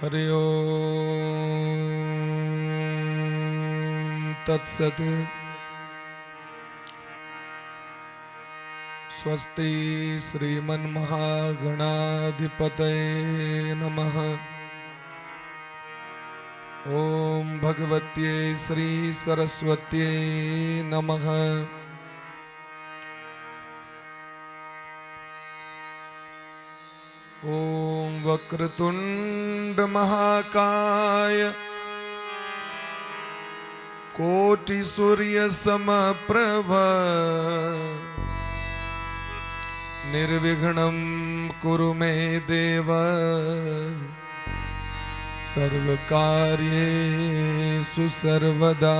हरि ओम तत्सत। स्वस्ति श्रीमन्महागणाधिपतये नमः। ॐ भगवत्यै श्री सरस्वत्यै नमः। ॐ वक्रतुण्ड महाकाय कोटि सूर्य समप्रभ निर्विघ्नं कुरु मे देव सर्वकार्येषु सर्वदा।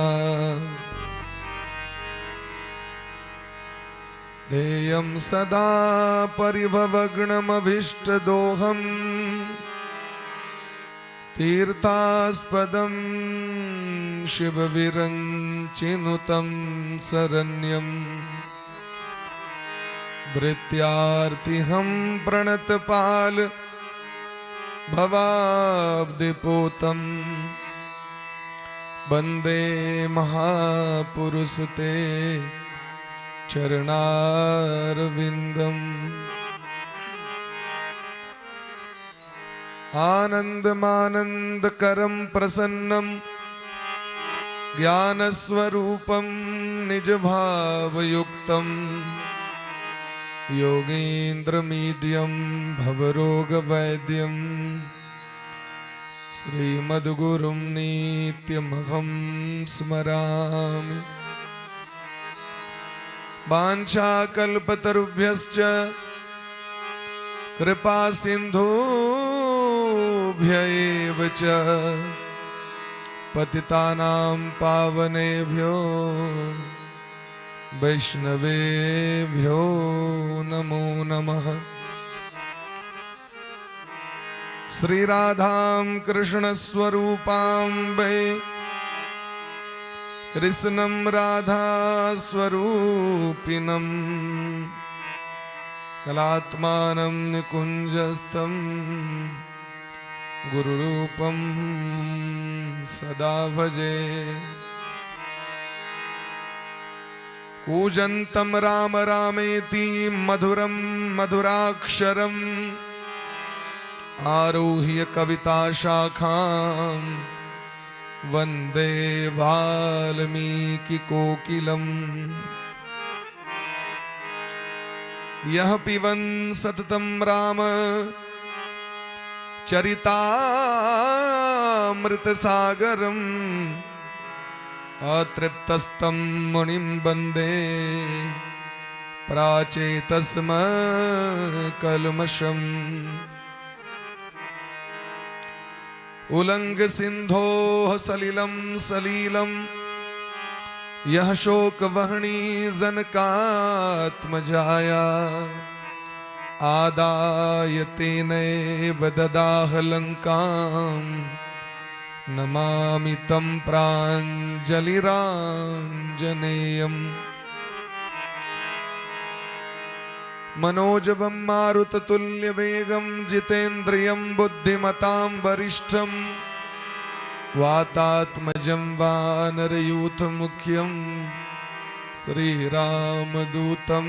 ध्येयं सदा परिभवग्नमभीष्टदोहम् तीर्थास्पदं शिवविरञ्चिनुतं शरण्यम् भृत्यार्तिहं प्रणतपाल भवाब्धिपूतं वन्दे महापुरुषते चरणारविन्दम्। आनन्दमानन्दकरं प्रसन्नं ज्ञानस्वरूपं निजभावयुक्तं योगीन्द्रमीड्यं भवरोगवैद्यं श्रीमद्गुरुं नित्यमहं स्मरामि। वाञ्छाकल्पतरुभ्यश्च कृपा सिन्धुभ्य एव च पतितानां पावनेभ्यो वैष्णवेभ्यो नमो नमः। श्रीराधां कृष्णस्वरूपां वै कृष्णं राधा स्वरूपिणं कलात्मानं निकुञ्जस्थं गुरुरूपं सदा भजे। कूजन्तं राम रामेति मधुरं मधुराक्षरम् आरुह्य कविता शाखां वन्दे वाल्मीकि कोकिलम्। यः पिबन् सततं राम चरितामृतसागरम् अतृप्तस्तं मुनिं वन्दे प्राचेतस्म कल्मषम्। उलङ्घ सिन्धोः सलिलं सलीलं यः शोकवह्नि जनकात्मजाया आदाय तेनैव ददाह लङ्कां नमामि तं प्राञ्जलिराञ्जनेयम्। मनोजवं मारुततुल्यवेगं जितेन्द्रियं बुद्धिमतां वरिष्ठं वातात्मजं वानरयूथमुख्यं श्रीरामदूतं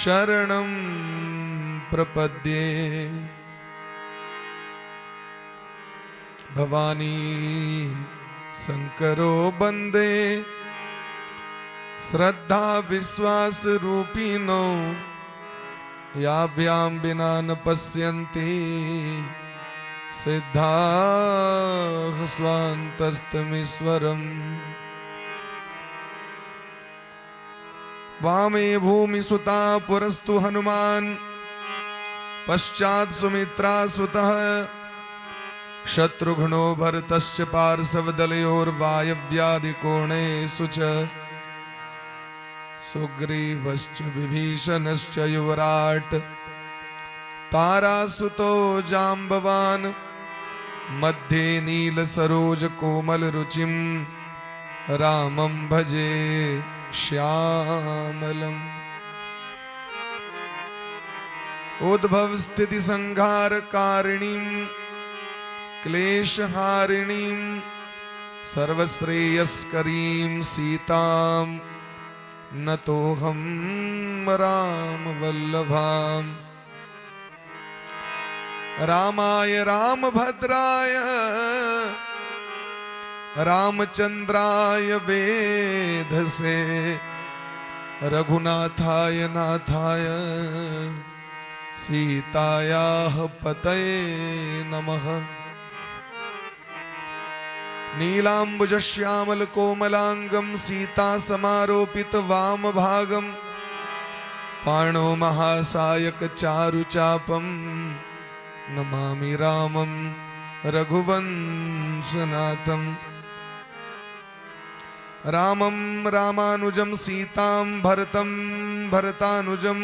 शरणं प्रपद्ये। भवानी शङ्करो वन्दे श्रद्धा विश्वास रूपिणो याभ्यां विना न पश्यन्ति सिद्धाः स्वान्तस्थमीश्वरम्। वामे भूमिसुता पुरस्तु हनुमान् पश्चात् सुमित्रा सुतः शत्रुघ्नो भरतश्च पार्श्वदलयोर्वायव्यादिकोणेषु च सुग्रीवश्च विभीषणश्च युवराट् तारासुतो जाम्बवान् मध्ये नीलसरोज कोमलरुचिं रामं भजे श्यामलम्। उद्भव स्थिति संहार कारिणीं क्लेशहारिणीं सर्वश्रेयस्करीं सीतां नतोऽहं रामवल्लभाम्। रामाय रामभद्राय रामचंद्राय वेधसे रघुनाथाय नाथाय सीतायाः पतये नमः। नीलांबुजश्यामल कोमलांगं सीता समारोपित वामभागं पाणो महासायक चारुचापं नमामि रामं रघुवंशनाथम्। रामं रामानुजं सीतां भरतं भरतानुजं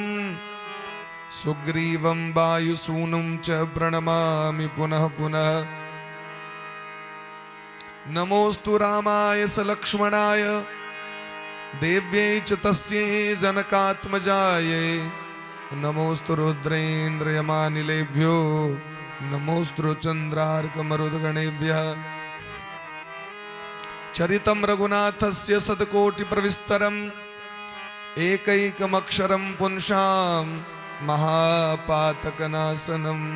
सुग्रीवं वायुसूनुं च प्रणमामि पुनः पुनः। नमोस्तु रामाय सलक्ष्मणाय देव्यै च तस्यै जनकात्मजायै। नमोस्तु रुद्रेन्द्रयमानिलेभ्यो नमोस्तु चन्द्रार्कमरुद्गणेभ्यः। चरितं रघुनाथस्य शतकोटिप्रविस्तरम् एकैकमक्षरं पुंसां महापातकनाशनम्।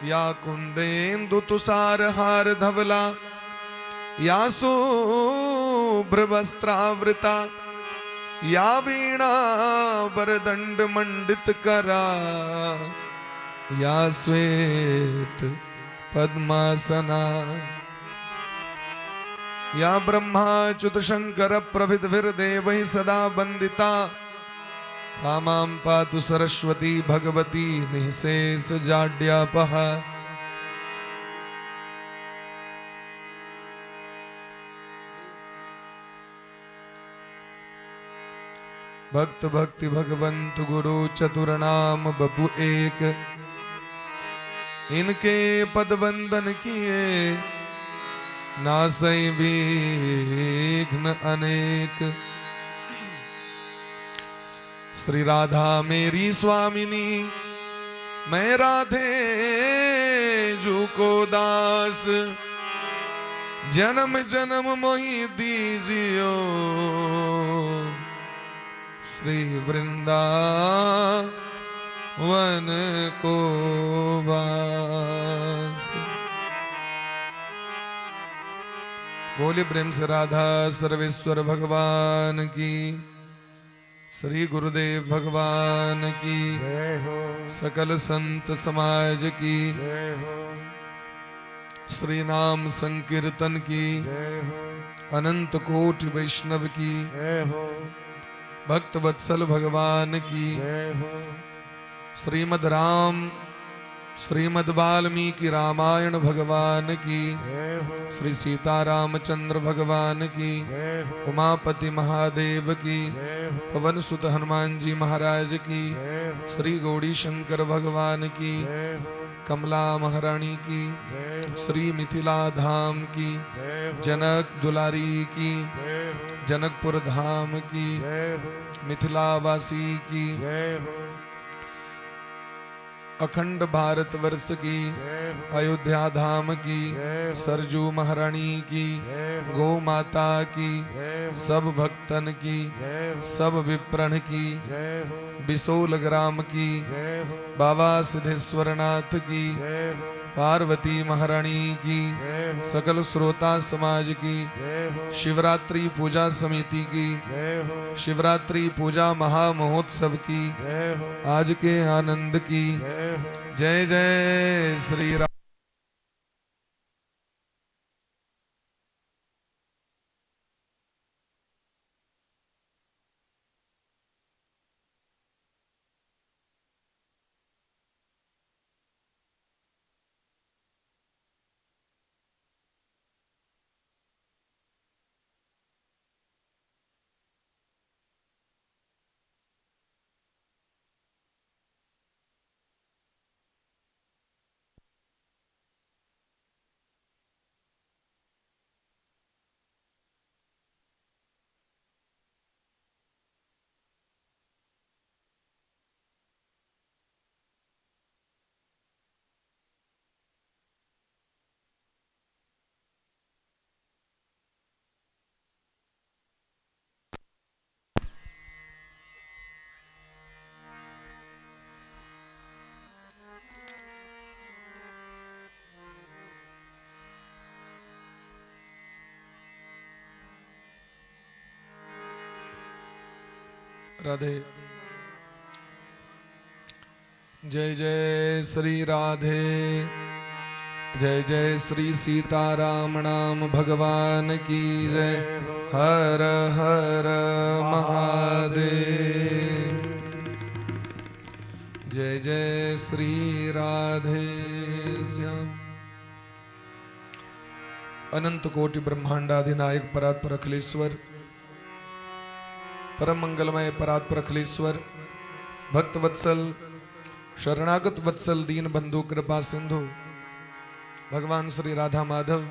या कुंदेन्दु तुषारहार धवला या शुभ्रवस्त्रावृता या वीणा वरदंड मंडित करा या श्वेत पद्मासना। या ब्रह्माच्युत शंकर प्रभृतिभिर्देवैः सदा वंदिता सा मां पातु सरस्वती भगवती निःशेष जाड्यापहा। भक्त भक्ति भगवंत गुरु चतुर नाम बपु एक, इनके पद वंदन किए नासै विघ्न अनेक। श्री राधा मेरी स्वामिनी, मैं राधे जू को दास, जन्म जन्म मोहि दीजियो श्री वृंदावन को वास। बोले प्रेम से राधा सर्वेश्वर भगवान की, श्री गुरुदेव भगवान की, जय हो। सकल संत समाज की, जय हो। श्री नाम संकीर्तन की, जय हो। अनंत कोटि वैष्णव की, जय हो। भक्त वत्सल भगवान की, जय हो। श्रीमद राम श्रीमद वाल्मीकि रामायण भगवान की, जय हो। श्री सीतारामचंद्र भगवान की, जय हो। उमापति महादेव की, जय हो। पवन सुत हनुमान जी महाराज की, जय हो। श्री गौरी शंकर भगवान की, जय हो। कमला महारानी की, जय हो। श्री मिथिला धाम की, जय हो। जनक दुलारी की, जय हो। जनकपुर धाम की, जय हो। मिथिलावासी की, जय हो। अखंड भारतवर्ष की, जय हो। अयोध्या धाम की, जय हो। सरजू महारानी की, जय हो। गौ माता की, जय हो। सब भक्तन की, जय हो। सब विप्रण की, जय हो। बिसोल ग्राम की, जय हो। बाबा सिद्धेश्वरनाथ की, जय हो। पार्वती महारानी की, जय हो। सकल श्रोता समाज की, जय हो। शिवरात्रि पूजा समिति की, जय हो। शिवरात्रि पूजा महामहोत्सव की, जय हो। आज के आनंद की, जय हो। जय जय श्री राम। राधे। जय जय श्री राधे, जय जय श्री सीताराम नाम भगवान की जय। हर हर महादेव। जय जय श्री राधे श्याम। अनंत कोटि ब्रह्मांडाधिनायक परात्पर अखिलेश्वर, परम मंगलमय परात्पर अखिलेश्वर, भक्त वत्सल, शरणागत वत्सल, दीन बंधु, कृपा सिंधु भगवान श्री राधा माधव,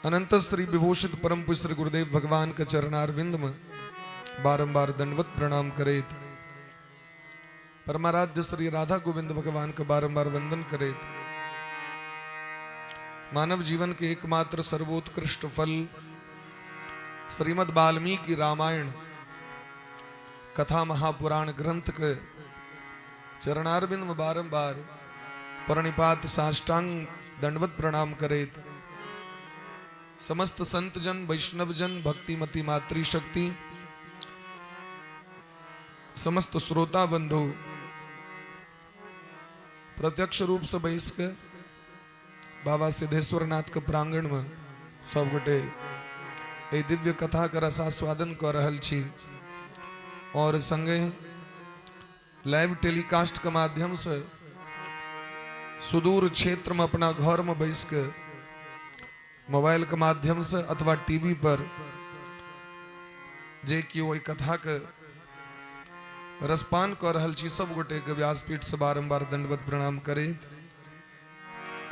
अनंत श्री विभूषित परम पूज्य श्री गुरुदेव भगवान के चरणारविंद में बारंबार दंडवत प्रणाम करैत, परमाराध्य श्री राधा गोविंद भगवान के बारंबार वंदन करैत, मानव जीवन के एकमात्र सर्वोत्कृष्ट फल श्रीमद् वाल्मीकि रामायण कथा महापुराण ग्रंथ के चरणारविंद में बारंबार प्रणिपात साष्टांग दंडवत प्रणाम करैत, समस्त संत जन, वैष्णव जन, भक्तिमती मातृशक्ति, समस्त श्रोता बंधु, प्रत्यक्ष रूप से बैस के बाबा सिद्धेश्वर नाथ के प्रांगण में सब गोटे एहि दिव्य कथा के रसास्वादन कऽ रहल छी और संगे लाइव टेलीकास्ट के माध्यम से सुदूर क्षेत्र में अपना घर में बैस के मोबाइल के माध्यम से अथवा टीवी पर जे कि ओहि कथा के रसपान कऽ रहल छी, सब गोटे के व्यासपीठ से बारंबार दंडवत प्रणाम करैत,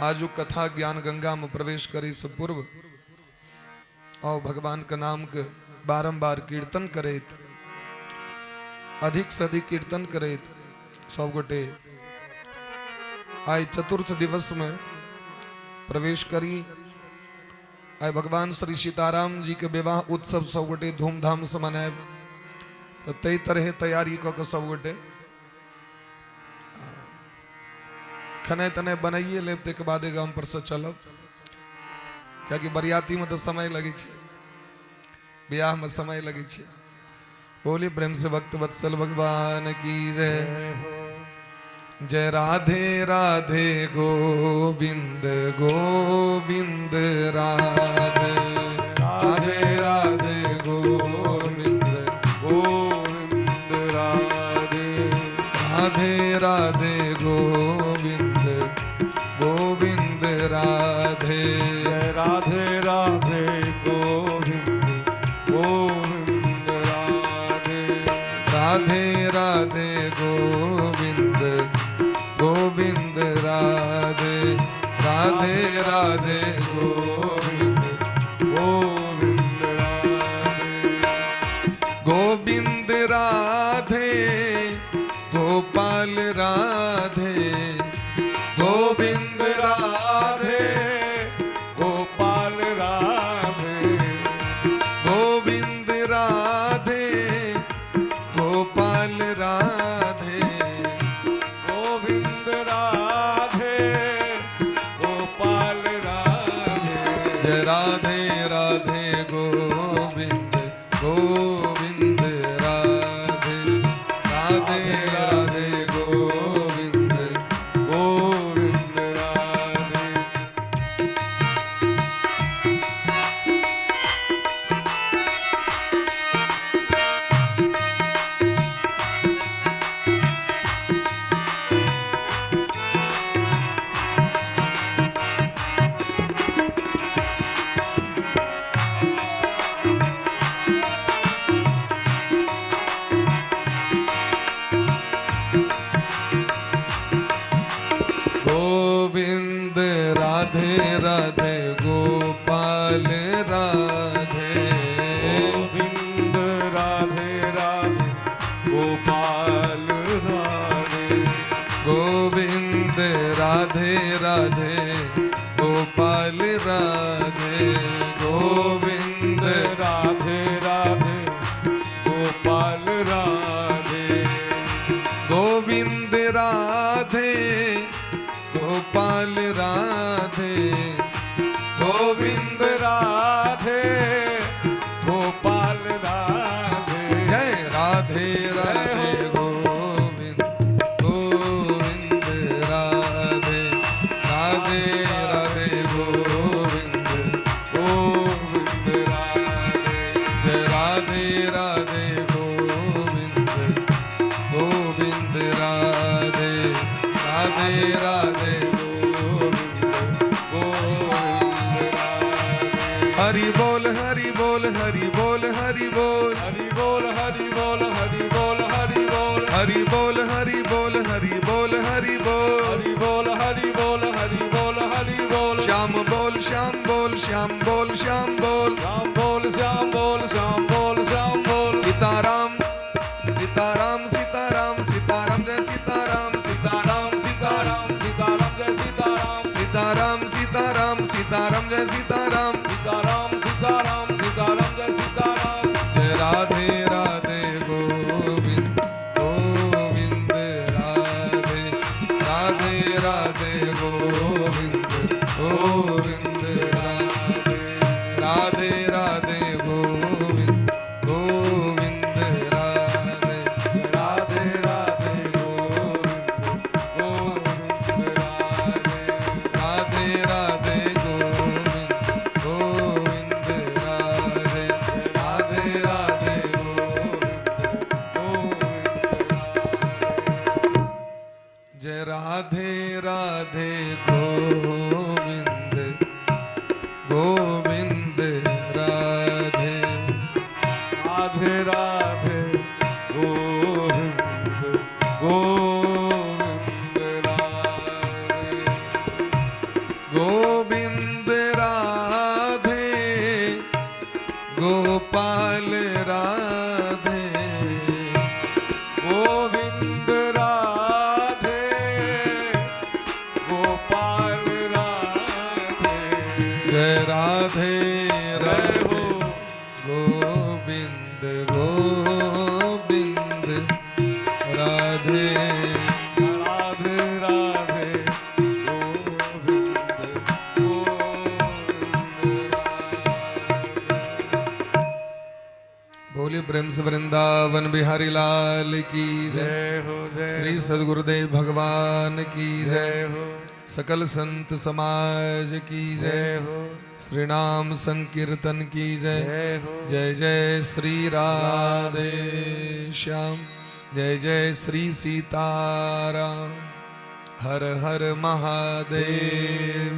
आज ओ कथा ज्ञान गंगा में प्रवेश करे से पूर्व और भगवान के नाम के बारंबार कीर्तन करैत, अधिक से अधिक कीर्तन करैत सब गोटे आइ चतुर्थ दिवस में प्रवेश करी। आइ भगवान श्री सीताराम जी के विवाह उत्सव सब गोटे धूमधाम से मनायब, तऽ ताहि तरहे तैयारी कऽ के सब गोटे खेनाइ तेनाइ बनाइए लेब, ताहिके बादे गाम पर से चलब, कियाकि बरियाती में तऽ समय लगै छै, बियाह में समय लगै छै। बोली प्रेम से भक्त वत्सल भगवान की जय। जय राधे राधे गोविंद गोविंद राधे, राधे राधे गोविंद गोविंद राधे, राधे राधे गोविंद गोविंद राधे, जय राधे राधे गोविंद गोविंद राधे, राधे राधे गोविंद गोविंद राधे, राधे राधे गोविंद गोविंद राधे, गोविंद राधे गोपाल राधे, गोविंद राधे गोपाल राधे, गोविंद राधे गोपाल राधे, गोविंद राधे गोपाल राधे, जय राधे राधे गोविंद गोविंद राधे, राधे राधे गोविंद गोविंद राधे। गोविंद राधे राधे गोपाल राधे, गोविंद राधे राधे गोपाल राधे, गोविंद राधे राधे गोपाल राधे, गोविंद राधे राधे गोपाल राधे, गोविंद राधे गोपाल राधे, गोविंद राधे गोपाल राधे, जय राधे। बोल हरि बोल। हरि बोल हरि बोल हरि बोल हरि बोल। श्याम बोल श्याम बोल श्याम बोल श्याम बोल। श्याम बोल श्याम बोल श्याम बोल श्याम बोल। सीताराम सीताराम सीताराम सीताराम जय सीताराम। सीताराम सीताराम सीताराम जय सीताराम। सीताराम सीताराम सीताराम जय सीताराम। सीताराम सीताराम सीताराम जय सीताराम। जय राधे राधे गोविंद गोविंद राधे राधे राधे गोविंद गोविंद राधे राधे राधे गोविंद गोविंद राधे राधे राधे गोविंद गोविंद राधे। राधे राधे गोविंद गोविंद राधे राधे राधे गोविंद राधे। जय राधे राधे गोविंद गोविंद राधे। राधे राधे गोविंद गोविंद राधे। गोविंद राधे गोपाल राधे। गोविंद राधे गोपाल राधे। जय राधे जय राधे हो। गोविंद गोविंद राधे। राधे राधे गोविंद गोविंद राधे। बोले प्रेम से वृंदावन बिहारी लाल की जय। जय हो जय श्री हो, सदगुरुदेव भगवान की जय। जय हो। सकल संत समाज की जय। जय हो। श्री नाम संकीर्तन की जय। जय हो। जय जय श्री राधे श्याम। जय जय श्री सीताराम। हर हर महादेव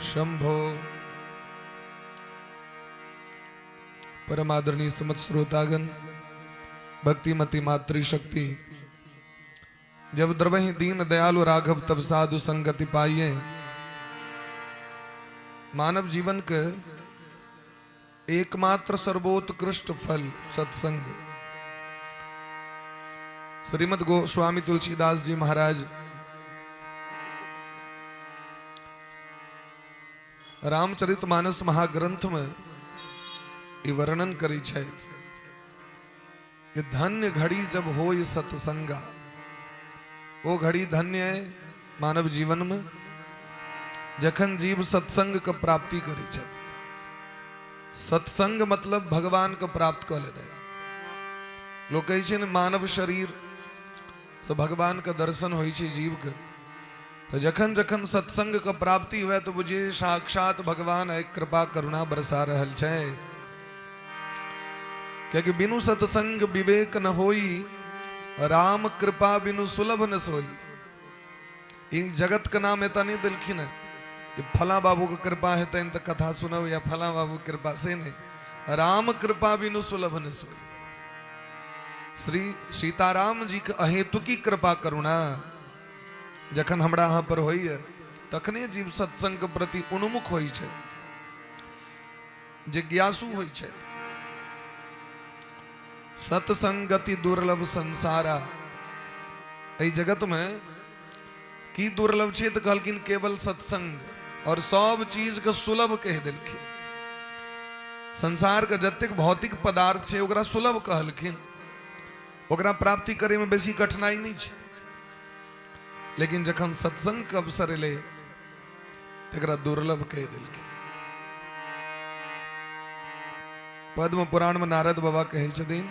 शंभो। परम आदरणीय समत श्रोतागण, भक्तिमती मातृशक्ति, जब द्रवहि दीन दयालु राघव तब साधु संगति पाइए। मानव जीवन के एकमात्र सर्वोत्कृष्ट फल सत्संग। श्रीमद गोस्वामी तुलसीदास जी महाराज रामचरित मानस महाग्रंथ में ई वर्णन करी छथि कि धन्य घड़ी जब हो सत्संगा। वो घड़ी धन्य है मानव जीवन में जखन जीव सत्संग के प्राप्ति करी छथि। सत्संग मतलब भगवान के प्राप्त कऽ लेनाइ। लोक कहै छै ने, मानव शरीर से भगवान के दर्शन होइ छै जीव के। तऽ जखन जखन सत्संग के प्राप्ति हुए तऽ बुझिए साक्षात भगवान एक कृपा करुणा बरसा रहल छै। कियाकि बिनु सत्संग विवेक न होई, राम कृपा बिनु सुलभ न सोई। ई जगत के नाम एतऽ नहि देलखिन है कि फला बाबू के कृपा हेतनि तऽ कथा सुनब या फला बाबू के कृपा से नहि। राम कृपा बिनु सुलभ न सोई। श्री सीताराम जी के अहेतुकी कृपा करुणा जखन हमरा अहाँ पर होइए तखने जीव सत्संग के प्रति उन्मुख होइ छै, जिज्ञासु होइ छै। सत्संगति दुर्लभ संसारा। एहि जगत में की दुर्लभ छै? तऽ कहलखिन केवल सत्संग। और सब चीज के सुलभ कहि देलखिन। संसार के जतेक भौतिक पदार्थ छै ओकरा सुलभ कहलखिन, ओकरा प्राप्ति करे में बेसी कठिनाई नहि छै। लेकिन जखन सत्संग के अवसर एलै तकरा दुर्लभ कहि देलखिन। पद्म पुराण में नारद बाबा कहै छथिन,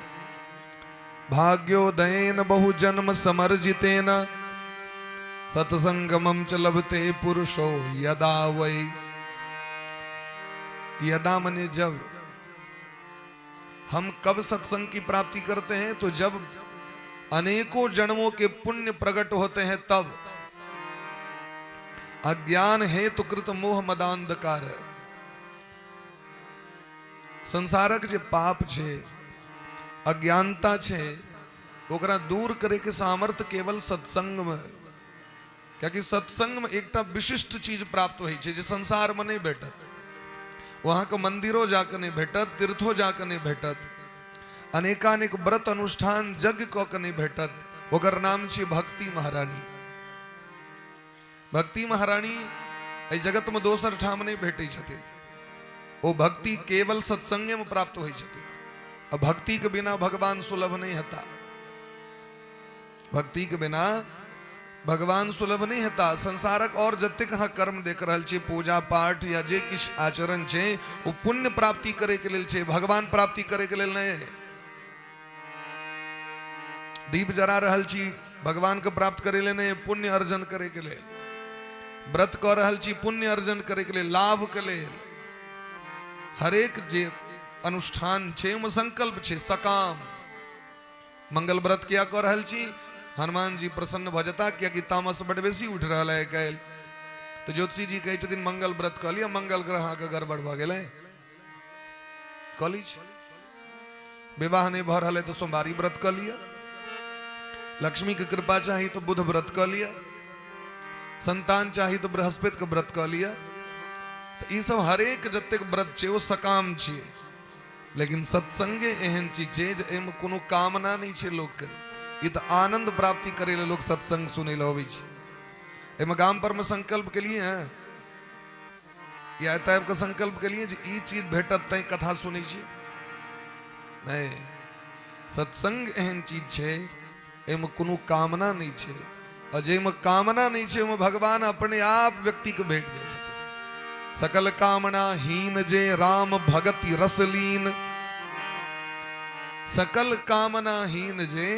भाग्योदयेन बहु जन्म समर्जितेन सत्संगमम च लभते पुरुषो यदा वै। यदा मने जब। हम कब सत्संग की प्राप्ति करते हैं? तो जब अनेकों जन्मों के पुण्य प्रकट होते हैं तब। अज्ञान हेतु कृत मोह मदांधकार। संसारक जे पाप छै, अज्ञानता छै, ओकरा दूर करे के सामर्थ्य केवल सत्संग में। कियाकि सत्संगमे एकटा विशिष्ट चीज प्राप्त होइ छै जे संसारमे नहि भेटत। ओ अहाँके मंदिरो जाके नहि भेटत, तीर्थो जाके नहि भेटत, अनेकानेक व्रत अनुष्ठान यज्ञ कऽ के नहि भेटत। ओकर नाम छी भक्ति महारानी। भक्ति महारानी एहि जगतमे दोसर ठाम नहि भेटै छथिन। ओ भक्ति केवल सत्संगेमे प्राप्त होइ छथिन। आ भक्तिके बिना भगवान सुलभ नहि हेता। भक्तिके बिना भगवान सुलभ नहि हेता। संसारक और जतेक अहाँ कर्म देख रहल छी, पूजा पाठ या जे किछु आचरण छै, ओ पुण्य प्राप्ति करैके लेल छै, भगवान प्राप्ति करैके लेल नहि। दीप जरा रहल छी भगवान के प्राप्त करे लेल नहि, पुण्य अर्जन करे के लेल। व्रत कऽ रहल छी पुण्य अर्जन करे के लेल, लाभ के लेल। हरेक जे अनुष्ठान छै ओहिमे संकल्प छै सकाम। मंगल व्रत किया कऽ रहल छी? हनुमान जी प्रसन्न भऽ जेता, कियाकि तामस बड बेसी उठि रहल है काल्हि। तऽ ज्योतिषी जी कहै छथिन मंगल व्रत कऽ लिअ, मंगल ग्रह अहाँके गड़बड़ भऽ गेलै, कऽ लै छी। विवाह नहि भऽ रहल है तऽ सोमवारी व्रत कऽ लिअ। लक्ष्मी के कृपा चाही तऽ बुध व्रत कऽ लिअ। संतान चाही तऽ बृहस्पति के व्रत कऽ लिअ। तऽ ई सब हरेक जतेक व्रत छै ओ सकाम छियै। लेकिन सत्संगे एहन चीज छै जे एहिमे कोनो कामना नहि छै लोकके। ई तऽ आनंद प्राप्ति करै लए लोक सत्संग सुनै लए अबै छै। एहिमे गाम पर मे संकल्प केलिए हैं या एतऽ आबि कऽ संकल्प केलिए जे ई चीज भेटत तैं कथा सुनै छी? नहि। सत्संग एहन चीज छै एहिमे कोनो कामना नहि छै, और जाहिमे कामना नहि छै ओहिमे भगवान अपने आप व्यक्तिके भेट जाइ छथिन। सकल कामना हीन जे राम भगति रसलीन, सकल कामना हीन जे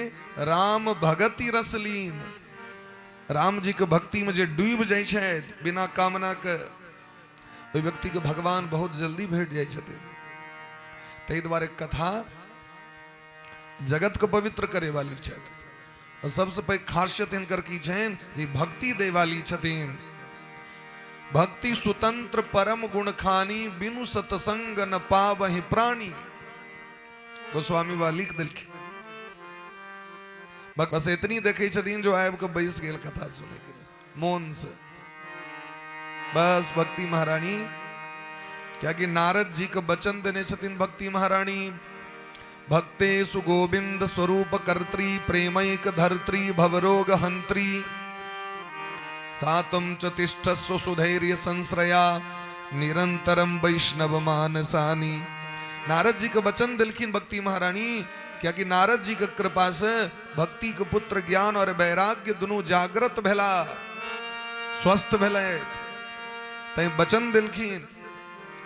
राम भगति रसलीन। राम जी के भक्ति में जे डूबि जाइ छथि बिना कामना के, ओहि व्यक्ति के भगवान बहुत जल्दी भेट जाइ छथिन। ताहि दुआरे कथा जगत के पवित्र करे वाली छथि। और सबसे पैघ खासियत हिनकर की छनि जे भक्ति दै वाली छथिन। भक्ति स्वतंत्र परम गुण खानी, बिनु सत्संग न पावहि प्राणी। गोस्वामी बा लिख देलखिन। बस इतनी देखै छथिन जो आबि कऽ बैस गेल कथा सुनै के मोन से, बस भक्ति महारानी। कियाकि नारद जी के वचन देने छथिन भक्ति महारानी, भक्तेषु गोविंद स्वरूप कर्त्री प्रेमैक धर्त्री भवरोग हंत्री सातम च तिष्ठस्व सुधैर्य संश्रया निरंतरम वैष्णव मानसानी। नारद जी के वचन दिलखिन भक्ति महारानी, कियाकि नारद जी के कृपा से भक्ति के पुत्र ज्ञान और वैराग्य दुनू जागृत भेला, स्वस्थ भेलै। तैं वचन दिलखिन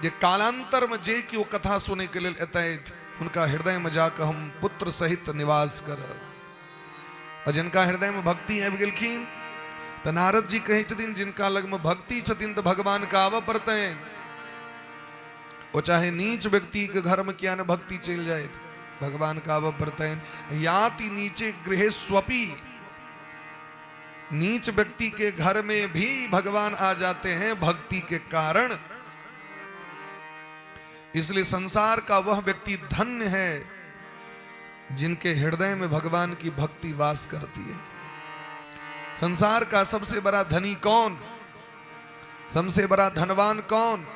जे कालांतर में जे केओ कथा सुनै के लेल एतैथ हुनका हृदय में जाकर हम पुत्र सहित निवास करब। और जिनका हृदय में भक्ति आबि गेलखिन तऽ नारद जी कहै छथिन जिनका लग में भक्ति छथिन तऽ भगवान के आबऽ पड़तनि। ओ चाहे नीच व्यक्ति के घर में किया ने भक्ति चलि जाए, भगवान के आबऽ पड़तनि। याति नीचे गृह स्वपी, नीच व्यक्ति के घर में भी भगवान आ जाते हैं भक्ति के कारण। इसलिए संसार का वह व्यक्ति धन्य है जिनके हृदय में भगवान की भक्ति वास करती है। संसार का सबसे बड़ा धनी कौन, सबसे बड़ा धनवान कौन?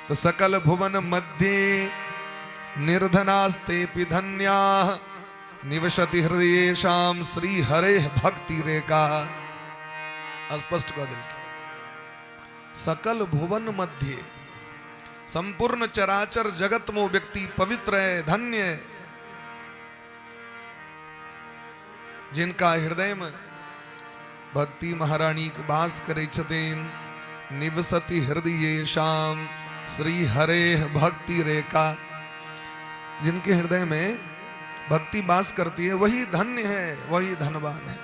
तो सकल भुवन मध्य निर्धनास्ते धन्या निवसति हृदय शाम श्री हरे भक्ति रेखा। स्पष्ट कऽ देलखिन सकल भुवन मध्य, संपूर्ण चराचर जगत में व्यक्ति पवित्र है, धन्य है, जिनका हृदय में भक्ति महारानी के वास करे छथिन। निवसति हृदय शाम श्री हरे भक्ति रेखा, जिनके हृदय में भक्ति वास करती है वही धन्य है, वही धनवान है,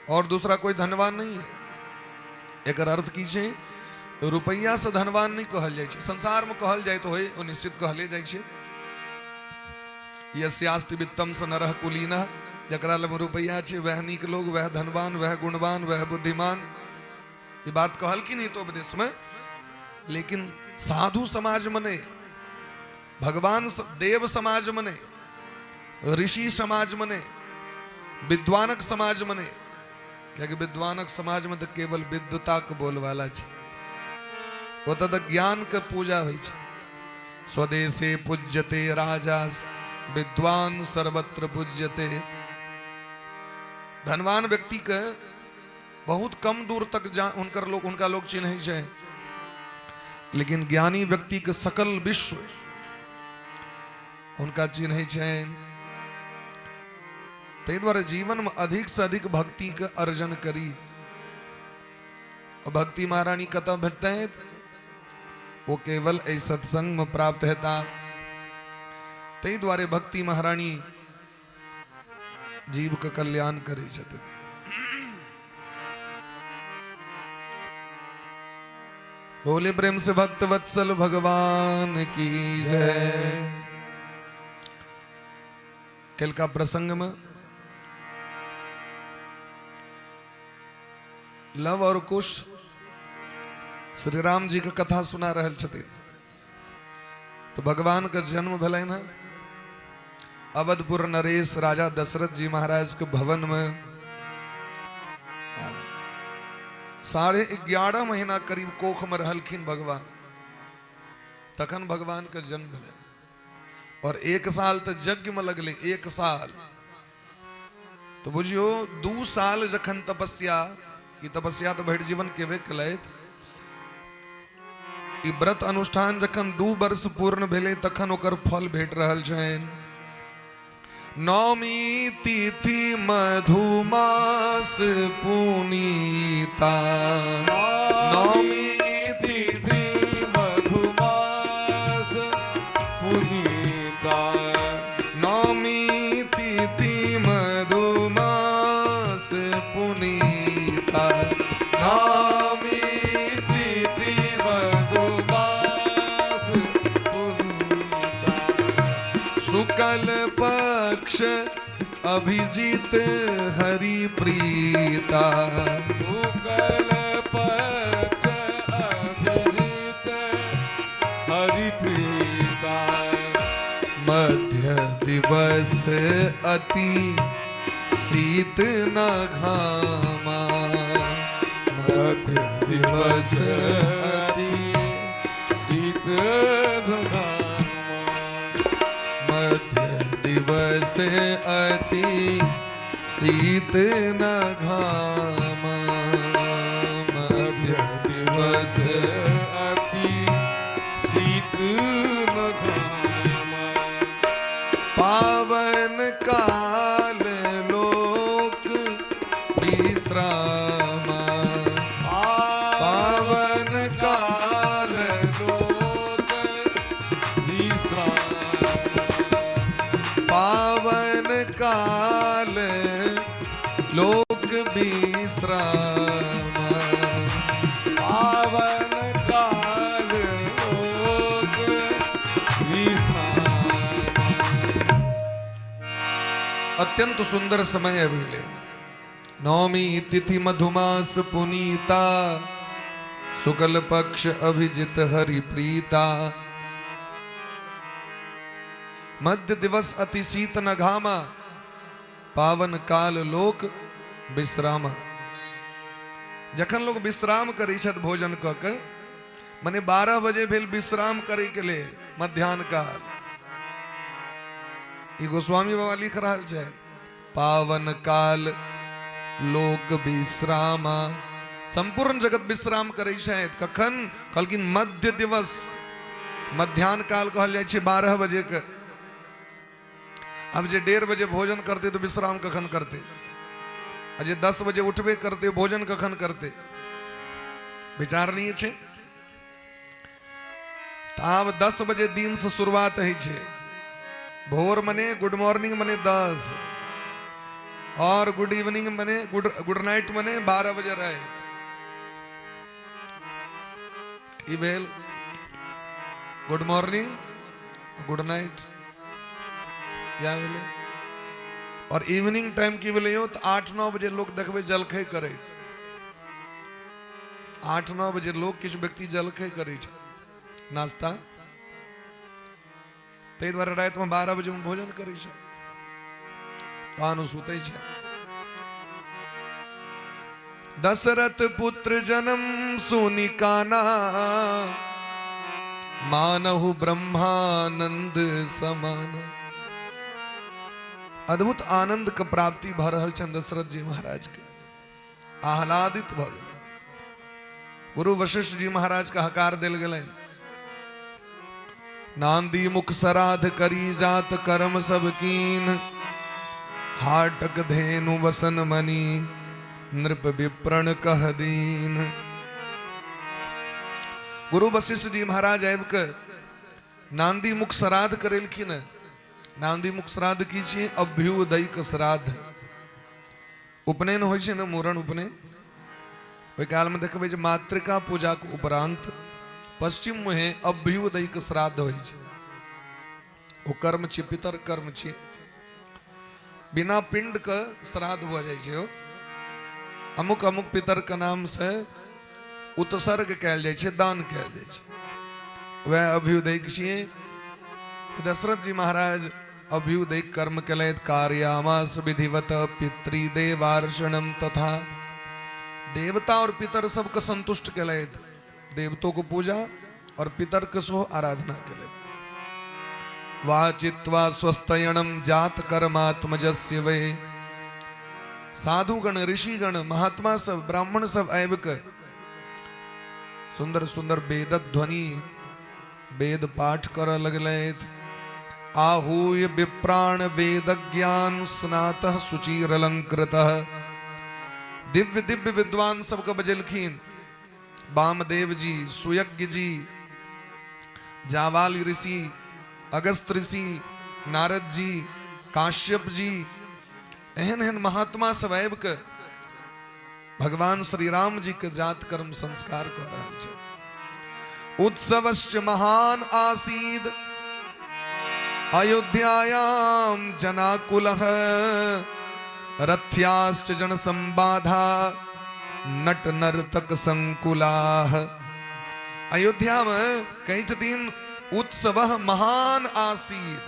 और दूसरा कोई धनवान नहीं है। एकर अर्थ की छै, रुपैया से धनवान नहीं कहल जाइ छै। संसार में कहल जाय तो होय, ओ निश्चित कहले जाइ छै। यस्यास्ति वित्तम स नरः कुलीनः, जकरा लग रुपैया छै वएह नीक लोग, वएह धनवान, वएह गुणवान, वएह बुद्धिमान। ई बात कहल कि नहीं तो उपदेश में? लेकिन साधु समाज में नहीं, भगवान देव समाज में नहीं, ऋषि समाज में नहीं, विद्वानक समाज में नहीं। कियाकि विद्वानक समाजमे तऽ केवल विद्वताके बोलबाला छै, ओतऽ तऽ ज्ञानके पूजा होइ छै। स्वदेशे पूज्यते राजा विद्वान सर्वत्र पूज्यते। धनवान व्यक्तिके बहुत कम दूर तक जा हुनकर लोग हुनका लोग चिन्है छै, लेकिन ज्ञानी व्यक्तिके सकल विश्व हुनका चिन्है छनि। ताहि दुआरे जीवनमे अधिकसँ अधिक भक्तिके अर्जन करी। भक्ति महारानी कतऽ भेटतै? ओ केवल एहि सत्संगमे प्राप्त हेता। ताहि दुआरे भक्ति महारानी जीवके कल्याण करै छथिन। बोले प्रेम से भक्त वत्सल भगवान की जय। कलका प्रसंग में लव और कुश श्री राम जी के कथा सुना रहल छथिन। तो भगवान के जन्म भेलनि हँ अवधपुर नरेश राजा दशरथ जी महाराज के भवन में। 11.5 महीना करीब कोख में रहलखिन भगवान, तखन भगवान के जन्म भेलनि। और 1 साल तो यज्ञ में लगले, 1 साल तो बुझियो 2 साल जखन तपस्या, ई तपस्या तो भरि जीवन केबे केलथि, ई व्रत अनुष्ठान जखन 2 वर्ष पूर्ण भेलै तखन ओकर फल भेट रहल छनि। नवमी तिथि मधुमास पुनीता, नवमी तिथि मधुमास पुनीता, नवमी तिथि मधुमास पुनीता, नवमी तिथि मधुमास पुनीता, शुक्ल पक्ष अभिजीत हरि प्रीता, शुक्ल पक्ष अभिजीत हरि प्रीता, मध्य दिवस अति शीत न घामा, मध्य दिवस अति शीत न घामा, मध्य दिवस अति शीत न घामा, मध्य दिवस अति शीत न घामा, पावन काल लोक विश्रामा, पावन काल लोक विश्रामा, पावन काल लोक विश्रामा, पावन काल लोक विश्रामा। अत्यंत सुंदर समय आबि गेलै। नवमी तिथि मधुमास पुनीता, शुक्ल पक्ष अभिजित हरि प्रीता, मध्य दिवस अति शीत न घामा, पावन काल लोक विश्रामा। जखन लोक विश्राम करै छथि भोजन कऽ के, मने 12 बजे भेल विश्राम करै के लेल मध्यान्ह काल। ई गोस्वामी बाबा लिख रहल छथि, पावन काल लोक विश्रामा, संपूर्ण जगत विश्राम करै छथि। कखन? कहलखिन मध्य दिवस, मध्यान्ह काल कहल जाइ छै 12 बजे के। आब जे 1:30 बजे भोजन करतै तऽ विश्राम कखन करतै, आ जे 10 बजे उठबे करतै भोजन कखन करतै, विचार नहि छै। तऽ आब 10 बजे दिन से शुरुआत होइ छै। भोर मने गुड मॉर्निंग मने 10, और गुड इवनिंग मने गुड नाइट मने 12 बजे राति। ई भेल गुड मॉर्निंग गुड नाइट, इएह भेलै। और इवनिंग टाइम की भेलै यौ, तऽ 8-9 बजे लोक देखबै जलखै करैत। 8-9 बजे लोक किछु व्यक्ति जलखै करै छै, नाश्ता। ताहि दुआरे रातिमे 12 बजे भोजन करै छै, तहन ओ सुतै छै। दशरथ पुत्र जन्म सुनि काना, मानहु ब्रह्मानंद समान। अद्भुत आनंद के प्राप्ति भऽ रहल छनि दशरथ जी महाराज के, आह्लादित भऽ गेलै। गुरु वशिष्ठ जी महाराज के हकार देल गेलनि। नांदी मुख श्राद्ध करी जात कर्म सब कीन, हाटक धेनु वसन मनी नृप विप्रण कह दीन। गुरु वशिष्ठ जी महाराज आबि के नांदी मुख श्राद्ध करेलखिन। नांदी मुख श्राद्ध की छियै? अभ्युदयिक श्राद्ध। उपनयन होइ छै ने, मूड़न उपनयन, ओहि कालमे देखबै जे मातृका पूजाके उपरान्त पश्चिम मुहे अभ्युदयिक श्राद्ध होइ छै। ओ कर्म छी, पितर कर्म छी, बिना पिंड के श्राद्ध भऽ जाइ छै। ओ अमुक अमुक पितर के नाम से उत्सर्ग कयल जाइ छै, दान कयल जाइ छै, वएह अभ्युदयिक छियै। दशरथ जी महाराज अभ्युदय कर्म केलथि। कार्यामास विधिवत पितृदेवार्षणम तथा, देवता और पितर सबके संतुष्ट केलथि, देवतो को पूजा और पितर के सो आराधना केलथि। वाचित्वा स्वस्थयणम जात कर्मात्मजस्य वे, साधुगण ऋषिगण महात्मा सब ब्राह्मण सब आबि के सुंदर सुंदर वेद ध्वनि वेद पाठ करऽ लगलथि। आहूय विप्राण वेद ज्ञान स्नात सुचिर अलंकृत, दिव्य दिव्य विद्वान सबके बजेलखिन, वामदेव जी, सुयज्ञ जी, जावाली ऋषि, अगस्त ऋषि, नारद जी, काश्यप जी, एहन एहन महात्मा सब आबि के भगवान श्री राम जी के जात कर्म संस्कार कऽ रहल छै। उत्सवश्च महान आसीद अयोध्यायाम जनाकुलः, रथ्याश्च जन संबाधा नट नर्तक संकुलाह। अयोध्या में कहै छथिन उत्सव महान आसीद,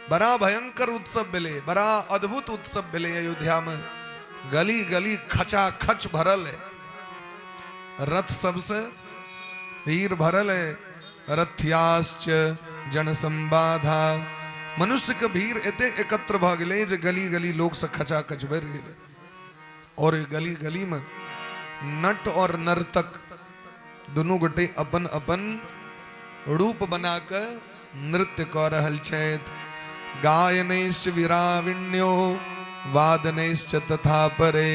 बड़ा भयंकर उत्सव भेलै, बड़ा अद्भुत उत्सव भेलै अयोध्या में। गली गली खचाखच भरल है, रथ सबसे भीड़ भरल है। रथ्याश्च जन संबाधा, मनुष्य के भीड़ एते एकत्र भऽ गेलै जे गली गली लोक से खचाखच भरि गेलै। और गली गली में नट और नर्तक दुनू गोटे अपन अपन रूप बना कऽ नृत्य कऽ रहल छथि। गायनैश्च विराविण्यो वादनैश्च तथा परे,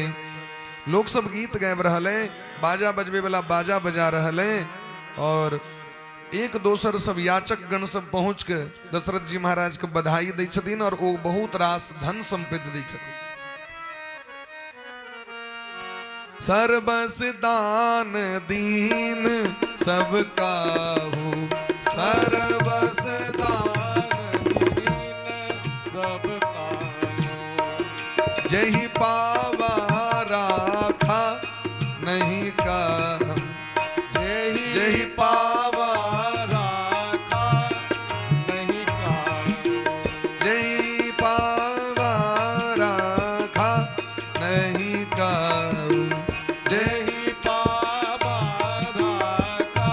लोक सब गीत गाबि रहल है, बाजा बजबे वाला बाजा बजा रहल है, और एक दोसर सब याचक गण सब पहुंच के दशरथ जी महाराज के बधाई दै छथिन और ओ बहुत रास धन संपत्ति दै छथिन। सरबस दान दीन सब काहू, सरबस दान दीन सब काहू, जही पावा राखा नहीं का, जेहि जेहि पावा राखा नहीं का, जही पावा राखा नहीं काऊ, जही जेहि पावा राखा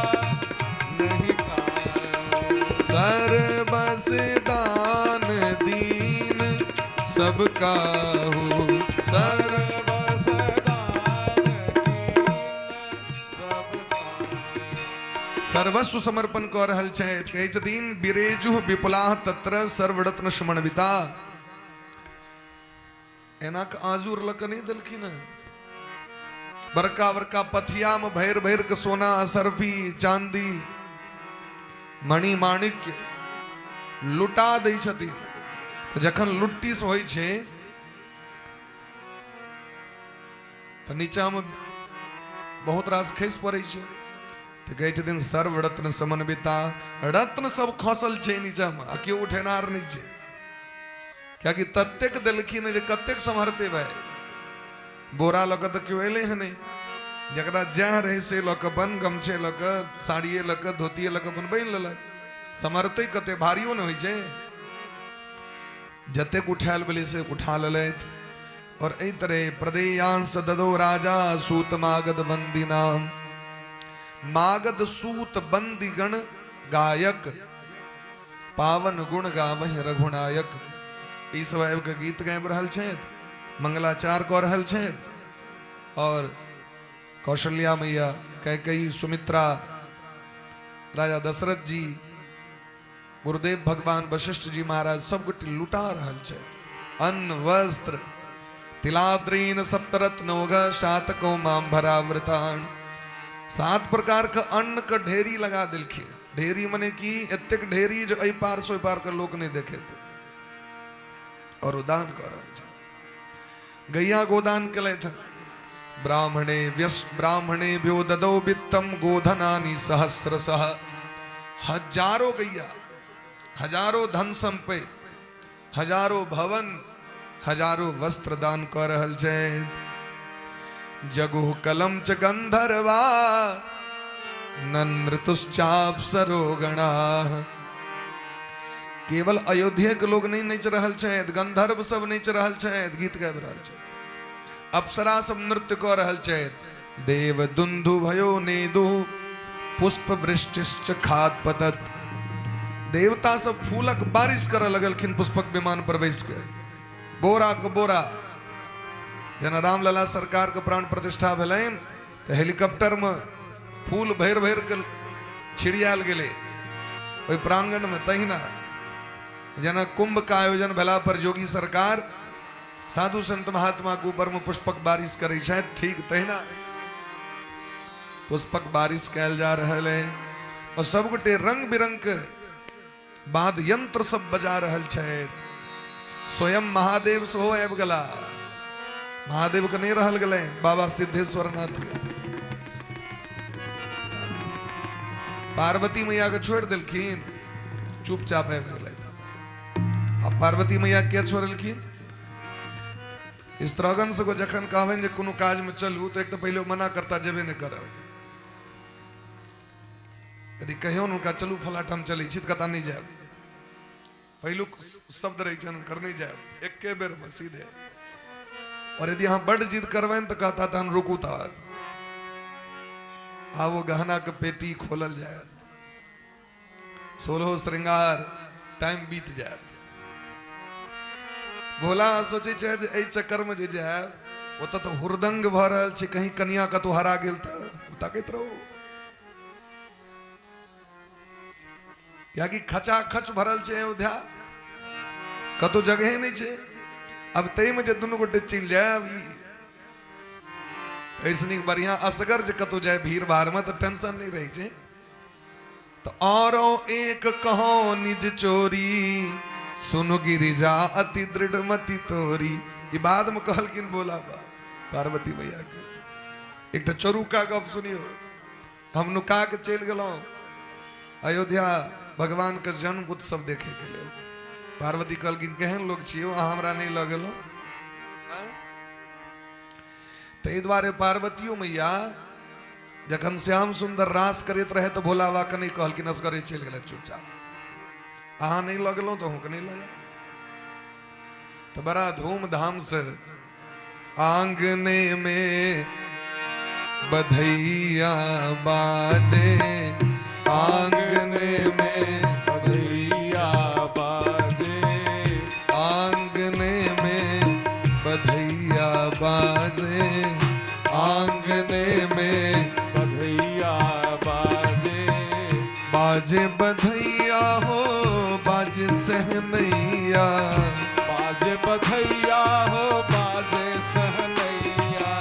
नहीं काऊ, सरबस दान दीन सब काहू, सर सरबस दान दीन सब काहू। सर्वस्व समर्पण कऽ रहल छथि। कहै छथिन बिरेजुह विपुलाह तत्र सर्वरत्न समन्विता, एना के आजूर लऽ कऽ नहि देलखिन हँ, बड़का बड़का पथिया में भरि भरि के सोना असरफी चांदी मणि माणिक्य लुटा दै छथिन। तऽ जखन लुट्टी से होइ छै तऽ नीचा में बहुत रास खसि पड़ै छै। तऽ कहै छथिन सर्व रत्न समन्विता, रत्न सब खसल छै नीचा में आ केओ उठेनार नहि छै, कियाकि ततेक देलखिन जे कतेक सम्हरते भाई। बोरा लऽ कऽ तऽ केओ एलै हँ नहि, जकरा जएह रहै से लऽ कऽ अपन गमछे लऽ कऽ साड़िए लऽ कऽ धोतिए लऽ कऽ अपन बान्हि लेलक। सम्हरतै कते, भारियो ने होइ छै। जतेक उठायल भेलै से उठा लेलथि। और एहि तरह प्रदेयांश ददो राजा सूत मागध बंदी नाम। मागध सूत बंदीगण गायक, पावन गुण गावहि रघुनायक। ई सब आबि कऽ गीत गाबि रहल छथि, मंगलाचार कऽ रहल छथि। और कौशल्या मैया, कैकेयी, सुमित्रा, राजा दशरथ जी, गुरुदेव भगवान वशिष्ठ जी महाराज सब गोटे लुटा रहल छथि अन्न वस्त्र। तिलाद्रीन सप्तरत्नोघ शातको माम भरावृतान। 7 प्रकार के अन्न के ढेरी लगा देलखिन। ढेरी मने की एतेक ढेरी जो एहि पार से ओहि पार के लोक नहीं देखेते। और उदान कऽ रहल छै। गैया गोदान केलथि। ब्राह्मणे व्यस ब्राह्मणे भ्यो ददौ वित्तम गोधनानि सहस्रशः। हजारों गैया, हजारों धन संपत्ति, हजारों भवन, हजारों वस्त्र दान कऽ रहल छै। जगुह कलम च गंधर्वा नृतुश्चाप्सरो गणा। केवल अयोध्या के लोग नहीं नाचि रहल छथि, गंधर्व सब नाचि रहल छथि, गीत गाबि रहल छथि, अप्सरा सब नृत्य कऽ रहल छथि। देव दुंदु भयो नेदु पुष्प वृष्टिश्च खाद पतत। देवता सब फूलक बारिश करऽ लगलखिन पुष्पक विमान पर बैस के, बोरा के बोरा। जेना रामलला सरकार के प्राण प्रतिष्ठा भेलनि तऽ हेलीकॉप्टर में फूल भरि भरि के छिड़ियाल गेलै ओहि प्रांगण में, तहिना जेना कुंभ का आयोजन भेला पर योगी सरकार साधु संत महात्मा के ऊपर में पुष्पक बारिश करै छथि, ठीक तहिना पुष्पक बारिश कयल जा रहल है। और सब गोटे रंग बिरंग के वाद्य यंत्र सब बजा रहल छथि। स्वयं महादेव सेहो आबि गेला। महादेव के नहीं रहल गेलै, बाबा सिद्धेश्वर नाथ के। पार्वती मैया के छोड़ि देलखिन, चुपचाप आबि गेलै। आ पार्वती मैया किया छोड़लखिन? स्त्रीगण सबके जखन कहबनि जे कोनो काजमे चलू तऽ एक तऽ पहिले मना करता, जेबे नहि करब। यदि कहियो हुनका चलू फला ठाम चलै छी तऽ कहता नहि जायब। पहिलुक शब्द रहै छनि हुनकर, नहि जायब, एके बेरमे सीधे। और यदि अहाँ बड्ड जिद करबनि तऽ कहता तहन रुकू, तऽ आब ओ गहनाके पेटी खोलल जायत, सोलहो श्रृंगार, टाइम बीत जायत। भोला सोचै छै जे एहि चक्करमे जे जायब ओतऽ तऽ हुरदंग भऽ रहल छै, कहीं कनिया कतौ हरा गेल तऽ तकैत रहू, कियाकि खचाखच भरल छै अयोध्या, कतौ जगहे नहि छै। अब ताहिमे जे दुनू गोटे चलि जायब, ई एहिसँ नीक बढ़िआँ असगर जे कतौ जाय भीड़ भाड़मे तऽ टेंशन नहि रहै छै। तऽ औरो एक कहो निज चोरी, सुनु गिरिजा अति दृढ़ मति तोरी। ई बादमे कहलखिन भोला बा पार्वती मैया के। एकटा चोरुका गप सुनियो। हम नुका के चलि गेलहुँ अयोध्या भगवान के जन्म उत्सव देखे के लेल। पार्वती कहलखिन केहन लोग छियै अहाँ, हमरा नहि लऽ गेलहुँ। ताहि दुआरे पार्वतियो मैया जखन श्याम सुंदर रास करैत रहे तऽ भोला बाबा के नहि कहलखिन, असगरे चलि गेलथि चुपचाप। अहाँ नहि लऽ गेलहुँ तऽ अहूँके नहि लऽ जायब। तऽ बड़ा धूमधाम से आंगने में बधैया बाजे, आंगने में बधैया बाजे, आंगने में बधैया बाजे, आंगने में बधैया बाजे, बाजे बधैया हो बाजे सहनैया, बाजे बधैया हो बाजे सहनैया,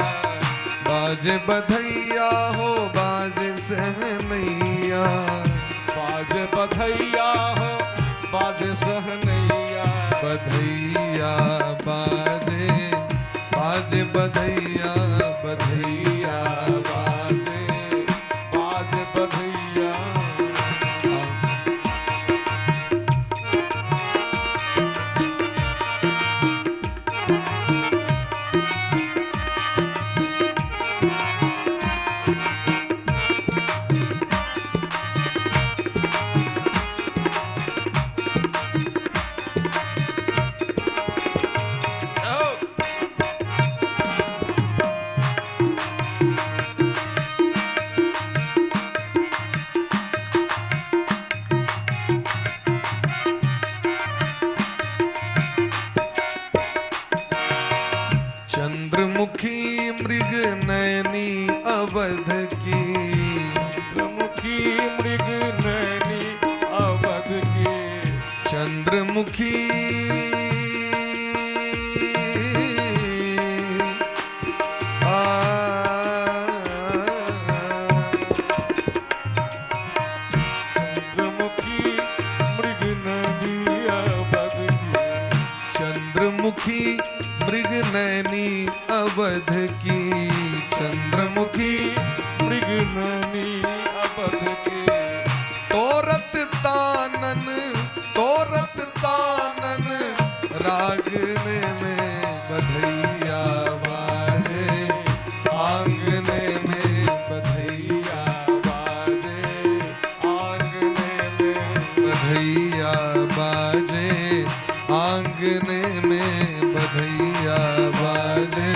बाजे बधैया हो बाजे सहनैया, बाजे बधैया हो बाजे सहनैया, बधैया बाजे बाजे बधैया बधैया बाजे बाजे बधैया। चंद्रमुखी मृग नैनी अवध की। चंद्रमुखी मृग नैनी अवध की। चंद्रमुखी आ चंद्रमुखी मृग नैनी अवध की। चंद्रमुखी मृग नैनी अवध की। चंद्रमुखी मृग नैनी अवध की। तोरत तानन तोरत तानन रागने में बधैया बाजे आंगने में बधैया बाजे आंगने में बधैया बाजे आंगने में बधैया बाजे।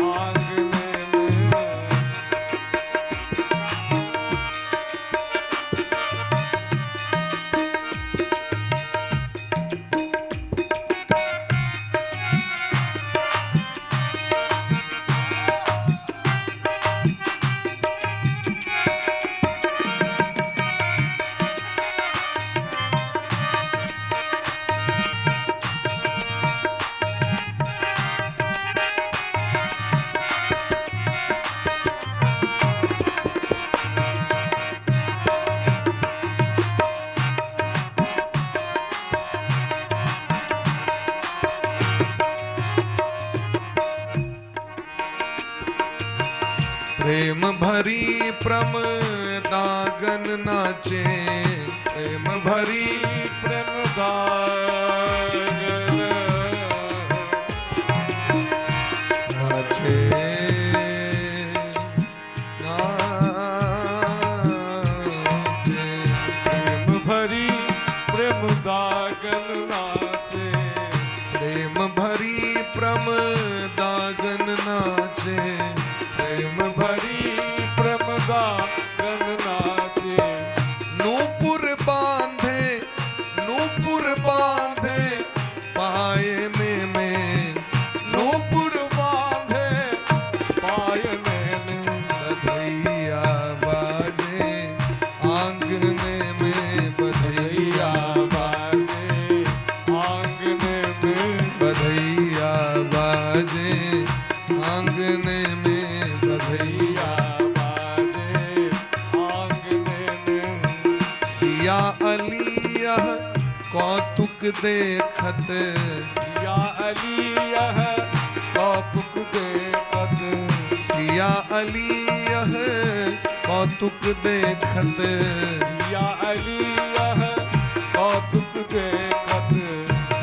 आंगने में। प्रेम भरी प्रम दागन नाचे प्रेम भरी प्रेम दागन नाचे नाचे प्रेम भरी प्रेम दागन नाचे। प्रेम भरी प्रम दागन नाचे प्रेम भरी प्रेम दागन नाचे। नूपुर बांधे नूपुर बांधे पायने में नूपुर बांधे पायने में। बधैया बाजे आंगने में बधैया बाजे आंगने में। बधैया बाजे आंगने में बधैया बाजे आंगने में। सिया अलिया कौतुक देखत या अली यह कौतुक देखत। सिया अलिया कौतुक देखत। या अली यह कौतुक देखत।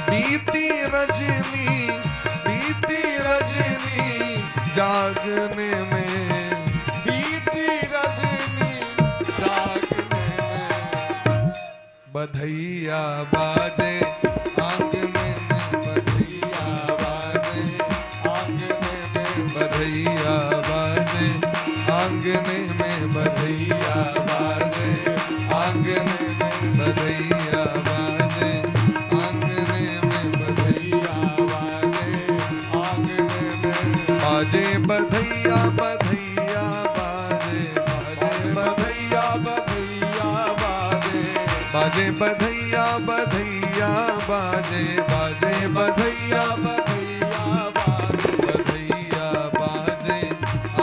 बीती रजनी बीती रजनी जागने में। बीती रजनी जागने में। बधैया बाजे आंगने में बधैया बाजे आंगने में। बधैया बाजे आंगने में बधैया बाजे आंगने में बधैया बाजे आंगने में बधैया बाजे आंगने में। बाजे बधैया बधैया बाजे बाजे बधैया बधैया बाजे। बाजे बधैया बधैया बाजे बाजे बधैया बधैया बाजे। बधैया बाजे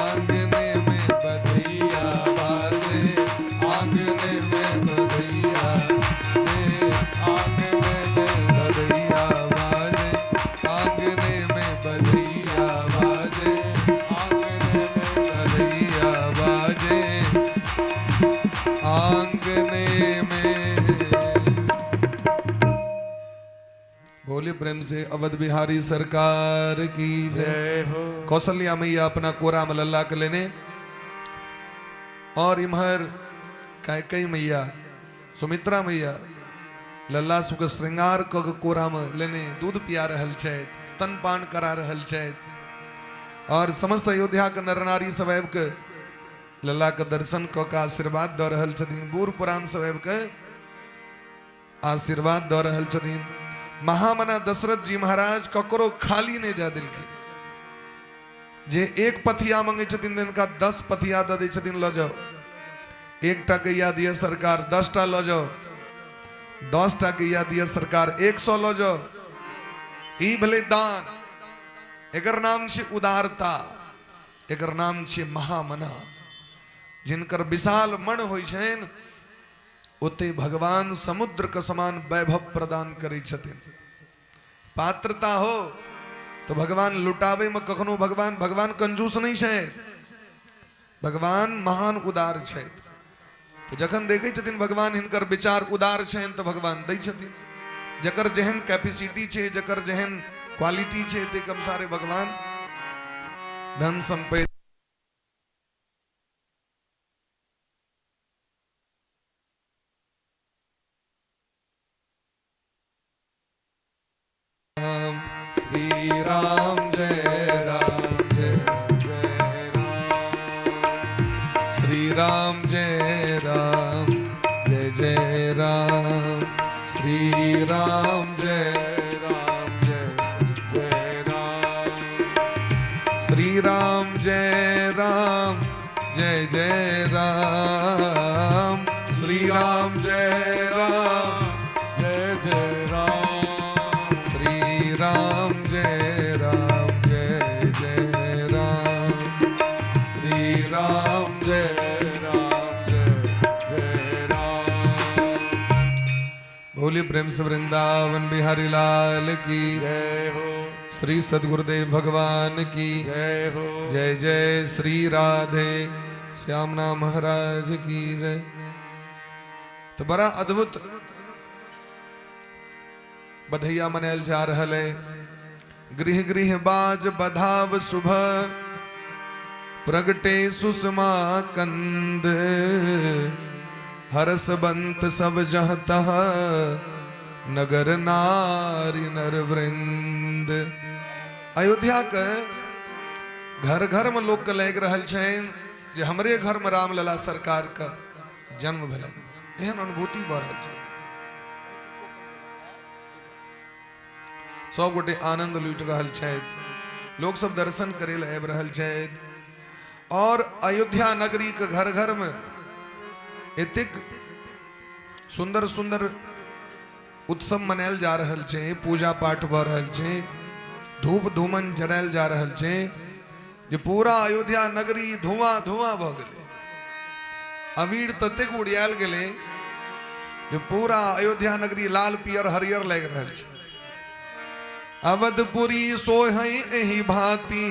आंगने में बधैया बाजे आंगने में बधैया आंगने में। बधैया बाजे आंगने में बधैया बाजे आंगने में। बधैया बाजे आंगने में। बोले प्रेम से अवध बिहारी सरकार की जय। जय हो। कौशल्या मैया अपना कोरा में लल्ला के लेने और इम्हर कैकई मैया सुमित्रा मैया लल्ला सुख श्रृंगार क के कोरा में लेने दूध पिया रहल छथि, स्तनपान करा रहल छथि और समस्त अयोध्या के नर नारी सब आबि के लल्ला के दर्शन क के आशीर्वाद दऽ रहल छथिन। बूढ़ पुरान सब आबि के आशीर्वाद दऽ रहल छथिन। महामना दशरथ जी महाराज ककरो खाली नहीं जा देलखिन। जे एक पथिया मंगै छथिन तिनका 10 पथिया दऽ दै छथिन, लऽ जाउ। एकटा गैया दिअ सरकार, 10टा लऽ जाउ। 10टा गैया दिअ सरकार, 100 लऽ जाउ। ई भेलै दान। एकर नाम छै उदारता, एकर नाम छै महामना। जिनकर विशाल मन होइ छनि ओते भगवान समुद्र के समान वैभव प्रदान करै छथिन। पात्रता हो तो भगवान लुटावे में कखनो भगवान भगवान कंजूस नहीं छथि, भगवान महान उदार छथि। तो जखन देखै छथिन भगवान हिनकर विचार उदार छनि तऽ भगवान दै छथिन। जकर जेहन कैपेसिटी छै, जकर जेहन क्वालिटी छै, ताहिके अनुसारे भगवान धन संपत्ति श्री राम जय राम जय जय राम। श्री राम जय राम जय जय राम। श्री राम जय राम जय जय राम। श्री राम जय राम जय जय राम। श्री राम जय राम जय जय राम। श्री राम जय राम जय जय राम। श्री राम जय राम जय जय राम। बोलिए प्रेम से वृंदावन बिहारी लाल की जय हो। श्री सदगुरुदेव भगवान की जय हो। जय जय श्री राधे श्याम नाम महाराज की जय। तो बड़ा अद्भुत बधैया मनायल जा रहल है। गृह गृह बाज बधाव शुभ प्रगटे सुषमा कंद हरस बंत सब जहतः नगर नारी नर वृंद। अयोध्या के घर घर में लोग के लागि रहल छनि जे हमरे घर में रामलला सरकार के जन्म भेलनि, एहन अनुभूति भऽ रहल छै। सब गोटे आनंद लूटि रहल छथि, लोक सब दर्शन करे लए आबि रहल छथि। और अयोध्या नगरी के घर घर में एतेक सुंदर सुंदर उत्सव मनायल जा रहल छै, पूजा पाठ भऽ रहल छै, धूप धूमन जरायल जा रहल छै जे पूरा अयोध्या नगरी धुआं धुआं भऽ गेलै। अबीर ततेक उड़ियायल गेलै जे पूरा अयोध्या नगरी लाल पियर हरियर लागि रहल छै। अवधपुरी सोहै एहि भांति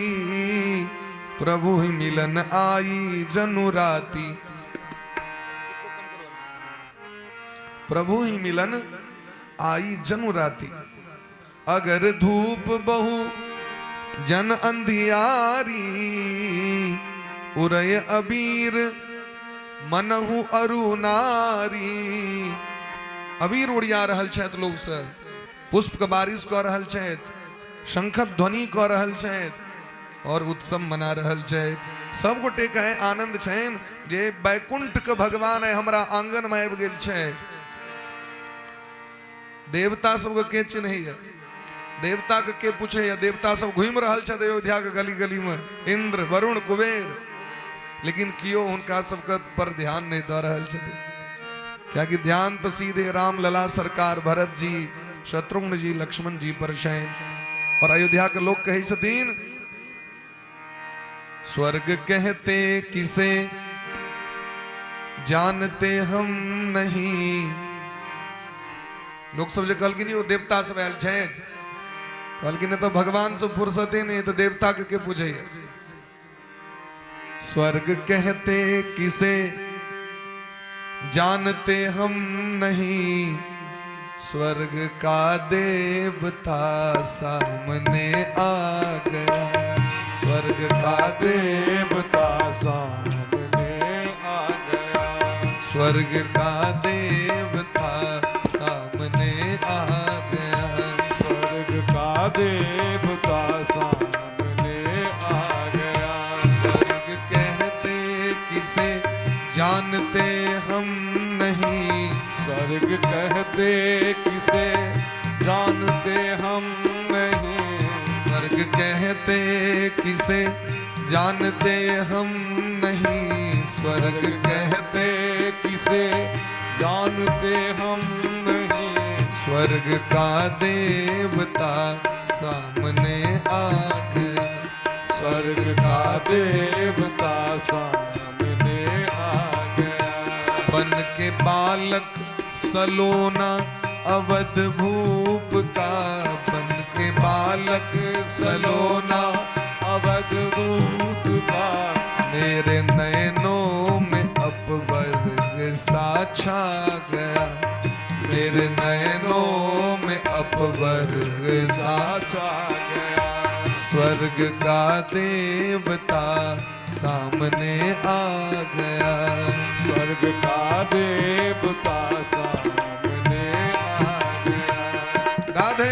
प्रभु ही मिलन आई जनु राती। प्रभु ही मिलन आई जनु राती। अगर धूप बहु जन अंधियारी उरय अबीर मनहु अरु नारी। अबीर उड़िया रहल छथि लोग सब, पुष्प के बारिश कऽ रहल छथि, शंखक ध्वनि कऽ रहल छथि और उत्सव मना रहल छथि। सब गोटे के आनंद छनि जे बैकुंठ के भगवान है हमरा आंगन में आबि गेल छै। देवता सबके के चिन्हैया, देवता के पूछैया, देवता सब घूमि रहल छथि अयोध्या के गली गली में, इंद्र वरुण कुबेर, लेकिन कियो हुनका सबके पर ध्यान नहीं दऽ रहल छथिन। कियाकि ध्यान तो सीधे राम लला सरकार भरत जी शत्रुघ्न जी लक्ष्मण जी पर छनि। और अयोध्या के लोग कहै छथिन स्वर्ग कहते किसे जानते हम नहीं। लोग सब जे कहलखिन ओ देवता सब आयल छथि, कहलखिन तऽ भगवान से फुर्सते नहीं तऽ देवता के पूजैया। स्वर्ग कहते किसे जानते हम नहीं, स्वर्ग का देवता सामने आ गया। स्वर्ग का देवता सामने आ गया। स्वर्ग का देवता सामने आ गया। स्वर्ग का देवता सामने आ गया। स्वर्ग कहते किसे जानते हम नहीं, स्वर्ग कहते किसे जानते हम नहीं। स्वर्ग कहते कहते किसे जानते हम नहीं, स्वर्ग कहते किसे जानते हम नहीं, स्वर्ग का देवता सामने आ गया, स्वर्ग का देवता सामने आ गया। बन के बालक सलोना अवध भूप का, बन के बालक सलोना अवध भूप का, मेरे नयनों में अपवर्ग सा छा गया, मेरे नयनों में अपवर्ग सा छा गया। स्वर्ग का देवता सामने आ गया, स्वर्ग का देवता सामने आ गया। राधे।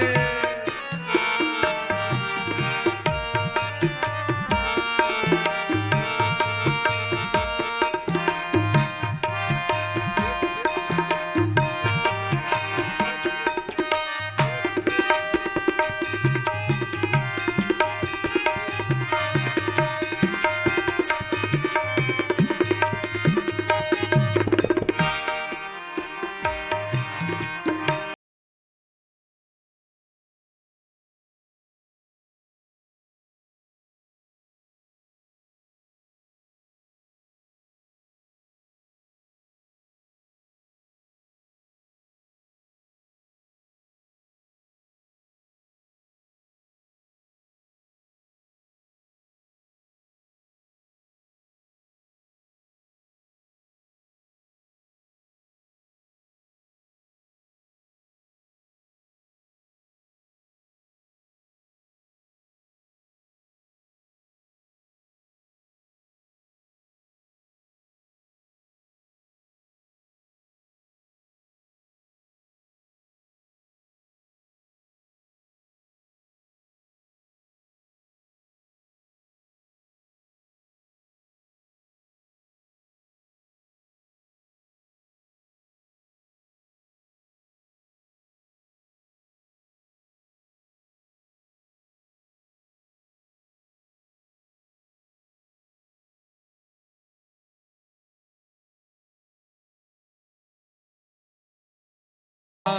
आ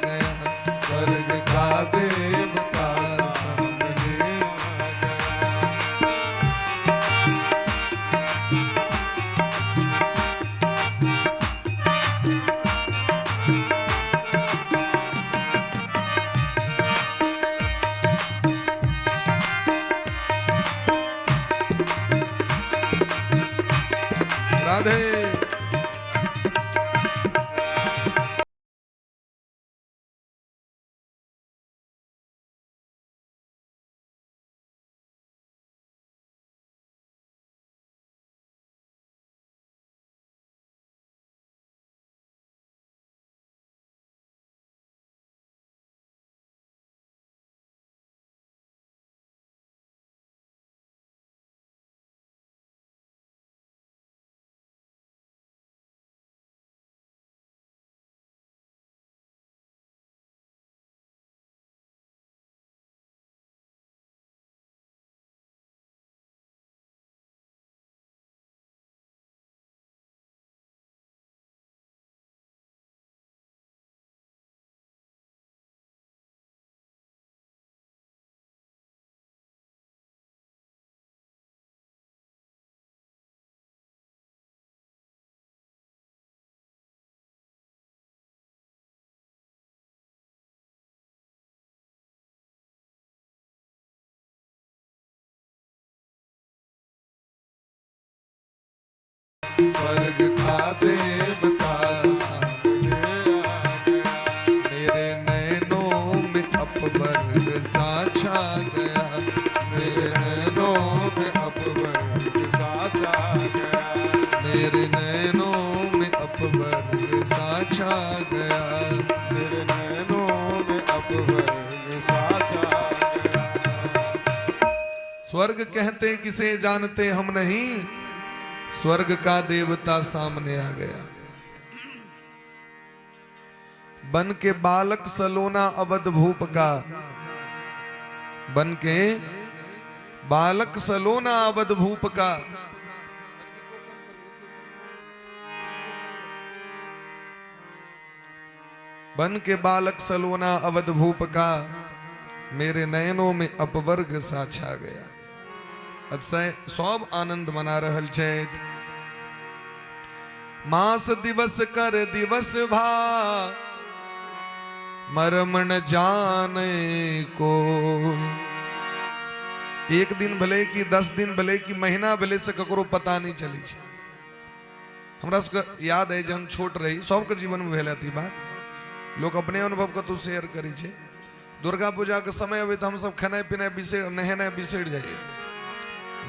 गया, स्वर्ग का देवता सामने आ गया। राधे। स्वर्ग का देवता सामने आ गया, मेरे नैनों में अपवर्ग सा छा गया, मेरे नैनों में अपवर्ग सा छा गया, मेरे नैनों में अपवर्ग सा छा गया, मेरे नैनों में अपवर्ग सा छा गया। स्वर्ग कहते किसे जानते हम नहीं, स्वर्ग का देवता सामने आ गया। बन के बालक सलोना अवध भूप का, बन के बालक सलोना अवध भूप का। बन के बालक सलोना अवध भूप का, मेरे नयनों में अपवर्ग सा छा गया। अतिशय सब आनंद मना रहल छथि। मास दिवस कर दिवस भा, मरम न जाने को। एक दिन भले कि 10 दिन भले कि महीना भले से ककरो पता नहीं चली छै। हमरा सबके याद है जहन छोट रही, सबके जीवन में भेल ई बात, लोक अपने अनुभव कतौ शेयर करै छै। दुर्गा पूजा के समय अबै तऽ हमसब खेनाइ पिनाइ बिसरि, नहेनाइ बिसरि जाइए।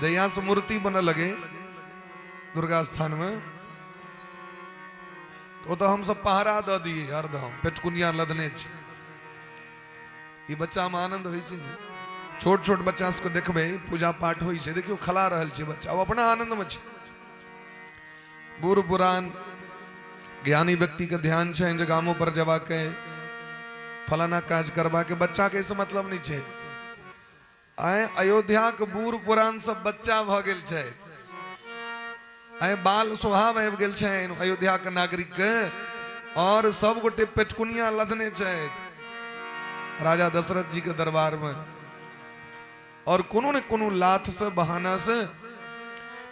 जहिया से मूर्ति बनऽ लगे दुर्गा स्थान में, तो ओतऽ हमसब पहरा दऽ दियै हरदम, पेटकुनिया लदने छी। ई बच्चा में आनंद होइ छै ने, छोट छोट बच्चा सबके देखबै पूजा पाठ होइ छै, देखियौ खला रहल छै बच्चा, ओ अपना आनंद में छै। बूढ़ पुरान ज्ञानी व्यक्ति के ध्यान छनि जे गामो पर जबाक फलाना काज करबाक, बच्चा के एहिसँ मतलब नहि छै। आइ अयोध्या के बूढ़ पुरान सब बच्चा भऽ गेल छथि, आइ बाल स्वभाव आबि गेल छनि अयोध्या के नागरिक के, और सब गोटे पेटकुनिया लदने छथि राजा दशरथ जी के दरबार में, और कोनो ने कोनो लाथ से बहाना से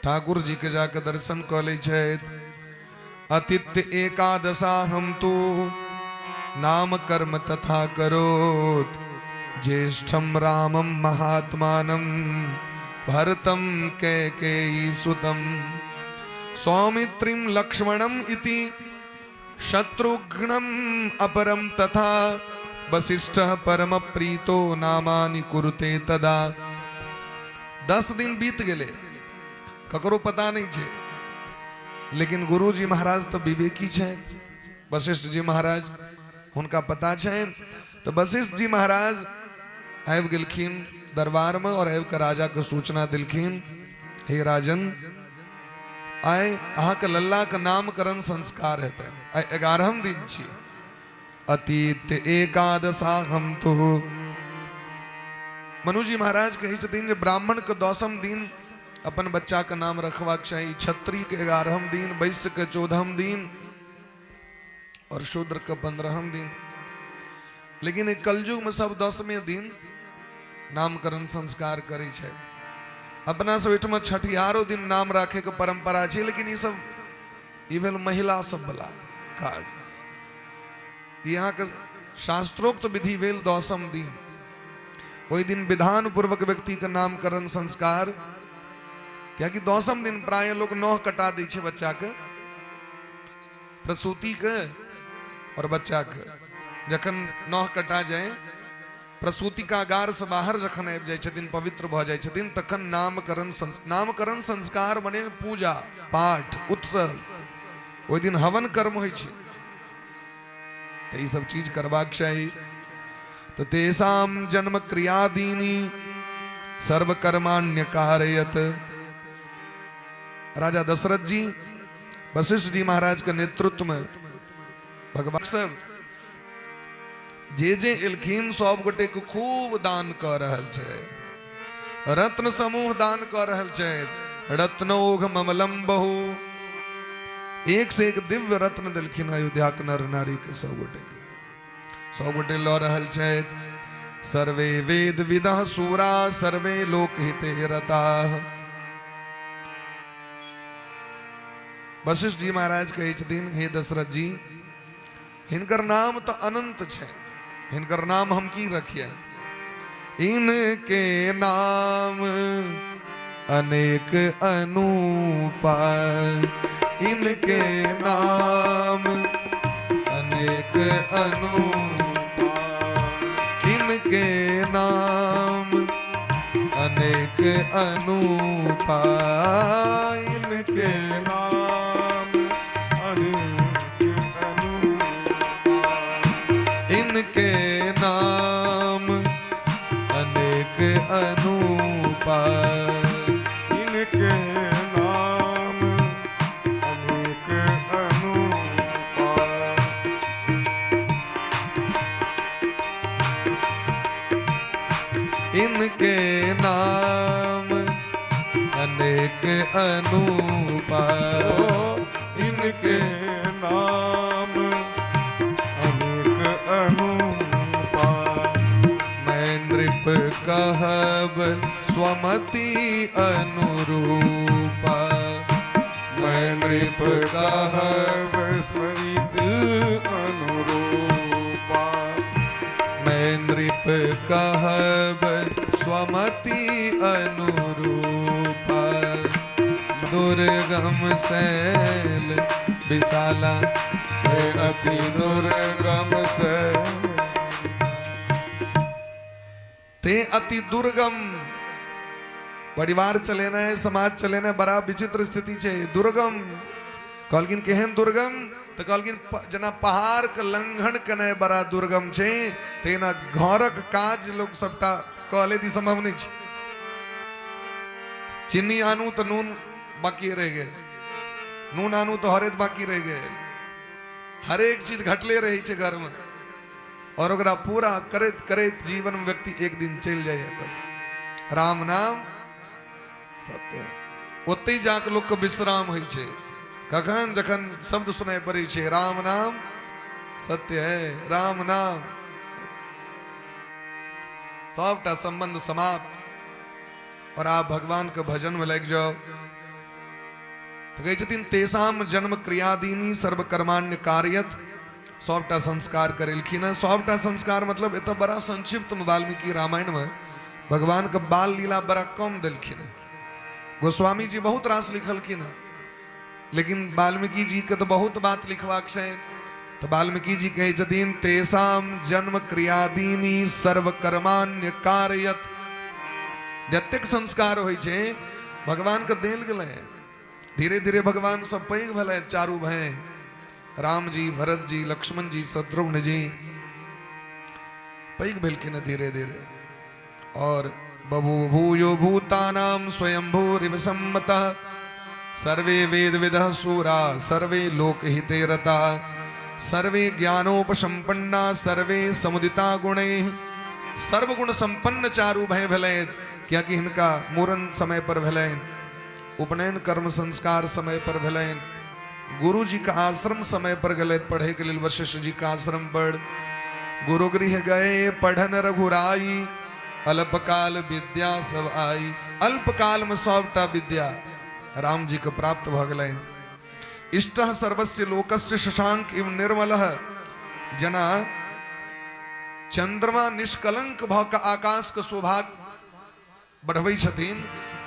ठाकुर जी के जाके दर्शन कऽ लै छथि। अतिथ्य एकादशा हम तो नाम कर्म तथा करोत, ज्येष्ठम रामम महात्मानम भरतम कैकेयी सुतम, सौमित्रिम लक्ष्मणम इति शत्रुघ्नम अपरम तथा, वशिष्ठ परम प्रीतो नामानि कुरुते तदा। 10 दिन बीत गेले, ककरो पता नहीं छे, लेकिन गुरुजी महाराज तो विवेकी छे, वशिष्ठ जी महाराज हुनका पता छे। तो वशिष्ठ जी महाराज आबि गेलखिन दरबार में और आबि के राजा के सूचना दिलखिन, हे राजन, आइ अहाँके लल्ला के नामकरण संस्कार हेतै, आइ 11 दिन छी। अतीत एकादशा हम तो मनुजी महाराज कहै छथिन जे ब्राह्मण के 10म दिन अपन बच्चा के नाम रखबाक चाही, क्षत्रिय के 11म दिन, वैश्य के 14म दिन और शूद्र के 15म दिन। लेकिन कलयुग में सब 10वें दिन नामकरण संस्कार करै छै। अपना सब ओहिठाम छठिहारो दिन नाम राखे के परंपरा छै, लेकिन ई सब ई भेल महिला सब वाला काज। यहाँ के शास्त्रोक्त विधि भेल 10म दिन, ओहि दिन विधान पूर्वक व्यक्ति के नामकरण संस्कार, कियाकि 10म दिन प्राय लोग नह कटा दै छै बच्चा के, प्रसूति के और बच्चा के। जखन नह कटा जाए, प्रसूतिकागार से बाहर जखन आबि जाइ छथिन, पवित्र भऽ जाइ छथिन, तखन नामकरण नामकरण संस्कार मने पूजा पाठ उत्सव, ओहि दिन हवन कर्म होइ छै। तऽ ई सब चीज करबाक चाही। तऽ तेषाम जन्म क्रियादीनी सर्वकर्माण्य कारयत। राजा दशरथ जी वशिष्ठ जी महाराज के नेतृत्व में भगवान सब जे जे एलखिन सब गोटे के खूब दान कऽ रहल छै, रत्न समूह दान कऽ रहल छै। रत्नोघ ममलम बहु, एक से एक दिव्य रत्न देलखिन अयोध्या के नर नारी के सब गोटे के, सब गोटे लऽ रहल छथि। सर्वे वेद विदः सूरा सर्वे लोक हिते रताः। वशिष्ठ जी महाराज कहै छथिन, हे दशरथ जी, हिनकर नाम तऽ अनंत छै, हिनकर नाम हम की रखिए? इनके नाम अनेक अनूपा, इनके नाम अनेक अनूपा, इनके नाम अनेक अनूपा, इनके नाम अनेक अनूपा, इनके नाम अनेक अनूपा, इनके नाम अनेक अनूपा, इनके नाम अनेक अनूपा। इनके नाम अनेक अनूपा। मैं नृप कहब स्वमति अनुरूपा। मैं नृप कहब कहब स्मृत अनुरूपा। मैं नृप कहब स्वमति अनुरूपा। दुर्गम शैल विशाला। हे अति दुर्गम से ते अति दुर्गम। परिवार चलेनाइ, समाज चलेनाइ बड़ा विचित्र स्थिति छै। दुर्गम कहलखिन। केहन दुर्गम? तऽ कहलखिन, जेना पहाड़के लंघन केनाइ बड़ा दुर्गम छै, तेना घरक काज लोक सबटा कऽ लेत, ई सम्भव नहि छै। चीनी आनू तऽ नून बाकी रहि गेल, नून आनू तऽ हरैद बाकी रहि गेल। हरेक चीज घटले रहै छै घरमे और ओकरा पूरा करैत करैत जीवन में व्यक्ति एक दिन चलि जाइए एतऽसँ। राम नाम सत्य। ओतहि जाके लोकके विश्राम होइ छै। कखन? जखन शब्द सुनाइ पड़ै छै, राम नाम सत्य है, राम नाम। सबटा संबंध समाप्त और आप भगवान के भजन में लागि जाओ। तऽ कहै छथिन, तेषाम जन्म क्रियादीनी सर्वकर्माण्य कार्यत। सबटा संस्कार करेलखिन हँ। सबटा संस्कार मतलब एतऽ बड़ा संक्षिप्त में वाल्मीकि रामायण में भगवान के बाल लीला बड़ा कम देलखिन हँ। गोस्वामी जी बहुत रास लिखलखिन हँ, लेकिन वाल्मीकि जी के तऽ बहुत बात लिखबाक छै। तऽ वाल्मीकि जी कहै छथिन, तेषाम जन्म क्रियादीनी सर्वकर्माण्य कार्यत। जतेक संस्कार होइ छै, भगवान के देल गेलै। धीरे धीरे भगवान सब पैघ भेलै। चारू भाई राम जी, भरत जी, लक्ष्मण जी, शत्रुघ्न जी पैघ भेलखिन धीरे धीरे। और बभू भूयो भूतानाम स्वयंभूरिव सम्मतः, सर्वे वेद विदः सूरा, सर्वे लोकहिते रता, सर्वे ज्ञानोपसंपन्ना, सर्वे समुदिता गुणैः। सर्वगुण संपन्न चारू भय भेलै, कियाकि हिनका मूड़न समय पर भेलनि, उपनयन कर्म संस्कार समय पर भेलनि, गुरु जी का आश्रम समय पर गेलथि पढ़े के लेल। वशिष्ठ जी का आश्रम पर गुरुगृह गए पढ़न रघुराई, अल्पकाल विद्या सब आई। अल्पकाल में सबटा विद्या राम जी के प्राप्त भऽ गेलनि। इष्ट सर्वस्य लोकस्य शशांक इव निर्मल। जेना चंद्रमा निष्कलंक भऽ कऽ आकाश के शोभा बढ़बै छथिन,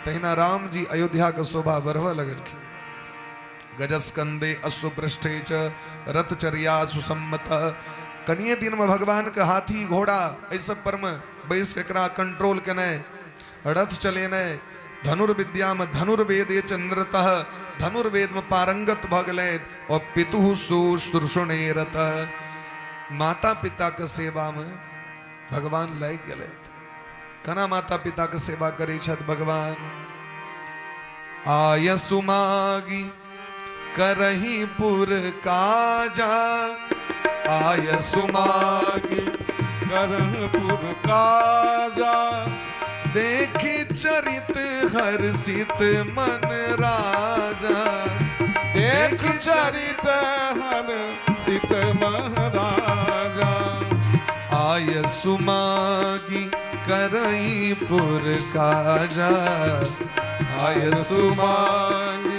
तहिना राम जी अयोध्या के शोभा बढ़बऽ लगलखिन। गजस्कंदे अश्वपृष्ठे च रथचर्या सुसम्मत। कनिए दिन में भगवान के हाथी, घोड़ा, एहि सब पर में बैस के एकरा कंट्रोल केनाइ, रथ चलेनाइ, धनुर्विद्या में धनुर्वेदे च नृतः, धनुर्वेद में पारंगत भऽ गेलथि। और पितुः शुश्रूषणे रतः, माता पिता के सेवा में भगवान लागि गेलथि। केना माता पिता के सेवा करै छथि भगवान? आयसु मागी करही पुर काजा, आयसु मागी करहपुर काजा। देखी चरित हर्षित मन राजा। देख चरित हर सित महाराजा। आयसु मागी करई पुर काजा, आयसु मांगी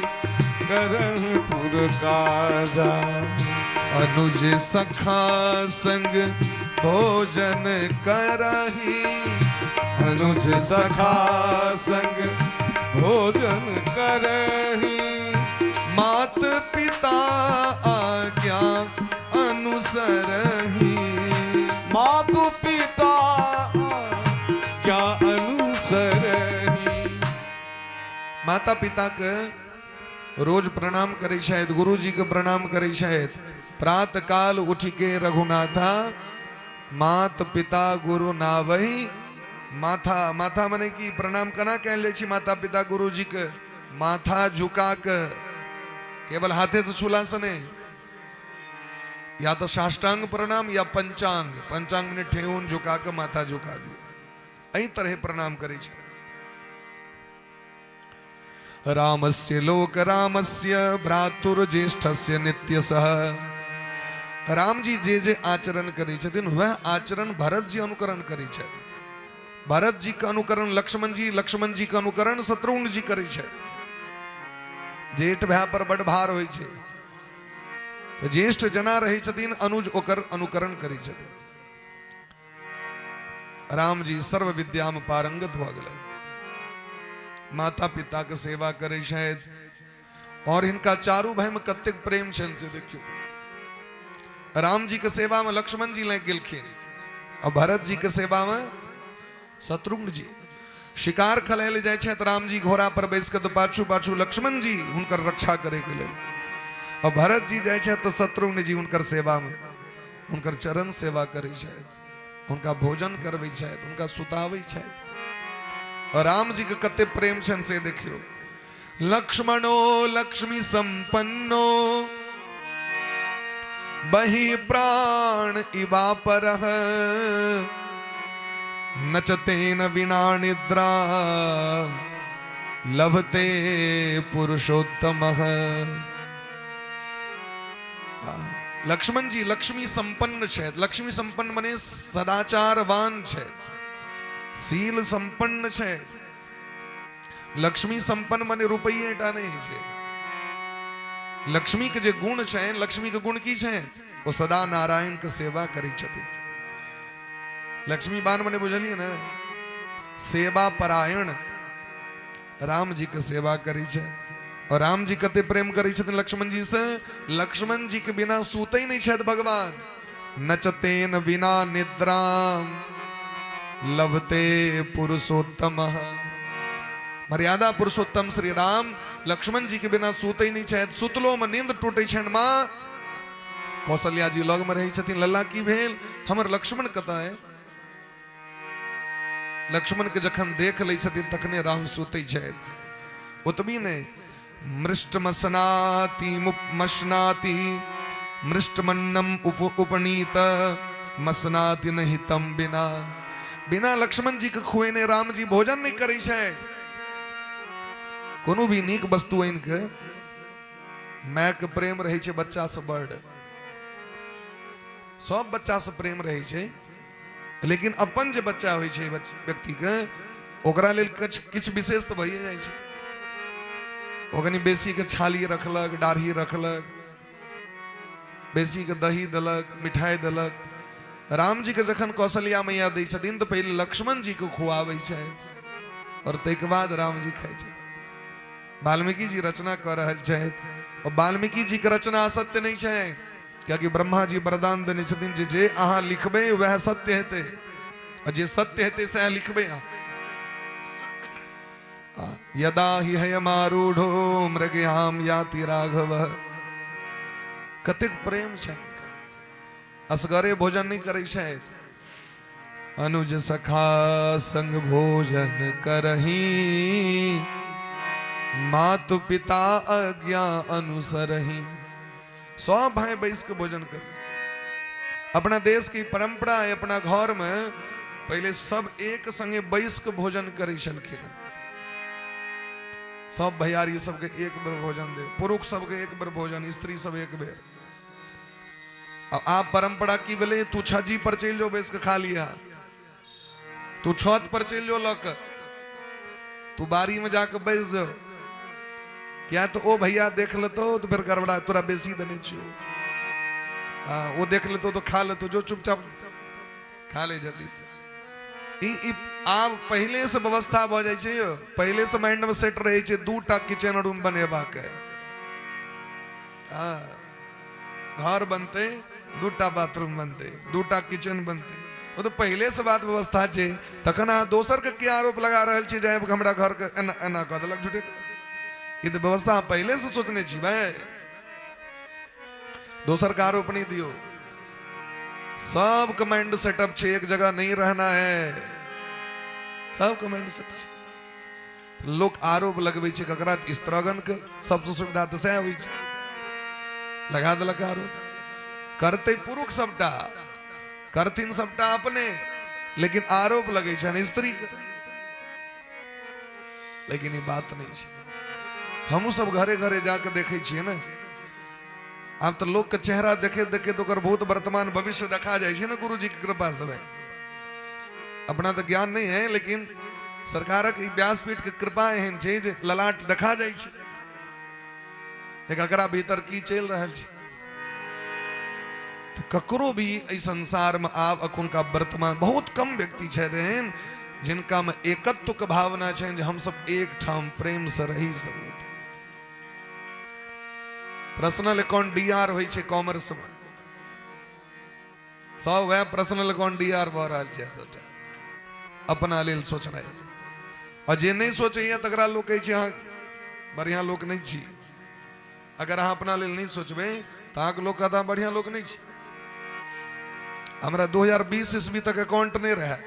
करहपुर काजा। अनुज सखा संग भोजन करही, अनुज सखा संग भोजन करही। मात पिता आज्ञा अनुसरही। मातु पिता क्या अनुसरही। माता पिता के रोज प्रणाम करै छथि, गुरुजी के प्रणाम करै छथि। प्रात काल उठ के रघुनाथा मात पिता गुरु नावही माथा। माथा मने की प्रणाम केना कयल जाइ छै माता पिता गुरुजी के? माथा झुका के, केवल हाथे से छूला से नहीं। या तो साष्टांग प्रणाम या पंचांग। पंचांग ने ठेहुन झुका के माथा झुका दिया, एहि तरह प्रणाम करै छै। रामस्य लोक रामस्य भ्रातुर्ज्येष्ठस्य नित्यशः। रामजी जे जे आचरण करै छथिन वएह आचरण भरत जी अनुकरण करै छथि। भरत जी के अनुकरण लक्ष्मण जी, लक्ष्मण जी के अनुकरण शत्रुघ्न जी करै छथि। जेठ भाय पर बड भार होइ छै, तऽ ज्येष्ठ जेना रहै छथिन अनुज ओकर अनुकरण करै छथिन। राम जी सर्व विद्या में पारंगत भऽ गेलै, माता पिता के सेवा करै छथि और हिनका चारू भाई में कतेक प्रेम छनि से देखियौ। राम जी के सेवा में लक्ष्मण जी लागि गेलखिन और भरत जी के सेवा में शत्रुघ्न जी। शिकार खेलै लए जाइ छथि राम जी घोड़ा पर बैस के, तऽ पाछू पाछू लक्ष्मण जी हुनकर रक्षा करे के लेल, और भरत जी जाइ छथि तऽ शत्रुघ्न जी हुनकर सेवा में हुनकर चरण सेवा करै छथि, हुनका भोजन करबै छथि, हुनका सुताबै छथि। और राम जी के कते प्रेम छनि से देखियौ। लक्ष्मणो लक्ष्मी संपन्नो बहि प्राण इवा परः न च तेन विना निद्रा लभते पुरुषोत्तमः। लक्ष्मण जी लक्ष्मी संपन्न छथि। लक्ष्मी संपन्न मने सदाचारवान छथि, शील संपन्न छथि। लक्ष्मी संपन्न मने रुपैये टा नहि छै। लक्ष्मी के जे गुण छै, लक्ष्मी के गुण की छै? ओ सदा नारायण के सेवा करै छथिन। लक्ष्मीवान मने बुझलियै ने, सेवा परायण। राम जी के सेवा करै छै और राम जी कते प्रेम करै छथिन लक्ष्मण जी से। लक्ष्मण जी के बिना सूते नहीं छथि भगवान। नचतेन बिना निद्रा लभते पुरुषोत्तम। मर्यादा पुरुषोत्तम श्री राम लक्ष्मण जी के बिना सूते नहीं छथि। सुतलो में नींद टूटे छनि माँ कौशल्या जी लग में रहै छथिन। लल्ला की भेल, हमर लक्ष्मण कतऽ है? लक्ष्मण के जखन देख लै छथिन तखने राम सुतै छथि। ओतबी नहि, मृष्टमसनाति मसनाति मृष्टमन्नम उप उपनीत मसनाति नहि तम बिना। बिना लक्ष्मण जी के खुएने राम जी भोजन नहि करै छै। कोनो भी नीक वस्तु आनि के माय के प्रेम रहै छै बच्चा से बड़, सब बच्चा से प्रेम रहै छै, लेकिन अपन जे बच्चा होइ छै व्यक्तिके, ओकरा लेल किछु किछु विशेष तऽ भइए जाइ छै। ओ कनि बेसीके छाली रखलक, दाढ़ी रखलक, बेसीके दही देलक, मिठाइ देलक। रामजीके जखन कौशल्या मैया दै छथिन तऽ पहिले लक्ष्मण जीके खुआबै छै आओर ताहिके बाद रामजी खाइ छै। वाल्मीकि जी रचना कऽ रहल छथि और वाल्मीकि जी के रचना असत्य नहि छै, कियाकि ब्रह्मा जी वरदान देने छथिन जे जे अहाँ लिखबै वएह सत्य हेतै आ जे सत्य हेतै सएह लिखबै अहाँ। यदा हि हयमारूढ़ो मृगयाम याति राघव। कतेक प्रेम छै, असगरे भोजन नहि करै छथि। अनुज सखा संग भोजन करही, मातु पिता आज्ञा अनुसरही। सब भाई बैस के भोजन कर। अपना देश की परंपरा है, अपना घर में पहले सब एक संगे बैस के भोजन करै छलखिन। सब भैयारी सबके एक बेर भोजन दे, पुरुष सबके एक बेर भोजन, स्त्री सब एक बेर। आब परंपरा की भेलै, तू छज्जी पर चलि जो बैस के खा लिया, तू छत पर चलि जो लऽ के, तू बाड़ी में जाके बैस जो, किया तो ओ भैया देख लेतो तो फिर गड़बड़ा, तोरा बेसी देने छियो। हाँ, वो देख लेतो तो खा लेतो, जो चुपचाप खा ले जल्दी से। ई ई आब पहिले से व्यवस्था भऽ जाइ छै यौ, पहिले से माइंड में सेट रहै छै दूटा किचन रूम बनेबाक है। हाँ, घर बनते दूटा बाथरूम बनते दूटा किचन बनते, ओ तऽ पहिले से बात व्यवस्था छै। तखन अहाँ दोसर के की आरोप लगा रहल छी जे आबि कऽ हमरा घर के एना एना कऽ देलक झूठे? ई तऽ व्यवस्था अहाँ पहिले से सोचने छी भाय। दोसर के आरोप नहीं दियो। सबके माइंड सेटअप छै, एक जगह नहीं रहना है, सबके माइंड सेट छै। लोक आरोप लगबै छै ककरा? स्त्रगण के सबसे सुविधा तऽ सएह होइ छै, लगा देलक आरोप। करतै पुरुष सबटा, करथिन सबटा अपने, लेकिन आरोप लगै छनि स्त्री के। लेकिन ई बात नहि छै। हमहूँ सब घरे घरे जाके देखै छियै ने। आब तऽ लोकके चेहरा देखैत देखैत ओकर भूत वर्तमान भविष्य देखा जाइ छै ने गुरुजीके कृपासँ। भाई अपना तऽ ज्ञान नहि है, लेकिन सरकारक ई व्यासपीठके कृपा एहन छै जे ललाट देखा जाइ छै एकरा भीतर की चलि रहल छै। तऽ ककरो भी एहि संसारमे आब अखुनका वर्तमान बहुत कम व्यक्ति छथि एहन जिनकामे एकत्वके भावना छनि जे हमसब एकठाम प्रेमसँ रही सब। पर्सनल अकाउंट डी आर होइ छै कॉमर्समे, सब वएह पर्सनल अकाउंट डी आर भऽ रहल छै सबटा अपना लेल सोचनाइ। आ जे नहि सोचैया तकरा लोक कहै छै अहाँ बढ़िआँ लोक नहि छी। अगर अहाँ अपना लेल नहि सोचबै तऽ अहाँके लोक कहता बढ़िआँ लोक नहि छी। हमरा 2020 ईस्वी तक अकाउंट नहि रहै,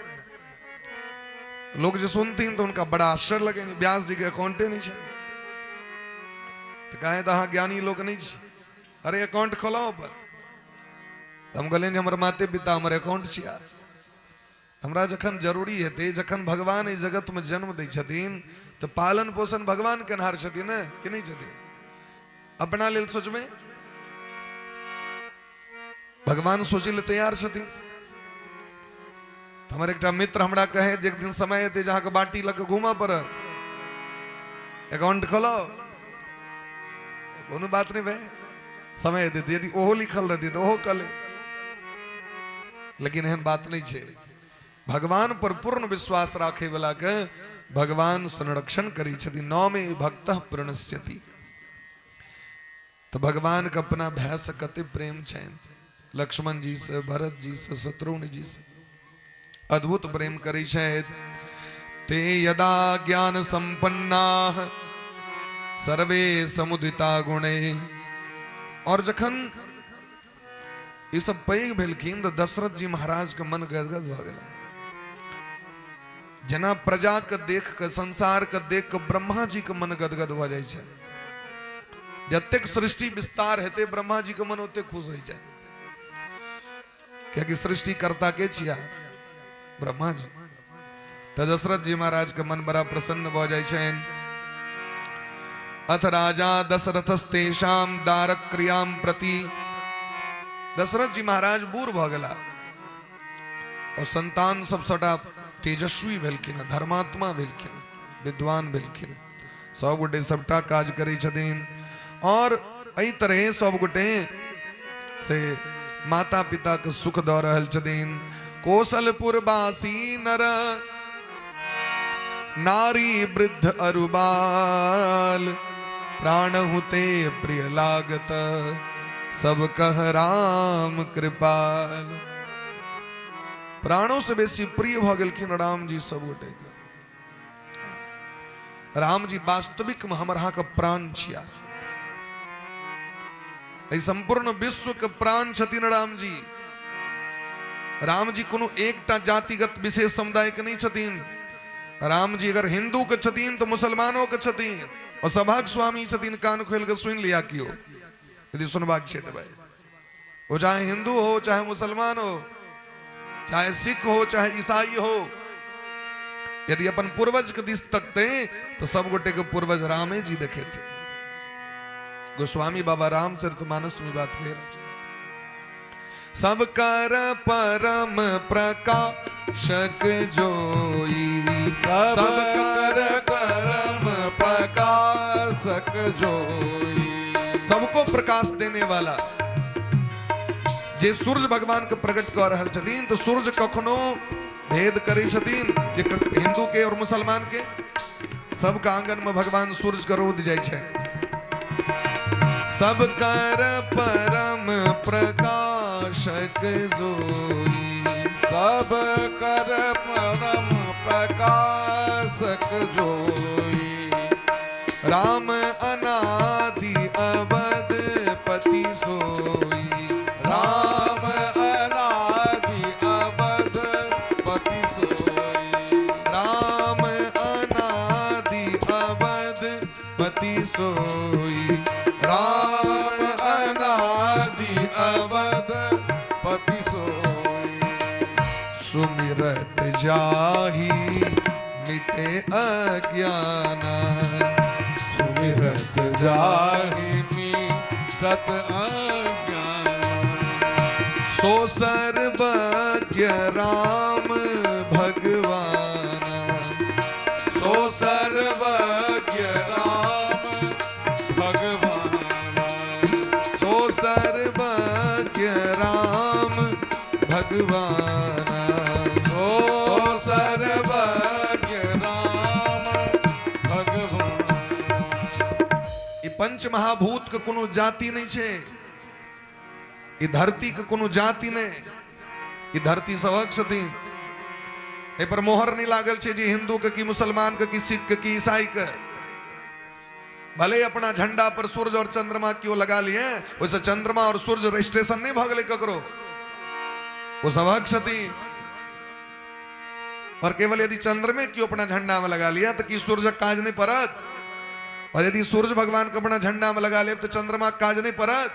लोक जे सुनथिन तऽ हुनका बड़ा आश्चर्य लगनि, व्यास जी के अकाउंटे नहि छै तऽ कहे तऽ अहाँ ज्ञानी लोक नहि छी। अरे अकाउंट खोलाओ पर। हम कहलियनि हमर माते पिता हमर अकाउंट छिया। हमरा जखन जरूरी हेतै, जखन भगवान एहि जगतमे जन्म दै छथिन तऽ पालन पोषण भगवान केनहार छथिन ने कि नहि छथिन? अपना लेल सोचबै, भगवान सोचै लए तैयार छथिन। हमर एकटा मित्र हमरा कहे जे एक दिन समय एतै जे अहाँके बाटी लऽ कऽ घूमऽ पड़त, अकाउंट खोलाओ। कोनो बात नहि भाई, समय एतै यदि ओहो लिखल रहतै तऽ ओहो कऽ ले, लेकिन एहन बात नहि छै। भगवान पर पूर्ण विश्वास राखै वाला के भगवान संरक्षण करै छथिन। नौ में भक्त प्रणश्यति। तऽ भगवान के अपना भाय से कते प्रेम छनि, लक्ष्मण जी से, भरत जी से, शत्रुघ्न जी से अद्भुत प्रेम करै छथि। ते यदा ज्ञान संपन्ना सर्वे समुदिता गुणे। और जखन ई सब पैघ भेलखिन तऽ दशरथ जी महाराज के मन गदगद भऽ गेल। जेना प्रजा के देख के, संसार के देख के ब्रह्मा जी के मन गदगद भऽ जाइ छै, जतेक सृष्टि विस्तार हेतै ब्रह्मा जी के मन ओतेक खुश होइ छै, कियाकि सृष्टिकर्ता के छिया ब्रह्मा जी। तऽ दशरथ जी महाराज के मन बड़ा प्रसन्न भऽ जाइ छनि। अथ राजा दशरथस्तेषाम दारक क्रियाम प्रति। दशरथ जी महाराज बूढ़ भऽ गेला और संतान सब सबटा तेजस्वी भेलखिन, धर्मात्मा भेलखिन, विद्वान भेलखिन, सब गोटे सबटा काज करै छथिन। और एहि तरहे सब गोटे से माता पिता के सुख दऽ रहल छथिन। कौशलपुर बासी नर नारी वृद्ध अरुबाल, प्राण हुते प्रिय लागत सब कह राम कृपाल। प्राणों से बेसी प्रिय भऽ गेलखिन राम जी सब गोटे के। राम जी वास्तविक में हमर अहाँके प्राण छिया, एहि संपूर्ण विश्व के प्राण छथिन राम जी। राम जी कोनो एकटा जातिगत विशेष समुदाय के नहीं छथिन। राम जी अगर हिंदू के छथिन तो मुसलमानों के छथिन और सभक स्वामी छथिन। कान खोल के सुन लिया कियो यदि सुनबाक छै तऽ भाई, वो चाहे हिंदू हो, चाहे मुसलमान हो, चाहे सिख हो, चाहे ईसाई हो, यदि अपन पूर्वज के दिस तकते तो सब गोटे के पूर्वज रामे जी देखे थे। गोस्वामी बाबा रामचरित मानस में बात कह रहे, सब कर परम प्रकाशक जोई, सब कर परम प्रकाशक जोई, सबको प्रकाश देने वाला। जे सूर्य भगवान के प्रकट कर रहल छथिन तो सूर्य कखनो भेद करै छथिन जे हिंदू के और मुसलमान के? सबके आंगन में भगवान सूर्य के रौद जाइ छै। सब कर परम प्रकाशक जोई, सब कर परम प्रकाशक जोई, राम अनादि अवध पति सोई, राम अनादि अवध पति सोई, राम अनादि अवध पति सोई, राम अनादि अवध पति सोई। सुमिरत जाहि मिटे अज्ञाना, सुमिरत जाहि सत अज्ञान। सो सर्वज्ञ राम भगवान, सो सर्वज्ञ राम भगवान, सो सर्वज्ञ राम भगवान, सो सर्वज्ञ राम भगवान। ई पंच महाभूत के कोनो जाति नहीं छे, ई धरती के कोनो जाति नहीं, ई धरती सबक छथिन। एहि पर मोहर नहीं लागल छे जे हिंदू के की मुसलमान के की सिख के की ईसाई के। भले अपना झंडा पर सूरज और चंद्रमा क्यों लगा लिए, ओहिसँ चंद्रमा और सूर्य रजिस्ट्रेशन नहीं भऽ गेलै ककरो, ओ सबक छथिन। और केवल यदि चंद्रमे क्यों अपना झंडा में लगा लिया तो की सूर्यक काज नहीं पड़त, और यदि सूर्य भगवान के अपना झंडा में लगा लेब तो चंद्रमा के काज नहीं पड़त।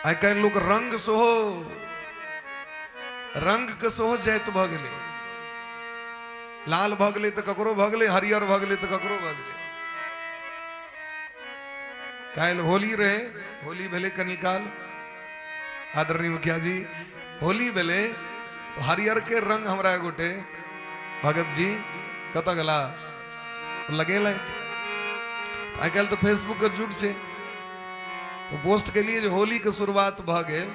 आइ काल्हि लोक रंग सेहो, रंग के सेहो जाति भऽ गेलै, लाल भऽ गेलै तऽ ककरो भऽ गेलै, हरियर भऽ गेलै तऽ ककरो भऽ गेलै। काल्हि होली रहे, होली भेलै कनी काल, आदरणीय मुखिया जी, होली भेलै तऽ हरियर के रंग हमरा गोटे भगत जी कतऽ गेला लगेलथि। आइ काल्हि तऽ फेसबुक के जुग छै, तऽ पोस्ट केलियै जे होली के शुरुआत भऽ गेल,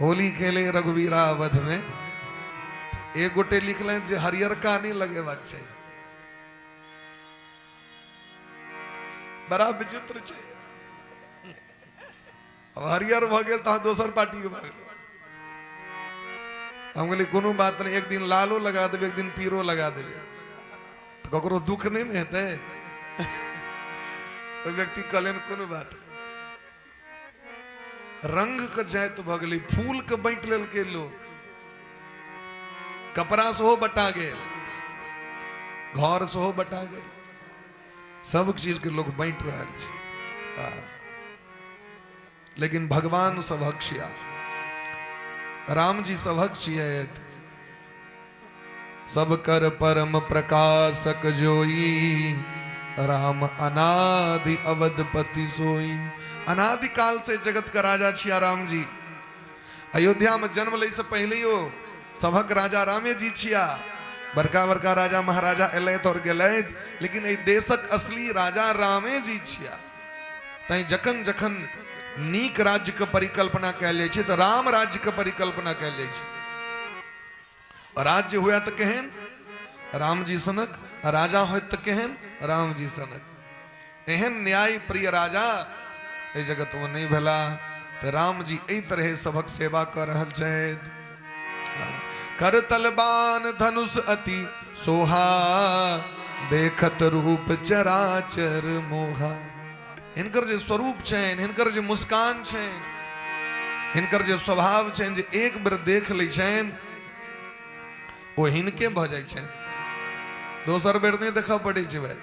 होली खेले रघुवीरा अवध में। एक गोटे लिखलनि जे हरियरका नहि लगेबाक चाही। बड़ा विचित्र छै। अब हरियर भऽ गेल तऽ अहाँ दोसर पार्टी के भऽ गेल। हम कहलियै कोनो बात नहि, एक दिन लालो लगा देबै, एक दिन पीरो लगा देबै, तऽ ककरो दुख नहि ने हेतै। ओहि व्यक्ति कहलनि कोनो बात नहि। रंग के जाति भऽ गेलै, फूल के बाँटि लेलकै लोक, कपड़ा सेहो बटा गेल, घर सेहो बटा गेल, सब चीज के लोक बाँटि रहल छै। लेकिन भगवान सभक छिया, राम जी सभक छियैत। सब कर परम प्रकाशक जोई, राम अनादि अवधपति सोई। अनादि काल से जगत का राजा छिया राम जी। अयोध्या में जन्म लै से पहले सभक राजा रामे जी छिया। बड़का बड़का राजा महाराजा एलथि और गेलथि, लेकिन एहि देशक असली राजा रामे जी छिया। तैं जखन जखन नीक राज्य के परिकल्पना कयल जाइ छै तऽ राम राज्य के परिकल्पना कयल जाइ छै। राज्य हुए तऽ केहन राम जी सनक, राजा होत तऽ केहन राम जी सनक। एहन न्याय प्रिय राजा एहि जगत में नहीं भेला। तऽ राम जी एहि तरह सभक सेवा कऽ रहल छथि। कर तलबान धनुष अति सोहा, देखत रूप चराचर मोहा। हिनकर जे स्वरूप छनि, हिनकर जे मुस्कान छनि, हिनकर जे स्वभाव छनि, जे एक बेर देख लै छनि ओ हिनके भऽ जाइ छनि, दोसर बेर नहि देखऽ पड़ै छै भाइ।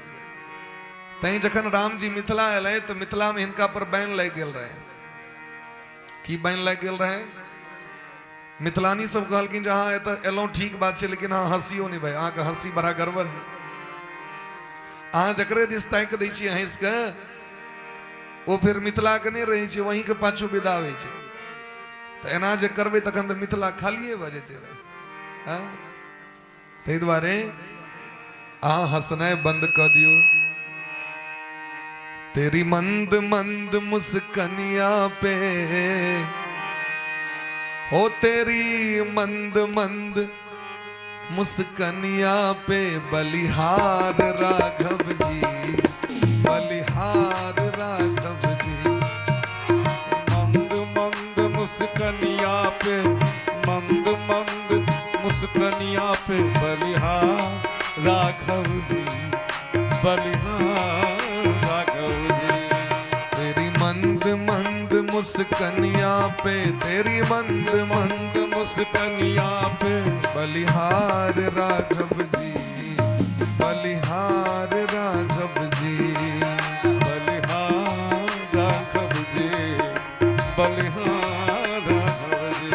तैं जखन रामजी मिथिला एलै तऽ मिथिलामे हिनका पर बैन लागि गेल रहै। की बैन लागि गेल रहै? मिथिलानी सब कहलखिन जे अहाँ एतऽ एलहुँ ठीक बात छै, लेकिन अहाँ हँसियो नहि भाइ, अहाँके हँसी बड़ा गड़बड़ है। अहाँ जकरे दिस ताकि दै छियै हँसि कऽ, ओ फेर मिथिलाके नहि रहै छै, वहीँके पाछू विदा होइ छै। तऽ एना जे करबै तखन तऽ मिथिला खालिए भऽ जेतै भाइ। हँ, ताहि दुआरे अहाँ हँसनाइ बंद कऽ दियौ। तेरी मंद मंद मुस्कनिया पे, हो तेरी मंद मंद मुस्कनिया पे बलिहार राघव जी, बलिहार राघव जी। मंद मंद मुस्कनिया पे, मंद मंद मुस्कनिया पे बलिहार राघव जी, बलिहार राघव जी। तेरी मंद मंद मुस्कनिया पे, तेरी मंद मंद मंद मुस्कनिया पे बलिहार राघव जी, बलिहार राघव जी, बलिहार राघव जी, बलिहार राघव जी।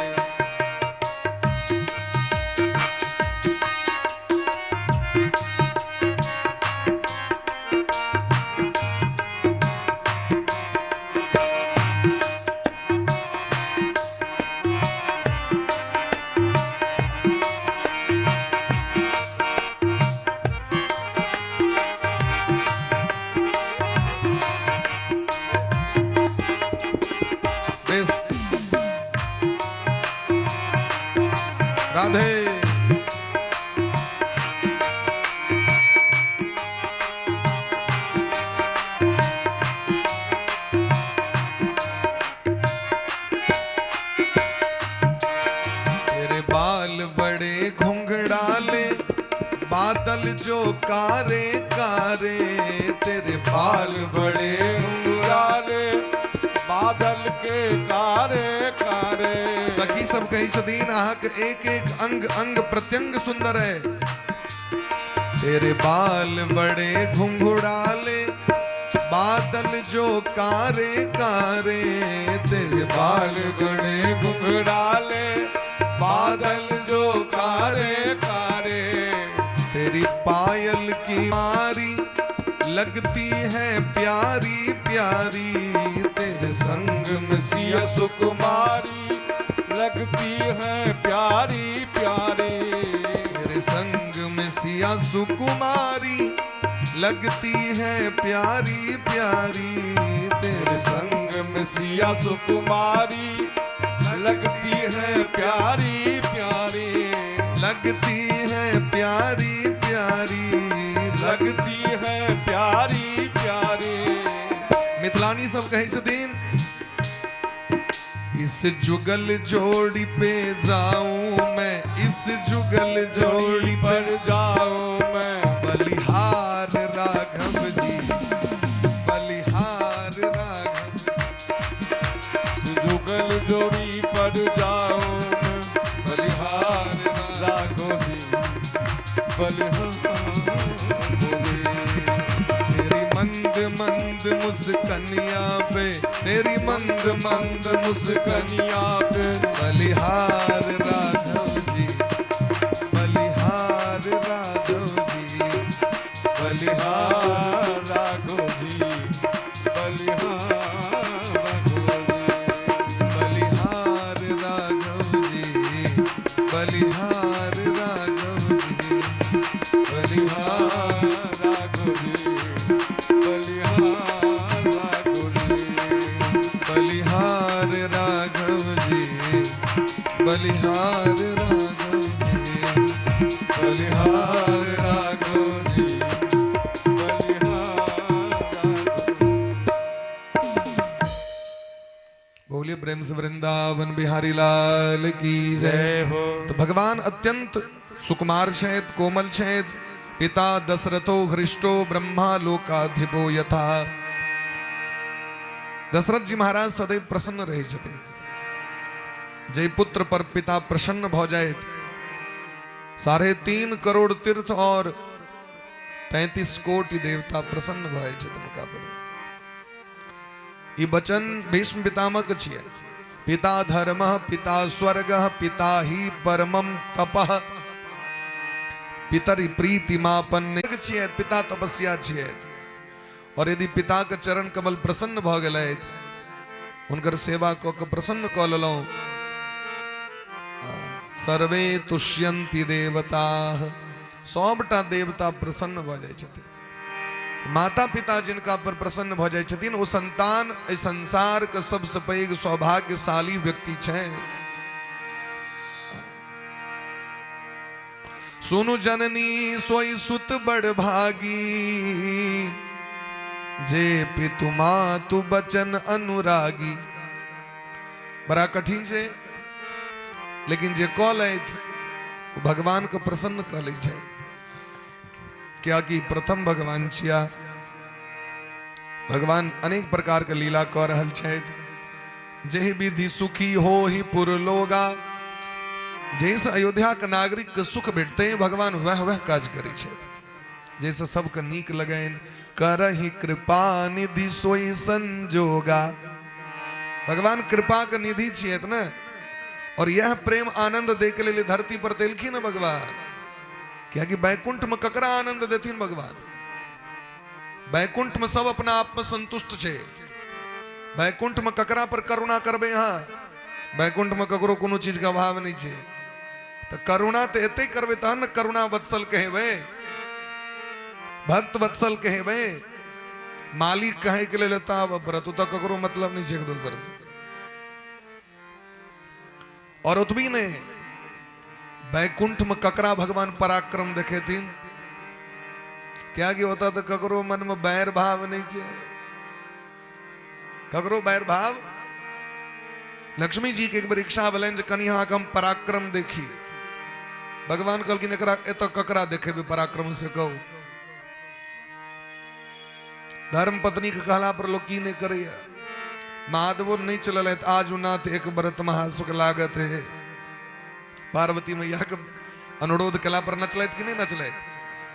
जो कारे कारे, तेरे बाल बड़े घुंघराले बादल के कारे कारे। सखी सब कहै छथिन अहाँके एक एक अंग अंग प्रत्यंग सुंदर है। तेरे बाल बड़े घुंघराले बादल जो कारे कारे, तेरे बाल बड़े घुंघराले बादल जो कारे कारे। तेरी पायल की मारी लगती है प्यारी प्यारी, तेरे संग में सिया सुकुमारी लगती है प्यारी प्यारी। तेरे संग में सिया सुकुमारी लगती है प्यारी प्यारी, तेरे संग में सिया सुकुमारी लगती है प्यारी प्यारी, लगती है प्यारी प्यारी, लगती है प्यारी प्यारी। मिथिलानी सब कहै छथिन इस जुगल जोड़ी पे जाऊं मैं, इस जुगल जोड़ी पर जाऊं मैं, बलिहार राघव जी, बलिहार राघव, जुगल जोड़ी पर जाऊं मैं, बलिहार राघव जी, बलिहार। तेरी मंद मंद मुस्कनिया पे, तेरी मंद मंद मुस्कनिया पे, बलिहार राघव जी, बलिहार राघव जी, बलिहार राघव जी, बलिहार बलिहार राघव जी, बलिहार राघव जी, बलिहार राघव जी, बलिहार राघव जी, बलिहार राघव जी, बलिहार राघव जी, बलिहार राघव जी, बलिहार राघव। बोलिए प्रेम से वृंदावन बिहारी लाल की जय। जय हो। तो भगवान अत्यंत सुकुमार छथि, कोमल छथि। पिता दशरथो हृष्टो ब्रह्मा लोकाधिपो यथा। दशरथ जी महाराज सदैव प्रसन्न रहै छथिन। जे पुत्र पर पिता प्रसन्न भऽ जाइत, 3.5 करोड़ तीर्थ और 33 कोटि देवता प्रसन्न भऽ जाइ छथिन हुनका पर। ई वचन भीष्म पितामह के छियै। पिता धर्म पिता स्वर्ग पिता ही परमम तपः पितरि प्रीति मापन्न छियै, पिता तपस्या छियै। और यदि पिता के चरण कमल प्रसन्न भऽ गेलथि, हुनकर सेवा कऽ के प्रसन्न कऽ लेलहुँ, सर्वे तुष्यन्ति देवता, सबटा देवता प्रसन्न भऽ जाइ छथिन। माता पिता जिनका पर प्रसन्न भऽ जाइ छथिन, ओ संतान एहि संसार के सबसे पैघ सौभाग्यशाली व्यक्ति छै। सुनु जननी सोई सुत बड़ भागी, जे पितु मातु बचन अनुरागी। बड़ा कठिन छै, लेकिन जे कऽ लैथ ओ भगवान के प्रसन्न कऽ लै छै, कियाकि प्रथम भगवान छिया। भगवान अनेक प्रकार के लीला कऽ रहल छथि। जेहि विधि सुखी हो ही पुर लोगा, जाहिसँ अयोध्या के नागरिक के सुख भेटतै, भगवान वह वह काज करै छथि जाहिसँ सबके नीक लगनि। करहि कृपा निधि सोई संजोगा, भगवान कृपा के निधि छियैत ने, और यह प्रेम आनंद दे के लिए धरती पर देलखिन ने भगवान। कियाकि वैकुंठ में ककरा आनंद देथिन भगवान? वैकुंठ में सब अपना आप में संतुष्ट छे। वैकुंठ में ककरा पर करुणा करबे अहाँ? वैकुंठ में ककरो कोनो चीज के अभाव नहीं छे। तो करुणा तो एते करबे तहन ने करुणा वत्सल कहेबे, भक्त वत्सल कहेबे। मालिक कहे के लेल एतऽ आबऽ पड़त, ओतऽ ककरो मतलब नहीं छे एक दोसर से। और ओतबी नहीं, वैकुंठ में ककरा भगवान पराक्रम देखेथिन? क्या कि होता तो ककरो मन में बैर भाव नहीं छे, ककरो बैर भाव। लक्ष्मी जी के एक बेर इच्छा भेलनि जे कनि अहाँके हम पराक्रम देखी। भगवान कहलखिन एकरा एतऽ ककरा देखेबै पराक्रम से कहू। धर्म पत्नी के कहला पर लोग की नहीं करैया। महादेवो नहीं चलल है आज नाथ एक व्रत महासुख लागत है। पार्वती मैया के अनुरोध केला पर नचलैत कि नहीं नचलैत?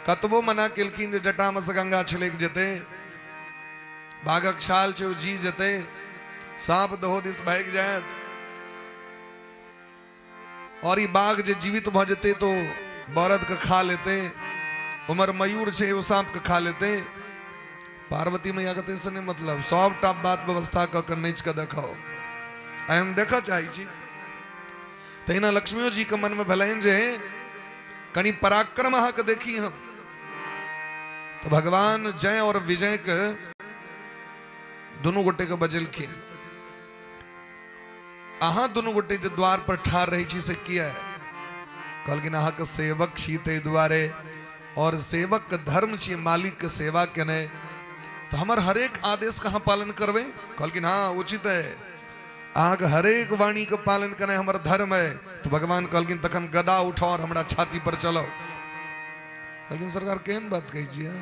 कतबो मना केलखिन जे जटा में से गंगा छलकि जेतै, बाघक छाल छै ओ जी जेतै, साँप दहो दिस भागि जायत, और ई बाघ जे जीवित भऽ जेतै तो बरद के खा लेतै, उमर मयूर छै ओ साँप के खा लेतै। पार्वती मैया के ताहिसँ नहि मतलब, सबटा बात व्यवस्था कऽ के नाचि कऽ देखाउ, आइ हम देखऽ चाहै छी। तहिना लक्ष्मियो जी के मनमे भेलनि जे कनि पराक्रम अहाँके देखी हम। तऽ भगवान जय और विजय के दुनू गोटे के बजेलखिन, अहाँ दुनू गोटे जे द्वार पर ठाढ़ रहै छी से किया? कहलखिन अहाँके सेवक छी ताहि दुआरे, और सेवक के धर्म छी मालिक के सेवा केनाइ, तऽ हमर हरेक आदेश के अहाँ पालन करबै? कहलखिन हाँ उचित है, अहाँके हरेक वाणी के पालन केनाइ हमर धर्म है। तऽ भगवान कहलखिन तखन गदा उठाओ और हमरा छाती पर चलाओ। कहलखिन सरकार केहन बात कहै छियै,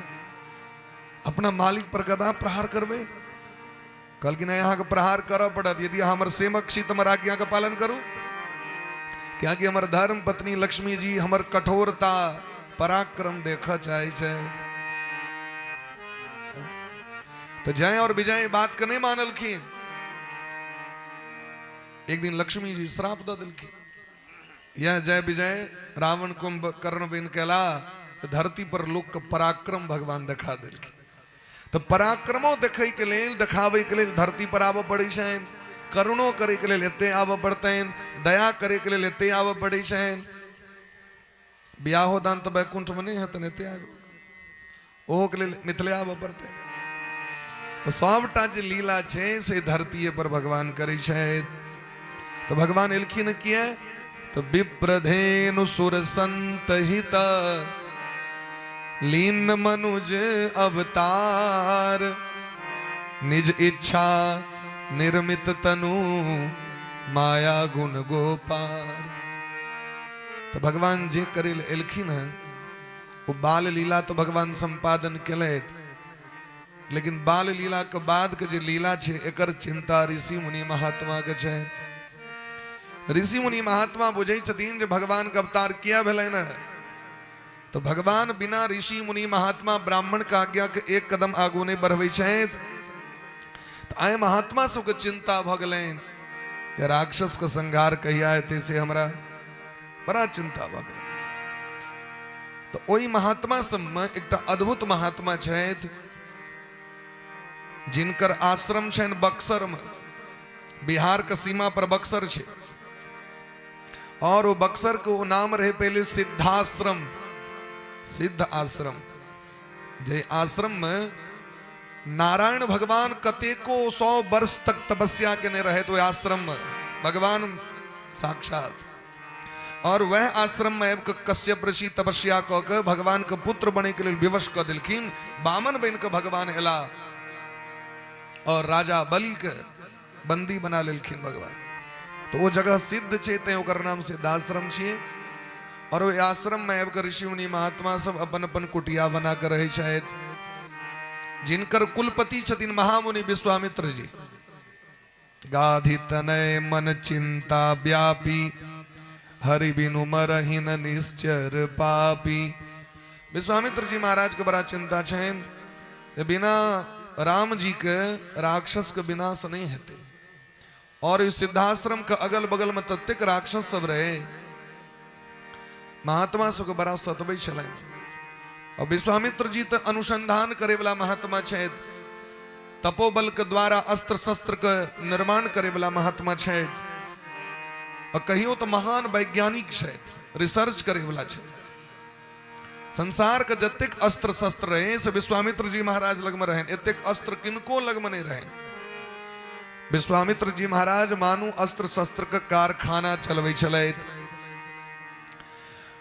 अपना मालिक पर गदा प्रहार करबै? कहलखिन नहि, अहाँके प्रहार करऽ पड़त, यदि अहाँ हमर सेवक छी तऽ हमर आज्ञाके पालन करू, कियाकि हमर धर्म पत्नी लक्ष्मी जी हमर कठोरता पराक्रम देखऽ चाहै छै। तऽ जय और विजय बात के नहि मानलखिन। एक दिन लक्ष्मी जी श्राप दऽ देलखिन, यह जय विजय रावण कुंभ कर्ण बिन केला, धरती पर लोक के पराक्रम भगवान देखा देलखिन। तऽ पराक्रमो देखैके लेल, देखाबैके लेल धरती पर आबऽ पड़ै छनि, करुणो करैके लेल एते आबऽ पड़तनि, दया करैके लेल एते आबऽ पड़ै छनि। बियाहो दान तऽ वैकुंठमे नहि हेतनि, एते आबि ओहोके लेल मिथिले आबऽ पड़तै। तऽ सबटा जे लीला छै से धरतीये पर भगवान करै छथि। तऽ भगवान एलखिन किया? तऽ विप्रधेनु सुर संत हित लीन मनुज अवतार, निज इच्छा निर्मित तनु माया गुण गोपाल। तऽ भगवान जे करे लए एलखिन हँ ओ बाल लीला तो भगवान संपादन केलथि, लेकिन बाल लीला के बाद के जे लीला छै एकर चिंता ऋषि मुनि महात्मा के छै। ऋषि मुनि महात्मा बुझै छथिन जे भगवान के अवतार किया भेलनि हँ। तो भगवान बिना ऋषि मुनि महात्मा ब्राह्मण के आज्ञा के एक कदम आगू नहीं बढ़बै छथि। तऽ आइ महात्मा सबके चिंता भऽ गेलनि जे राक्षस के संहार कहिया हेतै, से हमरा बड़ा चिंता भऽ गेलै। तऽ ओहि महात्मा सबमे एकटा अद्भुत महात्मा छथि जिनकर आश्रम छनि बक्सरमे, बिहार के सीमा पर बक्सर छै, और वो बक्सर के वो नाम रहे पहले सिद्धाश्रम, सिद्ध आश्रम। जे आश्रम में नारायण भगवान कतेको 100 वर्ष तक तपस्या केने रहे, तो आश्रम में भगवान साक्षात, और वह आश्रम में आबि कऽ कश्यप ऋषि तपस्या कऽ के भगवान के पुत्र बने के लेल विवश कऽ देलखिन। बामन बनि कऽ भगवान एला और राजा बलि के बंदी बना लेलखिन भगवान। तो ओ जगह सिद्ध छै, तैं ओकर नाम सिद्धाश्रम छियै। और ओहि आश्रम में आबि कऽ ऋषि मुनि महात्मा सब अपन अपन कुटिया बना कऽ रहै छथि, जिनकर कुलपति छथिन महामुनि विश्वामित्र जी। गाधि तनय मन चिंता व्यापी, हरि बिनु मरहिन निश्चर पापी। विश्वामित्र जी महाराज के बड़ा चिंता छनि जे बिना राम जी के राक्षस के विनाश नहीं हेतै। और इस सिद्धाश्रम के अगल बगल में ततेक राक्षस सब रहे, महात्मा सबके बड़ा सतबै छलनि। और विश्वामित्र जी तऽ अनुसंधान करे वाला महात्मा छथि, तपोबल के द्वारा अस्त्र शस्त्र के निर्माण करे वाला महात्मा छथि, और कहियो तऽ महान वैज्ञानिक छथि, रिसर्च करे वाला छथि। संसार के जतेक अस्त्र शस्त्र रहे से विश्वामित्र जी महाराज लग में रहे, एतेक अस्त्र किनको लग में नहीं रहे। विश्वामित्र जी महाराज मानू अस्त्र शस्त्र के कारखाना चलबै छलथि।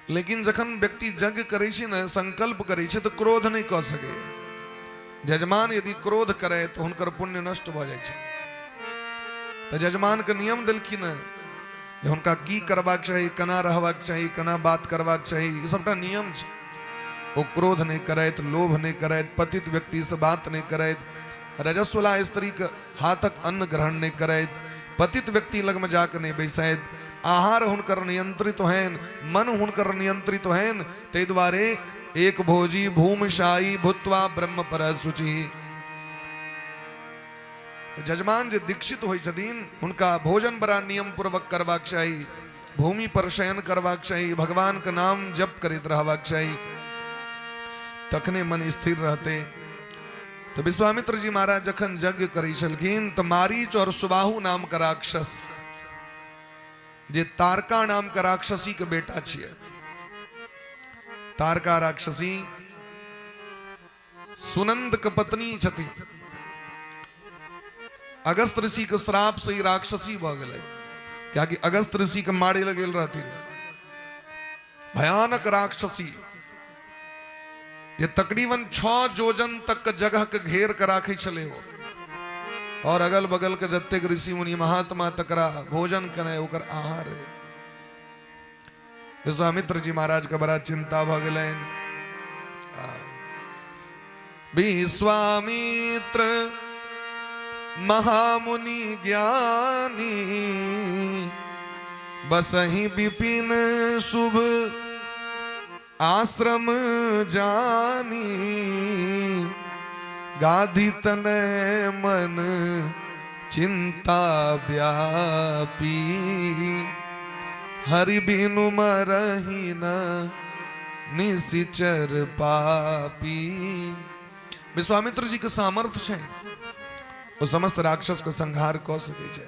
लेकिन जखन व्यक्ति यज्ञ करै छै ने, संकल्प करै छै, तऽ क्रोध नहि कऽ सकैए। यजमान यदि क्रोध करे तऽ हुनकर पुण्य नष्ट भऽ जाइ छै। तऽ यजमान के नियम देलखिन जे हुनका की करबाक चाही, केना रहबाक चाही, केना बात करबाक चाही, ई सबटा नियम छै। ओ क्रोध नहि करैत, लोभ नहि करैत, पतित व्यक्तिसँ बात नहि करैत, रजस्वला स्त्रीके हाथक अन्न ग्रहण नहि करैत, पतित व्यक्ति लगमे जाकऽ नहि बैसैत, आहार हुनकर नियंत्रित होइन, मन हुनकर नियंत्रित होइन। ताहि दुआरे एक भोजी भूमिशाही भूत्वा ब्रह्म पर शुचि। जजमान जे दीक्षित होइ छथिन हुनका भोजन बड़ा नियम पूर्वक करबाक चाही, भूमि पर शयन करबाक चाही, भगवान के नाम जप करैत रहबाक चाही, तखने मन स्थिर रहते। तो विश्वामित्र जी महाराज जखन यज्ञ करै छलखिन तऽ मारीच और सुबाहु नाम के राक्षस, जे तारका नाम के राक्षसी के बेटा छियै, तारका राक्षसी सुनंद के पत्नी छथिन। अगस्त ऋषि के श्राप से ही राक्षसी भऽ गेलै, कियाकि अगस्त ऋषि के मारे लए गेल रहथिन। भयानक राक्षसी जे तकरीबन 6 जोजन तक के जगह के घेर के राखै छलै ओ, और अगल बगल के जतेक ऋषि मुनि महात्मा तकरा भोजन केनाइ ओकर आहार रहे। विश्वामित्र जी महाराज के बड़ा चिंता भऽ गेलनि। विश्वामित्र महामुनि ज्ञानी बसहि विपिन शुभ आश्रम जानी, गाधी तनय मन चिंता व्यापी, हरि बिनु मरही न निशिचर पापी। विश्वामित्र जी के सामर्थ्य छै, ओ समस्त राक्षस के संहार कऽ सकै छै,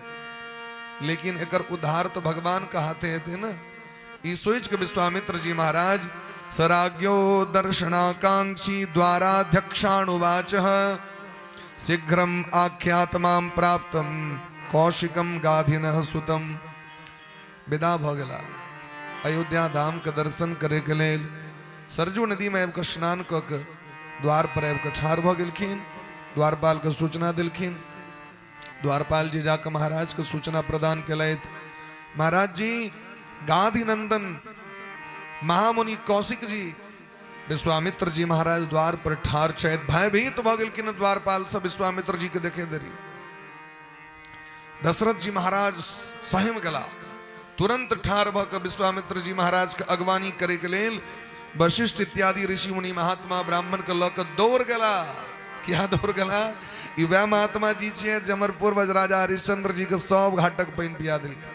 लेकिन एकर उद्धार तऽ भगवान के हाथे हेतै ने। ई सोचि के विश्वामित्र जी महाराज सराज्ञो दर्शनाकांक्षी द्वाराध्यक्षाणुवाच शीघ्रम आख्यात मां प्राप्तम कौशिकम गाधिनः सुतम। विदा भऽ गेला अयोध्या धाम के दर्शन करे के लेल। सरजू नदी में आबि कऽ स्नान कऽ के द्वार पर आबि कऽ ठाढ़ भऽ गेलखिन। द्वारपाल के सूचना देलखिन। द्वारपाल जी जाकऽ महाराज के सूचना प्रदान केलथि। महाराज जी गाधी नंदन महामुनि कौशिक जी विश्वामित्र जी महाराज द्वार पर ठाढ़ छथि। भयभीत भऽ गेलखिन द्वारपाल सब विश्वामित्र जी के देखे देरी। दशरथ जी महाराज सहम गेला, तुरंत ठाढ़ भऽ कऽ विश्वामित्र जी महाराज के अगवानी करे के लेल वशिष्ठ इत्यादि ऋषि मुनि महात्मा ब्राह्मण के लऽ कऽ दौड़ गेला। किया दौड़ गेला? ई वएह महात्मा जी छियै जे हमर पूर्वज राजा हरिश्चंद्र जी के सब घाटक पानि पिया देलखिन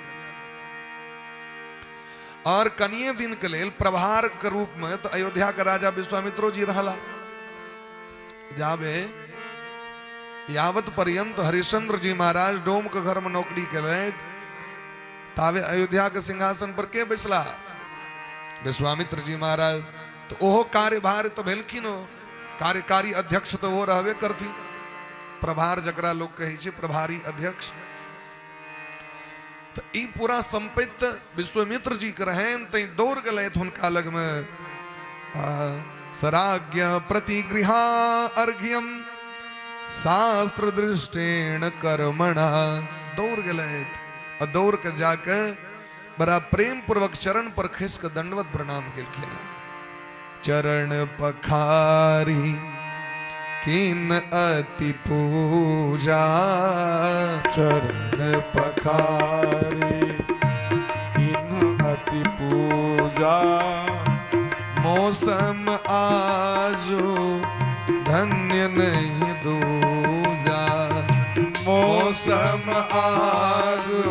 और कनिये दिन के लेल प्रभार के रूप में तो अयोध्या के राजा विश्वामित्रो जी रहला। जाबे यावत पर्यंत हरिश्चंद्र जी महाराज डोम के घर में नौकरी केलथि ताबे अयोध्या के सिंहासन पर के बैसला? विश्वामित्र जी महाराज। तो ओहो कार्यभार तो भेलखिन, हो कार्यकारी अध्यक्ष तो वो रहबे करथिन, प्रभार जकरा लोग कहै छै प्रभारी अध्यक्ष। तो ई पूरा संपत्ति विश्वामित्र जी के रहन तै दौड़ गेलथि हुनका लग में। सराज्ञ प्रतिगृहा अर्घ्यम शास्त्र दृष्टेण कर्मणा, दौड़ गेलथि आ दौड़ के जाके बड़ा प्रेम पूर्वक चरण पर खसि के दंडवत प्रणाम केलखिन। चरण पखारी किन अति पूजा, चरण पखारी किन अति पूजा, मौसम आजू धन्य नहीं दूजा, मौसम आजू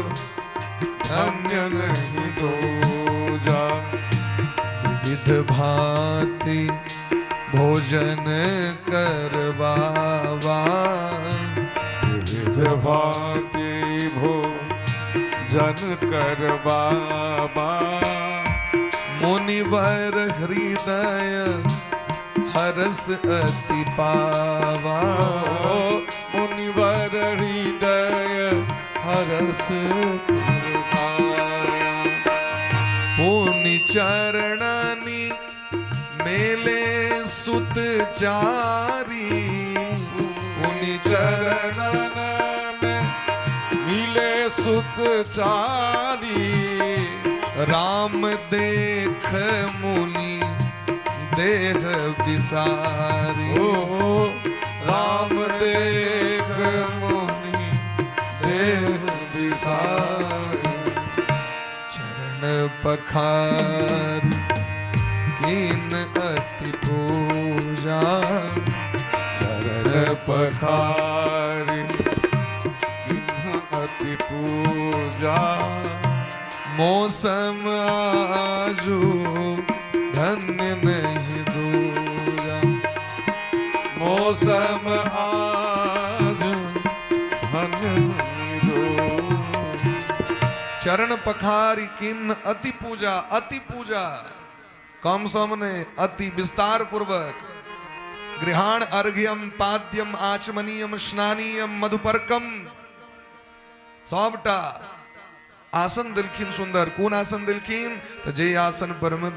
धन्य नहीं दूजा, विविध भांति भोजन करवावा, विविध भांति भोजन करवावा, मुनिवर हृदय हरस अति पावा, मुनिवर हृदय हरस पावा, पुनि चरणनि मेले सुत चारी, पुनि चरणन में मिले सुत चारी, राम देख मुनि देह बिसारी। ओ राम देख मुनि देह बिसारी। चरण पखारी कीन अति पूजा। चरण पखारी अति पूजा। मौसम आजू धन्य नहीं दूजा। मौसम आज धन्य नहीं दूजा। चरण पखारी किन अति पूजा। अति पूजा कम सम ने, अति विस्तार पूर्वक। गृहाण अर्घ्यम पाद्यम आचमनीयम स्नानीयम मधुपर्कम, सबटा आसन देलखिन सुंदर। कोन आसन देलखिन? तऽ जे आसन पर मे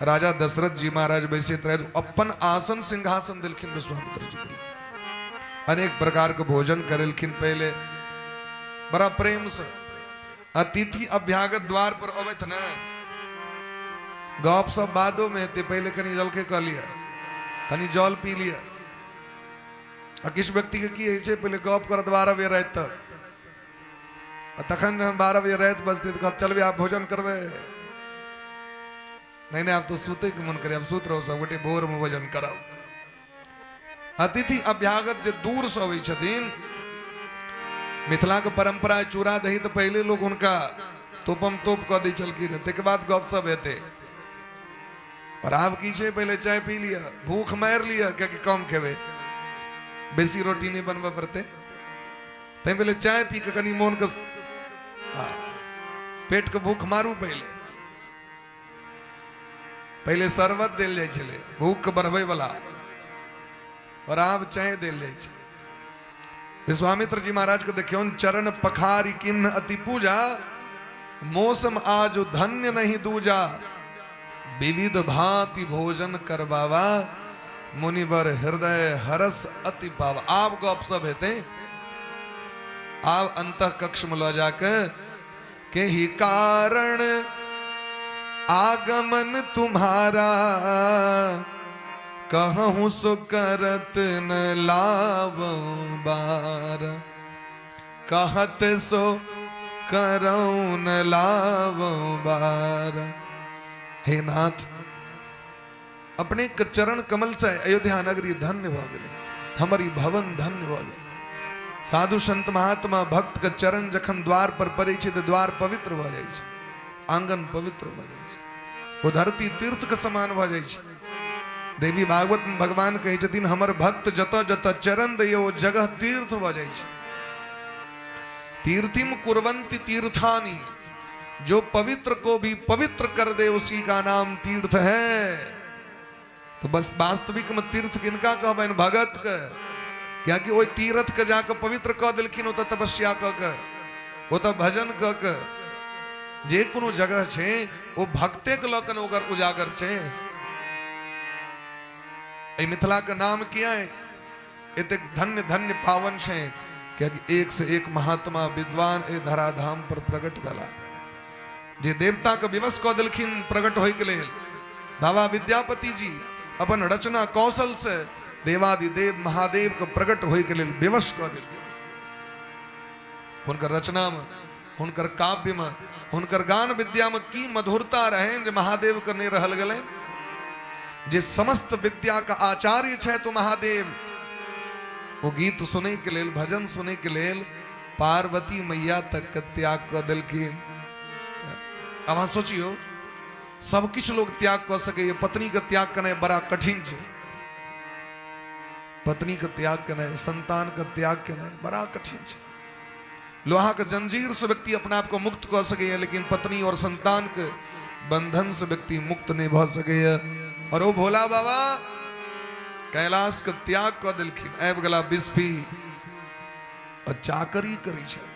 राजा दशरथ जी महाराज बैसैत रहे, अपन आसन सिंहासन देलखिन विश्वामित्र जी के। अनेक प्रकार के भोजन करेलखिन पहले बड़ा प्रेम से। अतिथि अभ्यागत द्वार पर अबैत ने, गप सब बादो में हेतै, पहले कनी जलखै कऽ लिअ, कनी जल पी लिअ। आ किछु व्यक्ति के की होइ छै, पहिले गप करत 12 बजे राति तक, आ तखन जहन 12 बजे राति बजतै तऽ कहत, चलबै आब भोजन करबै? नहीं नहीं, आब तो सुतै के मन करे, आब सुत रहू सब गोटे, भोर में भोजन कराउ। अतिथि अभ्यागत जे दूर से अबै छथिन, मिथिला के परंपरा है, चूड़ा दही तऽ पहिले लोग हुनका तोपम तोप कऽ दै छलखिन, ताहिके बाद गप सब हेतै। और आब की छै, पहिले चाय पी लिअ, भूख मारि लिअ, कियाकि कम खेबै, बेसी रोटी नहि बनबऽ पड़तै, तैं पहिले चाय पी कऽ कनि मोनके, पेटके भूख मारू। पहिले पहिले शरबत देल जाइ छलै भूख बढ़बै वाला, और आब चाय देल जाइ छै। विश्वामित्र जी महाराज के देखियौन, चरण पखारी किन्न अति पूजा, मौसम आज धन्य नहीं दूजा। विविध भांति भोजन करवावा, मुनिवर हृदय हरस अति पावा। आब गप सब हेतै, आब अंत कक्ष में ल जाके, के ही कारण आगमन तुम्हारा, कहूँ सो करत न लाव बार। कहत सो करऊँ न लाव बार। हे नाथ, अपने के चरण कमल से अयोध्या नगरी धन्य भ गेलै, हमर ई भवन धन्य भ गेलै। साधु संत महात्मा भक्त के चरण जखन द्वार पर पड़ै छै तऽ द्वार पवित्र भऽ जाइ छै, आंगन पवित्र भऽ जाइ छै, ओ धरती तीर्थ के समान भऽ जाइ छै। देवी भागवत में भगवान कहै छथिन, हमर भक्त जतऽ जतऽ चरण दैय ओ जगह तीर्थ भऽ जाइ छै। तीर्थिम कुर्वन्ति तीर्थानि, जो पवित्र को भी पवित्र कर दे उसी का नाम तीर्थ है। तो बस वास्तविक में तीर्थ किनका कहबनि? भगत के। कियाकि ओहि तीर्थ के जाके पवित्र कऽ देलखिन ओतऽ तपस्या कऽ के, ओतऽ भजन कऽ के। जे कोनो जगह छै ओ भक्ते के लऽ के ने ओकर उजागर छै। एहि मिथिला के नाम किया है एतेक धन्य धन्य पावन छै? कियाकि एक से एक महात्मा विद्वान एहि धराधाम पर प्रकट भेला, जे देवता के विवश कऽ देलखिन प्रकट होय के लेल। बाबा विद्यापति जी अपन रचना कौशल से देवादिदेव महादेव के प्रकट होय के लेल विवश कऽ देलखिन। हुनकर रचना में, हुनकर काव्य में, हुनकर गान विद्या में की मधुरता रहनि जे महादेव के नहीं रहल गेलनि। जे समस्त विद्या के आचार्य छथि तो महादेव, ओ गीत सुनै के लेल, भजन सुनै के लेल पार्वती मैया तक के त्याग कऽ देलखिन। अब अहाँ सोचियौ, सब किछु लोग त्याग कऽ सकैए, पत्नी के त्याग केनाइ बड़ा कठिन छै। पत्नी के त्याग केनाइ, संतान के त्याग केनाइ बड़ा कठिन छै। लोहा के जंजीर से व्यक्ति अपना आप को मुक्त कऽ सकैए, लेकिन पत्नी और संतान के बंधन से व्यक्ति मुक्त नहीं भऽ सकैए। और ओ भोला बाबा कैलाश के त्याग कऽ देलखिन, आबि गेला बिस्फी और चाकरी करै छथि।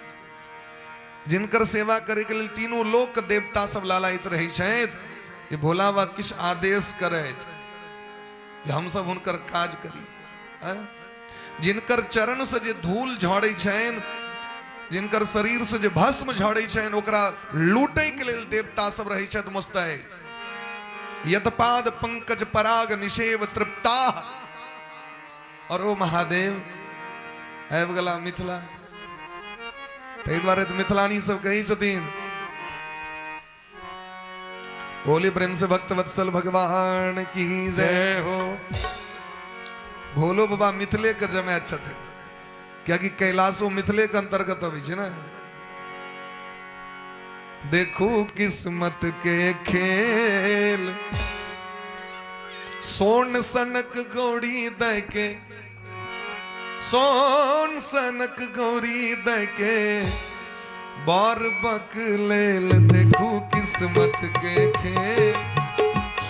जिनकर सेवा करे के लेल तीनों लोक देवता सब लालायित रहै छथि जे भोला बाबा किछु आदेश करथि जे हमसब हुनकर काज करी। जिनकर चरण से जे धूल झड़ै छनि, जिनकर शरीर से जे भस्म झड़ै छनि ओकरा लूटै के लेल देवता सब रहै छथि मुस्तैद। यतपाद पंकज पराग निषेव तृप्ता। और ओ महादेव आबि गेला मिथिला। ताहि दुआरे तऽ मिथिलानी सब कहै छथिन, बोली प्रेम से भक्त वत्सल भगवान की जय हो। भोलो बाबा मिथिले के जमाय छथिन, कियाकि कैलाशो मिथिले के अंतर्गत अबै छै ने। देखू किस्मत के खेल, सोन सनक गौरी दय के, सोन सनक गौरी दय के बार बक लेल। देखू किस्मत के खेल,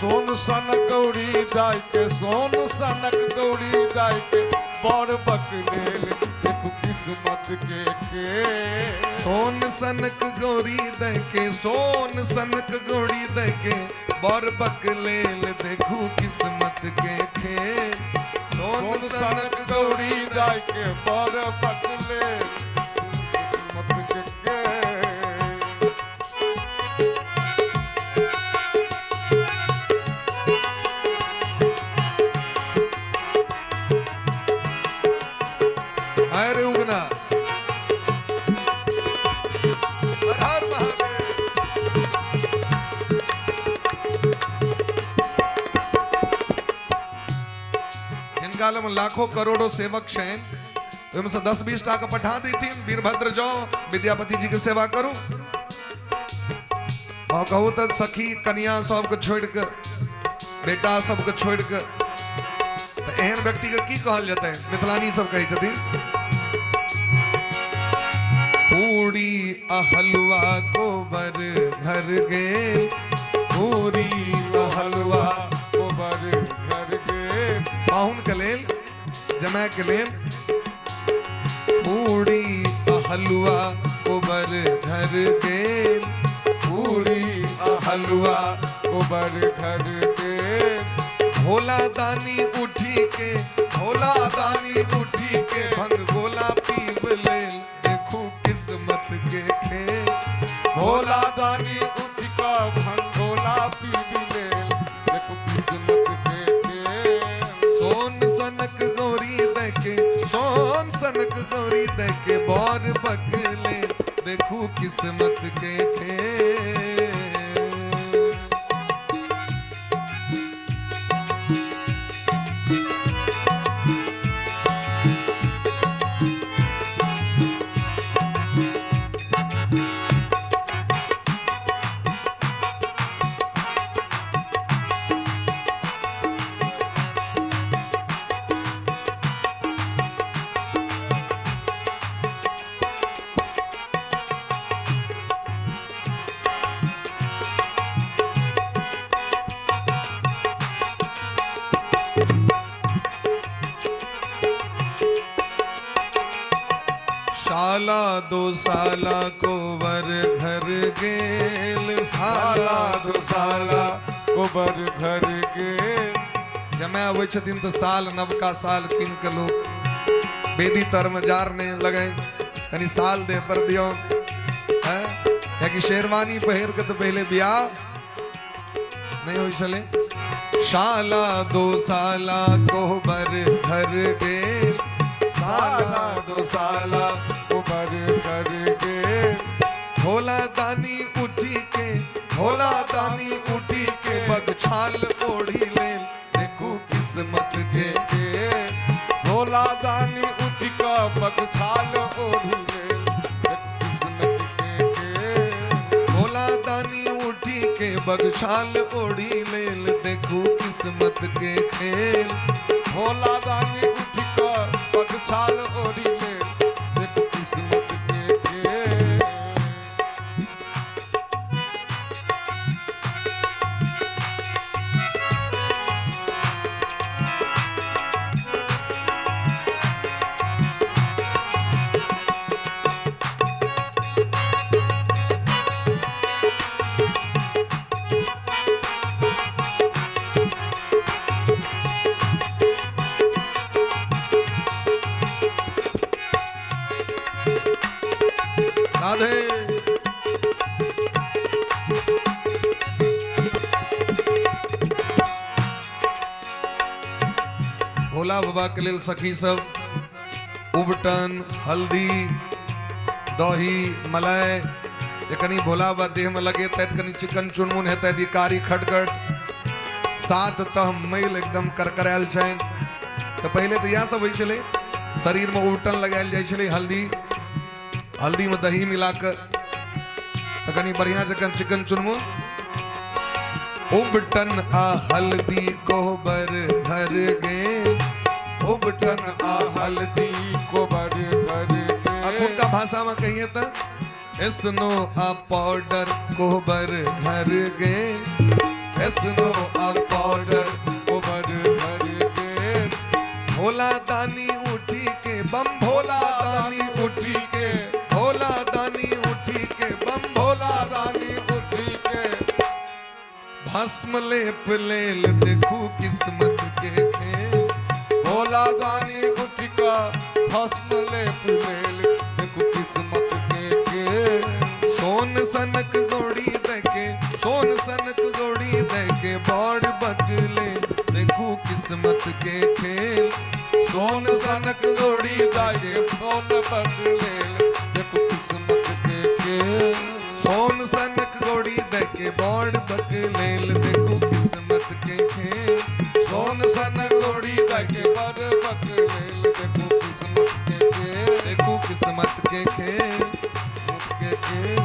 सोन सनक गौरी दाय के, सोन सनक गौरी दाय के बर बक लेल। देखू किस्मत के खेल, सोन सनक गौरी दय के, सोन सनक गौरी दय के बर बक लेल। देखू किस्मत के खेल, सोन सनक गौरी दाय के बर बक लेल, किस्मत के खेल। अरे उगना, हर हर महादेव। जिनका लग लाखों करोड़ों सेवक छनि, ओहिमे से 10-20 टा के पठा देथिन, वीरभद्र जाओ विद्यापति जी के सेवा करू। और कहू तऽ सखी कनिया सबके छोड़ि के, बेटा सबके छोड़ि के, तऽ एहन व्यक्ति के की कहल जेतै? मिथिलानी सब कहै छथिन, पूरी आ हलुआ गोबर घर गेल, पूरी आ हलुआ गोबर घर गेल। पाहुन के लेल, जमाय के लेल, पूरी आ हलुआ गोबर घर गेल, पूरी आ हलुआ गोबर घर गेल। भोला दानी उठी के, भोला दानी उठी के भंग गोला पीब लेल। देखू किस्मत के खेल, भोला दानी उठ के भंगोला पीब लेल। देखू किस्मत के खेल। सोन सनक गौरी दके, सोन सनक गौरी दके बौर बकले। देखू किस्मत के खेल। साला दो साला कोबर घर गेल, साला दो साला कोबर घर गेल। जमाय अबै छथिन तऽ साल, नवका साल कीन के लोक वेदी तरमे जारने लगै, कनि साल देह पर दियौ। हैं, कियाकि शेरवानी पहिर के तऽ पहिले बियाह नहि होइ छलै। शाला दो साला कोबर घर गेल, साला दो साला कोबर घर गेल। भोला दानी उठी के, भोला दानी उठी के बगछाल ओढ़ी लेल। देखू किस्मत के खेल। भोला दानी उठ के बगछाल ओढ़ी लेल। देखू किस्मत के खेल। भोला दानी उठी के बगछाल ओढ़ी लेल। देखू किस्मत के खेल। भोला दानी उठ के बगछाल ओढ़ी लेल। देखू किस्मत के खेल। राधे। भोला बाबा के लेल सखी सब उबटन, हल्दी, दही, मलाई जे कनी भोला बाबा देह में लगे तैत कनी चिकन चुनमुन हेतै, दी कारी खटखट 7 तह मैल एकदम करकरायल छनि। तऽ पहिले तऽ इएह सब होइ छलै, शरीर में उबटन लगायल जाइ छलै, हल्दी, हल्दी में दही मिला कऽ तऽ कनी बढ़िया जकाँ चिकन चुनमुन। उबटन आ हल्दी कोबर घर गेल, उबटन आ हल्दी कोबर घर गेल। अखुनका भाषा में कहिए तऽ एसनो आ पाउडर कोबर घर गेल, एसनो आ पाउडर कोबर घर गेल। भोला दानी उठी के बम भोला दानी उठी के, भोला दानी उठी के बम भोला दानी उठी के, भस्म लेप लेल देखू किस्मत के खेल। भोला दानी उठ का भस्म लेप लेल देखू किस्मत के खेल। सोन सनक गोड़ी देके, सोन सनक गोड़ी देके बड़ बकले देखू किस्मत के खेल। सोन सनक गोड़ी देके सोन बकले देखू किस्मत के खेल। सोन सनक गोड़ी देके बड़ बकलेल देखू किस्मत के खेल। सोन सनक गोड़ी देके बड़ बकलेल देखू किस्मत के खेल। देखू किस्मत के खेल,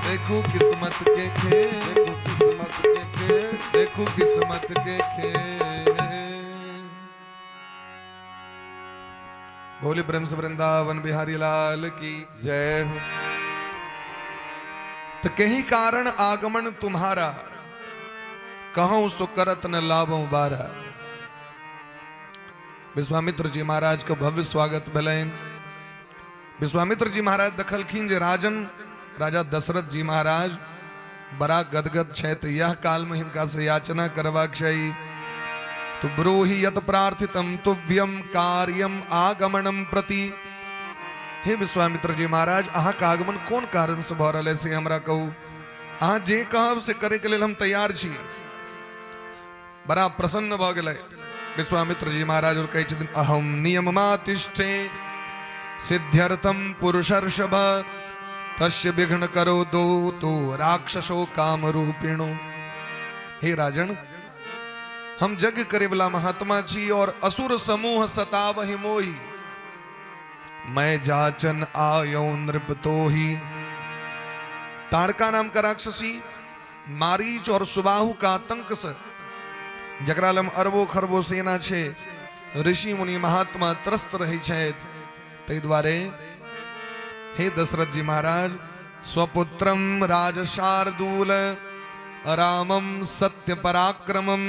देखू किस्मत के खेल, देखू किस्मत के खेल, देखू किस्मत के खेल। भोले प्रेम से वृंदावन बिहारी लाल की जय हो। तो कही कारण आगमन तुम्हारा, कहूं सो करत न लाभों बारा। विश्वामित्र जी महाराज के भव्य स्वागत भेलनि। विश्वामित्र जी महाराज देखलखिन जे राजन राजा दशरथ जी महाराज बड़ा गदगद छथि, यह काल में हिनका से याचना करबाक चाही। तो ब्रूहि यत प्रार्थितम तुभ्यम कार्यम आगमनम प्रति। हे विश्वामित्र जी महाराज, अहाँ के आगमन कोन कारण से भऽ रहल है से हमरा कहू, अहाँ जे कहब से करे के लेल हम तैयार छी। बड़ा प्रसन्न भऽ गेलै विश्वामित्र जी महाराज और कहै छथिन, अहम नियममातिष्ठे सिद्ध्यर्थम पुरुषर्षभ तस्य विघ्न करो दो तो राक्षसो काम रूपिणो। हे राजन, हम यज्ञ करे वाला महात्मा छी और असुर समूह सतावहि मोहि, मैं जाचन आयो नृप तोहि। ताड़का नाम का राक्षसी मारीच और सुबाहु का आतंक से जकरा लम अरबो खरबो सेना छे, ऋषि मुनि महात्मा त्रस्त रहे छथि। ताहि दुआरे हे दशरथ जी महाराज, स्वपुत्रम राजशार्दूल रामम सत्य पराक्रमम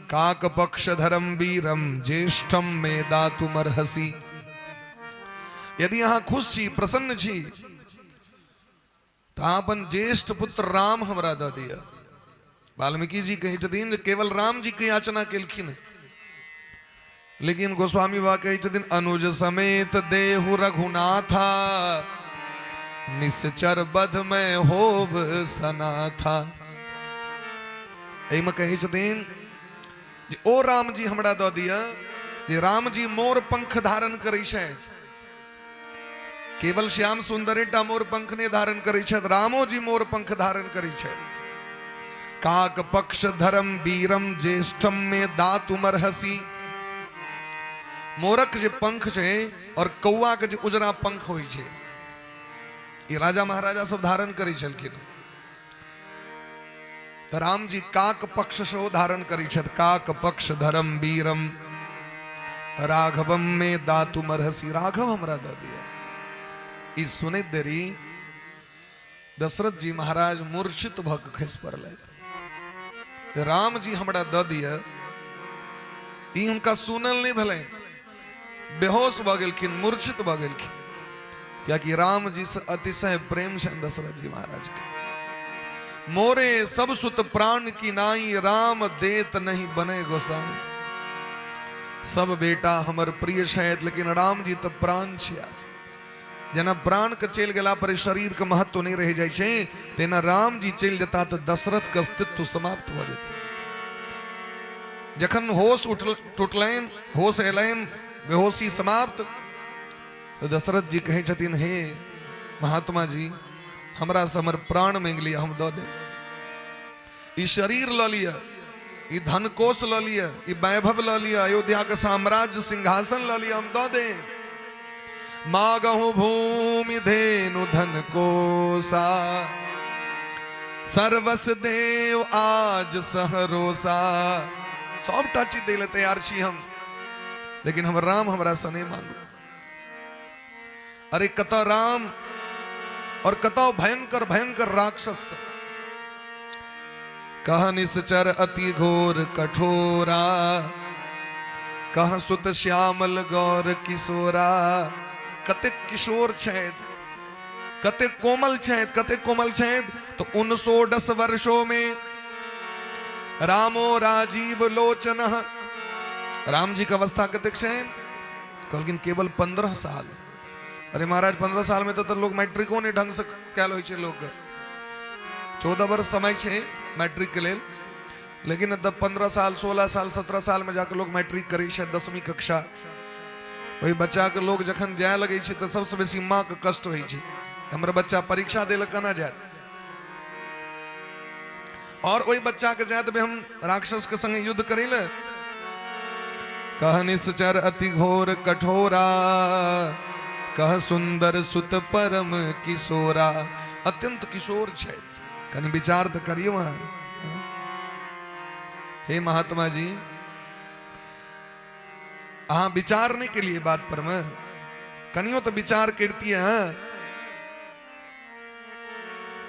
काक पक्षधरम वीरम ज्येष्ठम मे दातुमर्हसि। यदि अहाँ खुश छी, प्रसन्न छी, तऽ अहाँ अपन ज्येष्ठ पुत्र राम हमरा दऽ दिअ। वाल्मीकि जी कहै छथिन जे केवल राम जी के याचना केलखिन, लेकिन गोस्वामी बाबा कहै छथिन, अनुज समेत देहु रघुनाथा निश्चर बध में होब सनाथा। एहिमे कहै छथिन जे ओ राम जी हमरा दऽ दिअ जे राम जी मोर पंख धारण करै छथि। केवल श्याम सुंदरेटा मोर पंख नहि धारण करै छथि, रामो जी मोर पंख धारण करै छथि। काक पक्ष धर्म वीरम ज्येष्ठम में दातुमर्हसि। मोरक जे पंख छै और कौआ के जे उजरा पंख होइ छै, ई राजा महाराजा सब धारण करै छलखिन। तऽ राम जी काक पक्ष सेहो धारण करै छथि। काक पक्ष धर्म वीरम राघवम में दातुमर्हसि। राघव हमरा दऽ दिअ। ई सुनैत देरी दशरथ जी महाराज मूर्छित भऽ कऽ खसि पड़लथि। राम जी हमरा दऽ दिअ, ई हुनका सुनल नहि भेलनि, बेहोश भऽ गेलखिन, मूर्छित भऽ गेलखिन, कियाकि राम जी से अतिशय प्रेम छनि दशरथ जी महाराज के। मोरे सब सुत प्राण की नाई, राम देत नहीं बने गोसाई। सब बेटा हमर प्रिय छथि, लेकिन राम जी तऽ प्राण छिया। जेना प्राणके चलि गेला पर शरीरके महत्व नहि रहि जाइ छै, तेना राम जी चलि जेता तऽ दशरथके अस्तित्व समाप्त भऽ जेतै। जखन होश उठल टूटलनि, होश एलनि, बेहोशी समाप्त, तऽ दशरथ जी कहै छथिन, हे महात्मा जी, हमरा से हमर प्राण मांगि लिअ, हम दऽ देब। ई शरीर लऽ लिअ, ई धनकोष लऽ लिअ, ई वैभव लऽ लिअ, अयोध्या के साम्राज्य सिंहासन लऽ लिअ, हम दऽ देब। मागहु भूमि धेनु धन कोसा, सर्वस देव आज सहरोसा। सबटा चीज दै लए तैयार छी हम, लेकिन हमर राम हमरा से नहि मांगू। अरे कतऽ राम और कतऽ भयंकर भयंकर राक्षस। कह निश्चर अति घोर कठोरा, कह सुत श्यामल गौर किशोरा। कतेक किशोर छथि, कतेक कोमल छथि, कतेक कोमल छथि। तो उन षोडश वर्षों में रामो राजीव लोचन। राम जी के अवस्था कतेक छनि? कहलखिन केवल 15 साल। अरे महाराज, 15 साल में तो लोग मैट्रिको नहीं ढंग से कैल होइ छै लोग। 14 वर्ष समय छै मैट्रिक के लेल, लेकिन तब 15 साल, 16 साल, 17 साल में जाके लोग मैट्रिक करै छै, 10वीं कक्षा। ओहि बच्चा के लोग जखन जाय लगै छै तऽ सबसँ बेसी माँ के कष्ट होइ छै, हमर बच्चा परीक्षा दै लए केना जायत? और ओहि बच्चा के जाय देबै हम राक्षस के संगे युद्ध करै लए? कह निश्चर अति घोर कठोरा, कह सुंदर सुत परम किशोरा। अत्यंत किशोर छथि, कनि विचार तऽ करियौ अहाँ। हे महात्मा जी, अहाँ विचार नहि केलिए बात पर में, कनियो तऽ विचार करितियै अहाँ।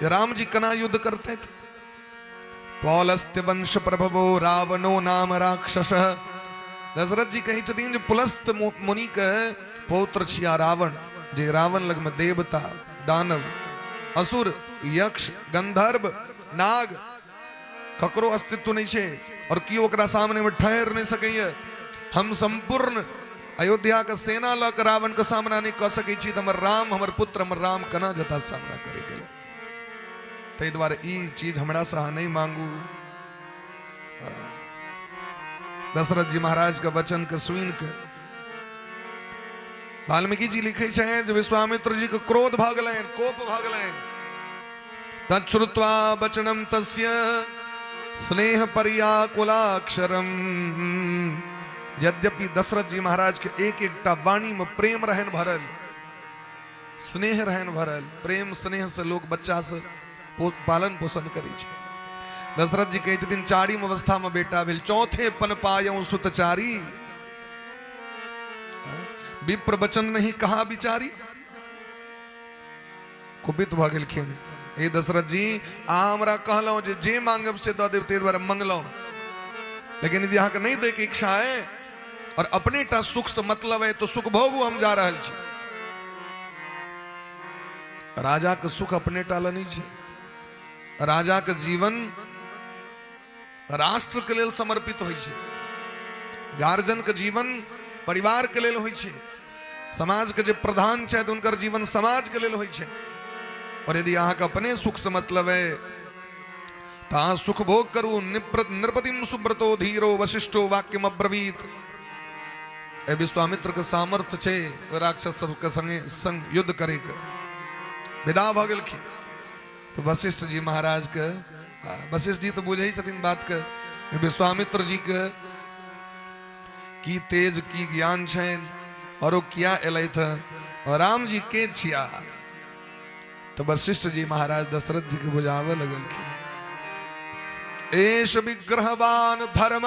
राम जी केना युद्ध करते थे? पौलस्त्य वंश प्रभवो रावणो नाम राक्षस। दशरथ जी कहै छथिन जे पुलस्त मुनि के पौत्र छिया रावण, जे रावण लग में देवता, दानव, असुर, यक्ष, गंधर्व, नाग ककरो अस्तित्व नहीं छे और केओ ओकरा सामने में ठहर नहीं सकैया। हम संपूर्ण अयोध्या के सेना लऽ के रावण के सामना नहीं कऽ सकै छी, तऽ हमर राम, हमर पुत्र, हमर राम केना जता सामना करे गेल? ताहि दुआरे ई चीज हमरा से अहाँ नहीं मांगू। दशरथ जी महाराज के वचन के सुनि के वाल्मीकि जी लिखे छे जे विश्वामित्र जी के क्रोध भऽ गेलनि, कोप भऽ गेलनि। तच्छ्रुत्वा वचनम तस्य स्नेह पर्याकुलाक्षरम। यद्यपि दशरथ जी महाराज के एक एकटा वाणी में प्रेम रहन भरल, स्नेह रहन भरल, प्रेम स्नेह से लोग बच्चा से पालन पोषण करै छै। दशरथ जी कहै छथिन चारिम अवस्था में बेटा भेल, चौथे पन पायौ सुत चारी, विप्र वचन नहीं कहा बिचारी। कुपित भऽ गेलखिन। हे दशरथ जी, अहाँ हमरा कहलहुँ जे जे मांगब से दऽ देब, ताहि दुआरे मंगलहुँ, लेकिन यदि अहाँके नहि दैके इच्छा है और अपने टा सुख से मतलब है तो सुख भोगू, हम जा रहल छी। राजा के सुख अपने टा लए नहि छै, राजा के जीवन राष्ट्र के लेल समर्पित होइ छै, गार्जियन के जीवन परिवार के लेल होइ छै, समाज के जे प्रधान छथि हुनकर जीवन समाज के लेल होइ छै। और यदि अहाँके अपने सुख से मतलब है तऽ अहाँ सुख भोग करू। नृपतिम सुब्रतो धीरो वशिष्ठो वाक्यम अब्रवीत। ए विश्वामित्र के सामर्थ्य छै राक्षस सबके संगे संग युद्ध करे के। विदा भऽ गेलखिन तऽ वशिष्ठ जी महाराज के, वशिष्ठ जी तऽ बुझै छथिन बात के, विश्वामित्र जी के की तेज की ज्ञान छनि और ओ किया एलथि और राम जी के छिया। तऽ वशिष्ठ जी महाराज दशरथ जी के बुझाबऽ लगलखिन, एष विग्रहवान धर्म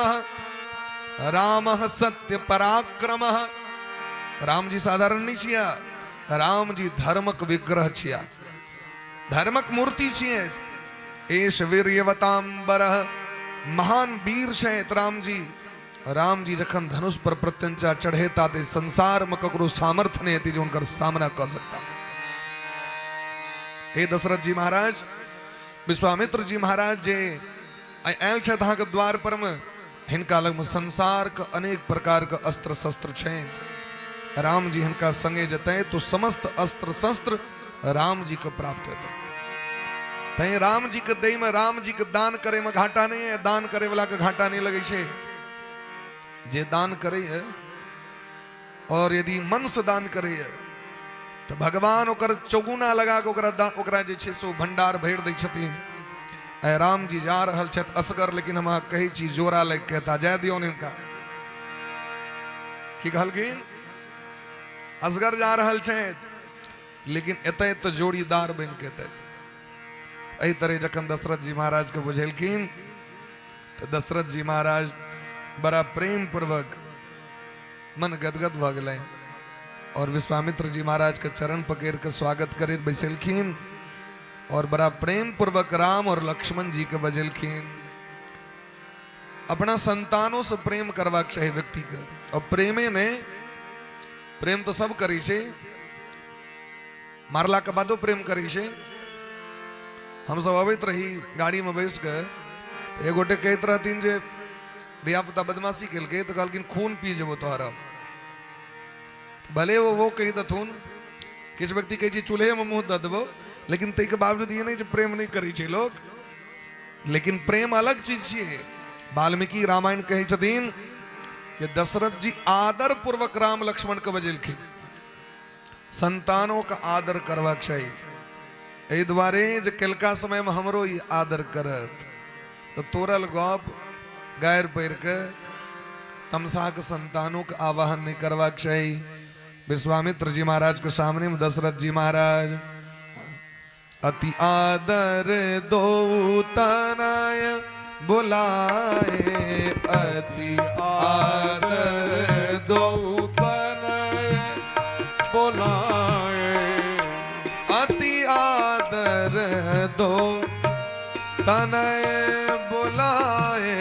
राम सत्य पराक्रम। राम जी साधारण नहीं छिया, राम जी धर्मक विग्रह छिया, धर्मक मूर्ति छियै। एष वीर्यवतांबर, महान वीर छथि राम जी। राम जी जखन धनुष पर प्रत्यंचा चढ़ेता ते संसार में ककरो सामर्थ्य नहीं हेतै जे हुनकर सामना कऽ सकता। हे दशरथ जी महाराज, विश्वामित्र जी महाराज जे आइ आयल छथि अहाँके द्वार पर में, हिनका लगमे संसार के अनेक प्रकार के अस्त्र शस्त्र छनि। राम जी हिनका संगे जेतै तो समस्त अस्त्र शस्त्र राम जी के प्राप्त हेतै। तैं राम जी के दै में, राम जी के दान करे में घाटा नहीं है, दान करे वाला के घाटा नहीं लगे छे। जे दान करे है और यदि मन से दान करे है तो भगवान ओकर चौगुना लगा के ओकरा जे छै से ओ भंडार भरि दै छथिन। आइ राम जी जा रहल छथि असगर, लेकिन हम अहाँ कहै छी जोड़ा लागि के एता जाय दियौन हिनका। की कहलखिन? असगर जा रहल छथि, लेकिन एतै तऽ जोड़ीदार बनि के एतै। एहि तरह जखन दशरथ जी महाराज के बुझेलखिन तऽ दशरथ जी महाराज बड़ा प्रेम पूर्वक मन गदगद भऽ गेलै और विश्वामित्र जी महाराज के चरण पकड़ के स्वागत करैत बैसेलखिन और बड़ा प्रेम पूर्वक राम और लक्ष्मण जी के बजेलखिन। अपना संतानों से प्रेम करबाक चाही व्यक्ति के, और प्रेमे नहीं, प्रेम तो सब करै छै, मारला के बादो प्रेम करै छै। हम सब अबैत रही गाड़ी में बैस के, एक गोटे कहैत रहथिन जे धियापुता बदमाशी केलकै तऽ कहलखिन खून पी जेबो तोहर। भले वो कहि देथुन, किछु व्यक्ति कहै छै चूल्हेमे मुँह दऽ देबो, लेकिन ताहिके बावजूद ई नहि जे प्रेम नहि करै छै लोक। लेकिन प्रेम अलग चीज छियै। वाल्मीकि रामायण कहै छथिन कि दशरथ जी आदर पूर्वक राम लक्ष्मण के बजेलखिन। संतानों का आदर करबाक चाही, एहि दुआरे जे कलका समय में हमरो ई आदर करत। तऽ तोड़ल गप गारि पढ़ि के तमसा के संतानों के आवाहन नहीं करबाक चाही। विश्वामित्र जी महाराज के सामने में दशरथ जी महाराज अति आदर दो तनय बुलाए, अति आदर दो तनय बुलाए, अति आदर दो तनय बुलाए,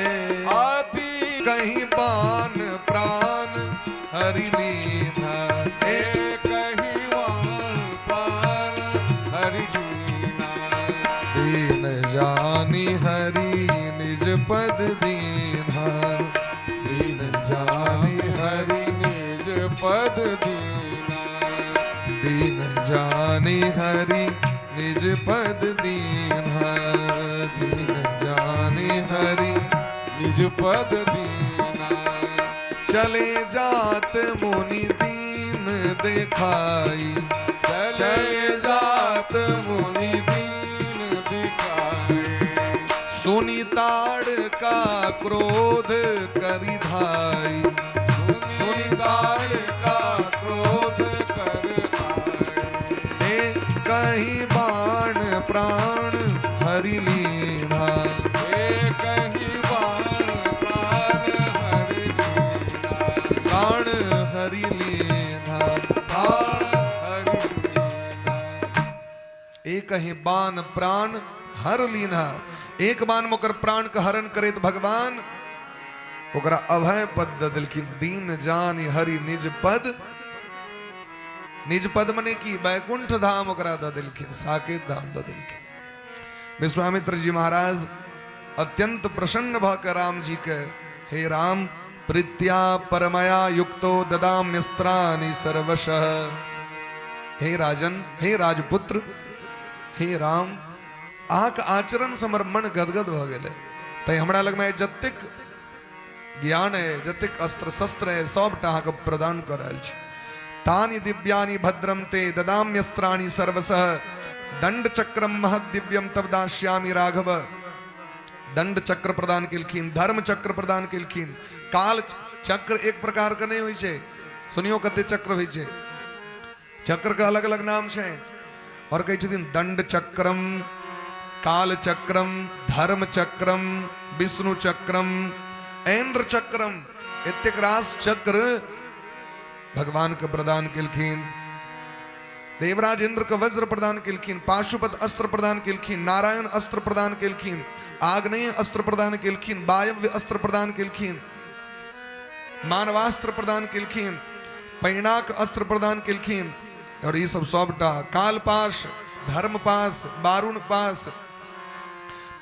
अति कहीं बान प्राण हरि लीना, कहीं बान प्राण हरि लीना, दीन जानी हरि निज पद दीन्हा, दीन जानी हरि निज पद दीना, दीन जानी हरि निज पद दीन्हा, दीन जानी हरि निज पद दीना, चले जात मुनि दीन देखाई, चले जात मुनि दीन दिखाई, सुनी ताड़ का क्रोध करी धाई, सुनी ताड़ का क्रोध कर दे कहीं बाण प्राण हरि लीना, दे कहीं बाण प्राण हरि लीना, प्राण हरि लीना, प्राण हरि लीना। एक ही बाण प्राण हर लीना, एक बाण में ओकर प्राण के हरण करैत भगवान ओकरा अभय पद दऽ देलखिन। दीन जान हरि निज पद, निज पद मने की वैकुंठ धाम ओकरा दऽ देलखिन, साकेत धाम दऽ देलखिन। विश्वामित्र जी महाराज अत्यंत प्रसन्न भऽ के राम जी के, हे राम प्रीत्या परमया युक्तो ददाम्यस्त्राणि सर्वशः, हे राजन, हे राजपुत्र, हे राम, अहाँके आचरण से हमर मन गदगद भऽ गेलै। तैं हमरा लगमे जतेक ज्ञान है, जतेक अस्त्र शस्त्र है, सबटा अहाँके प्रदान कऽ रहल छी। तानि दिव्यानि भद्रम ते ददाम्यस्त्राणि सर्वशः, दंड चक्रम महद दिव्यम तब दास्यामि राघव। दंड चक्र प्रदान केलखिन, धर्म चक्र प्रदान केलखिन। काल चक्र एक प्रकार के नहीं होइ छै, सुनियो कते चक्र होइ छै, चक्र के अलग अलग नाम छै। और कहै छथिन दंड चक्रम, काल चक्रम, धर्म चक्रम, विष्णु चक्रम, ऐन्द्र चक्रम, एतेक रास चक्र भगवान के प्रदान केलखिन। देवराज इंद्र के वज्र प्रदान केलखिन, पाशुपत अस्त्र प्रदान केलखिन, नारायण अस्त्र प्रदान केलखिन, आग्नेय अस्त्र प्रदान केलखिन, वायव्य अस्त्र प्रदान केलखिन, मानवास्त्र प्रदान केलखिन, पैणाक अस्त्र प्रदान केलखिन। और ई सब सबटा कालपाश, धर्मपाश, बारुण पास,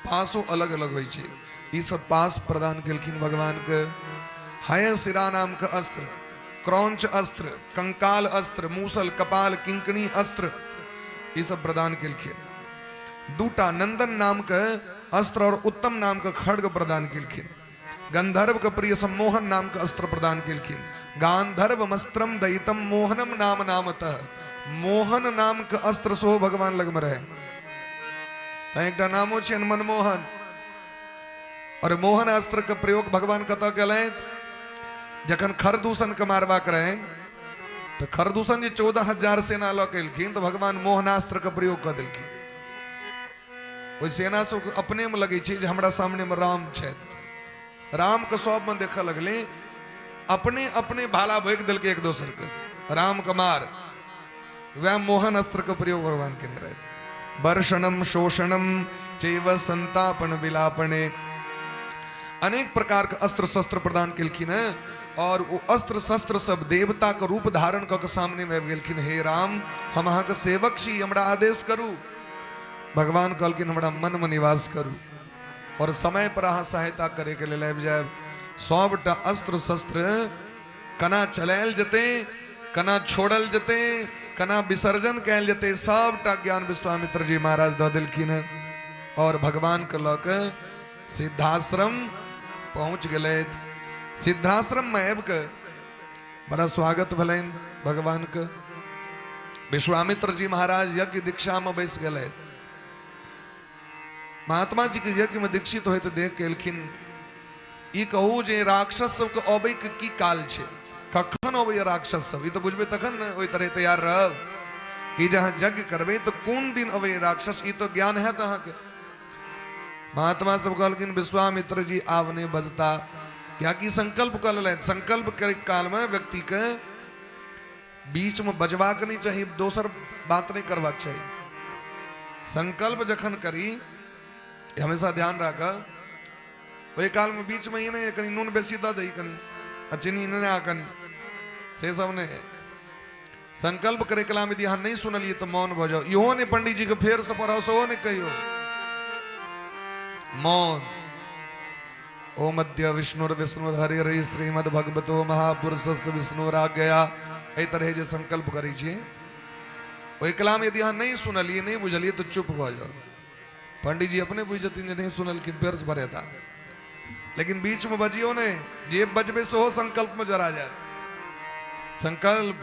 पासो अलग अलग होइ छै, ई सब पास प्रदान केलखिन भगवान के। हय सिरा नाम के अस्त्र, क्रौंच अस्त्र, कंकाल अस्त्र, मूसल, कपाल, किंकणी अस्त्र, ई सब प्रदान केलखिन। दूटा नंदन नाम के अस्त्र और उत्तम नाम के खड्ग प्रदान केलखिन। गंधर्व के प्रिय सम्मोहन नाम के अस्त्र प्रदान केलखिन। गांधर्व मस्त्रम दयितम मोहनम नाम नामतः, मोहन नाम के अस्त्र सेहो भगवान लग में रहे। तैं एकटा नामो छियनि मनमोहन। और मोहन अस्त्र के प्रयोग भगवान कतऽ केलथि? जखन खरदूषण के मारबाक रहनि तऽ खरदूषण जे 14,000 सेना लऽ के एलखिन तऽ भगवान मोहनास्त्र के प्रयोग कऽ देलखिन। ओहि सेना सब अपने में लगै छै जे हमरा सामने में राम छथि। राम के सब में देखऽ लगलै, अपने अपने भाला भोगि देलकै एक दोसर के, राम के मार। वह मोहन अस्त्र के प्रयोग भगवान केने रहथि। वर्षणम शोषणम चैव संतापन विलापने, अनेक प्रकार के अस्त्र शस्त्र प्रदान केलखिन हैं। और वो अस्त्र शस्त्र सब देवता के रूप धारण कऽ के सामने में आबि गेलखिन। हे राम, हम अहाँके सेवक छी, हमरा आदेश करू। भगवान कहलखिन हमरा मन में निवास करू और समय पर अहाँ सहायता करे के लेल आबि जायब। सबटा अस्त्र शस्त्र कना चलायल जेतै, कना छोड़ल जेतै, कना विसर्जन कयल जेतै, सबटा ज्ञान विश्वामित्र जी महाराज दऽ देलखिन हेँ। और भगवान के लऽ के सिद्धाश्रम पहुँच गेलथि। सिद्धाश्रम में आबि कऽ बड़ा स्वागत भेलनि भगवान के। विश्वामित्र जी महाराज यज्ञ दीक्षा में बैस गेलथि। महात्मा जी के यज्ञ में दीक्षित होइत देख के एलखिन, ई कहू जे राक्षस सबके अबै के की काल छै, कखन अबैया राक्षस सब, ई तऽ बुझबै तखन ने ओहि तरह तैयार रहब। ई जहाँ यज्ञ करबै तऽ कोन दिन अबैया राक्षस, ई तऽ ज्ञान हैत अहाँके। महात्मा सब कहलखिन विश्वामित्र जी आब नहि बजता, कियाकि संकल्प कऽ लेलथि। संकल्प करे काल में व्यक्ति के बीच में बजबाक नहि चाही, दोसर बात नहि करबाक चाही। संकल्प जखन करी हमेशा ध्यान राख, ओहि काल में बीच में ई नहि कनि नून बेसी दऽ दही कनि आ चीनी नहि आ कनि, से सब नहि है। संकल्प करे कला में यदि अहाँ नहि सुनलियै तऽ मौन भऽ जाउ। इहो नहि पंडीजी के फेर से पढ़ाउ सेहो नहि कहियौ, मौन। ओम अद्य विष्णुर विष्णुर हरि हरि श्रीमद भगवतो महापुरुषस्य विष्णुराज्ञया, एहि तरह जे संकल्प करै छियै ओहि कलामे यदि अहाँ नहि सुनलियै नहि बुझलियै तऽ चुप भऽ जाउ। पंडीजी अपने बुझि जेथिन जे नहि सुनलखिन, फेर से भरेता। लेकिन बीच में बजियौ नहि, जे बजबै सेहो संकल्प में जरा जायत। संकल्प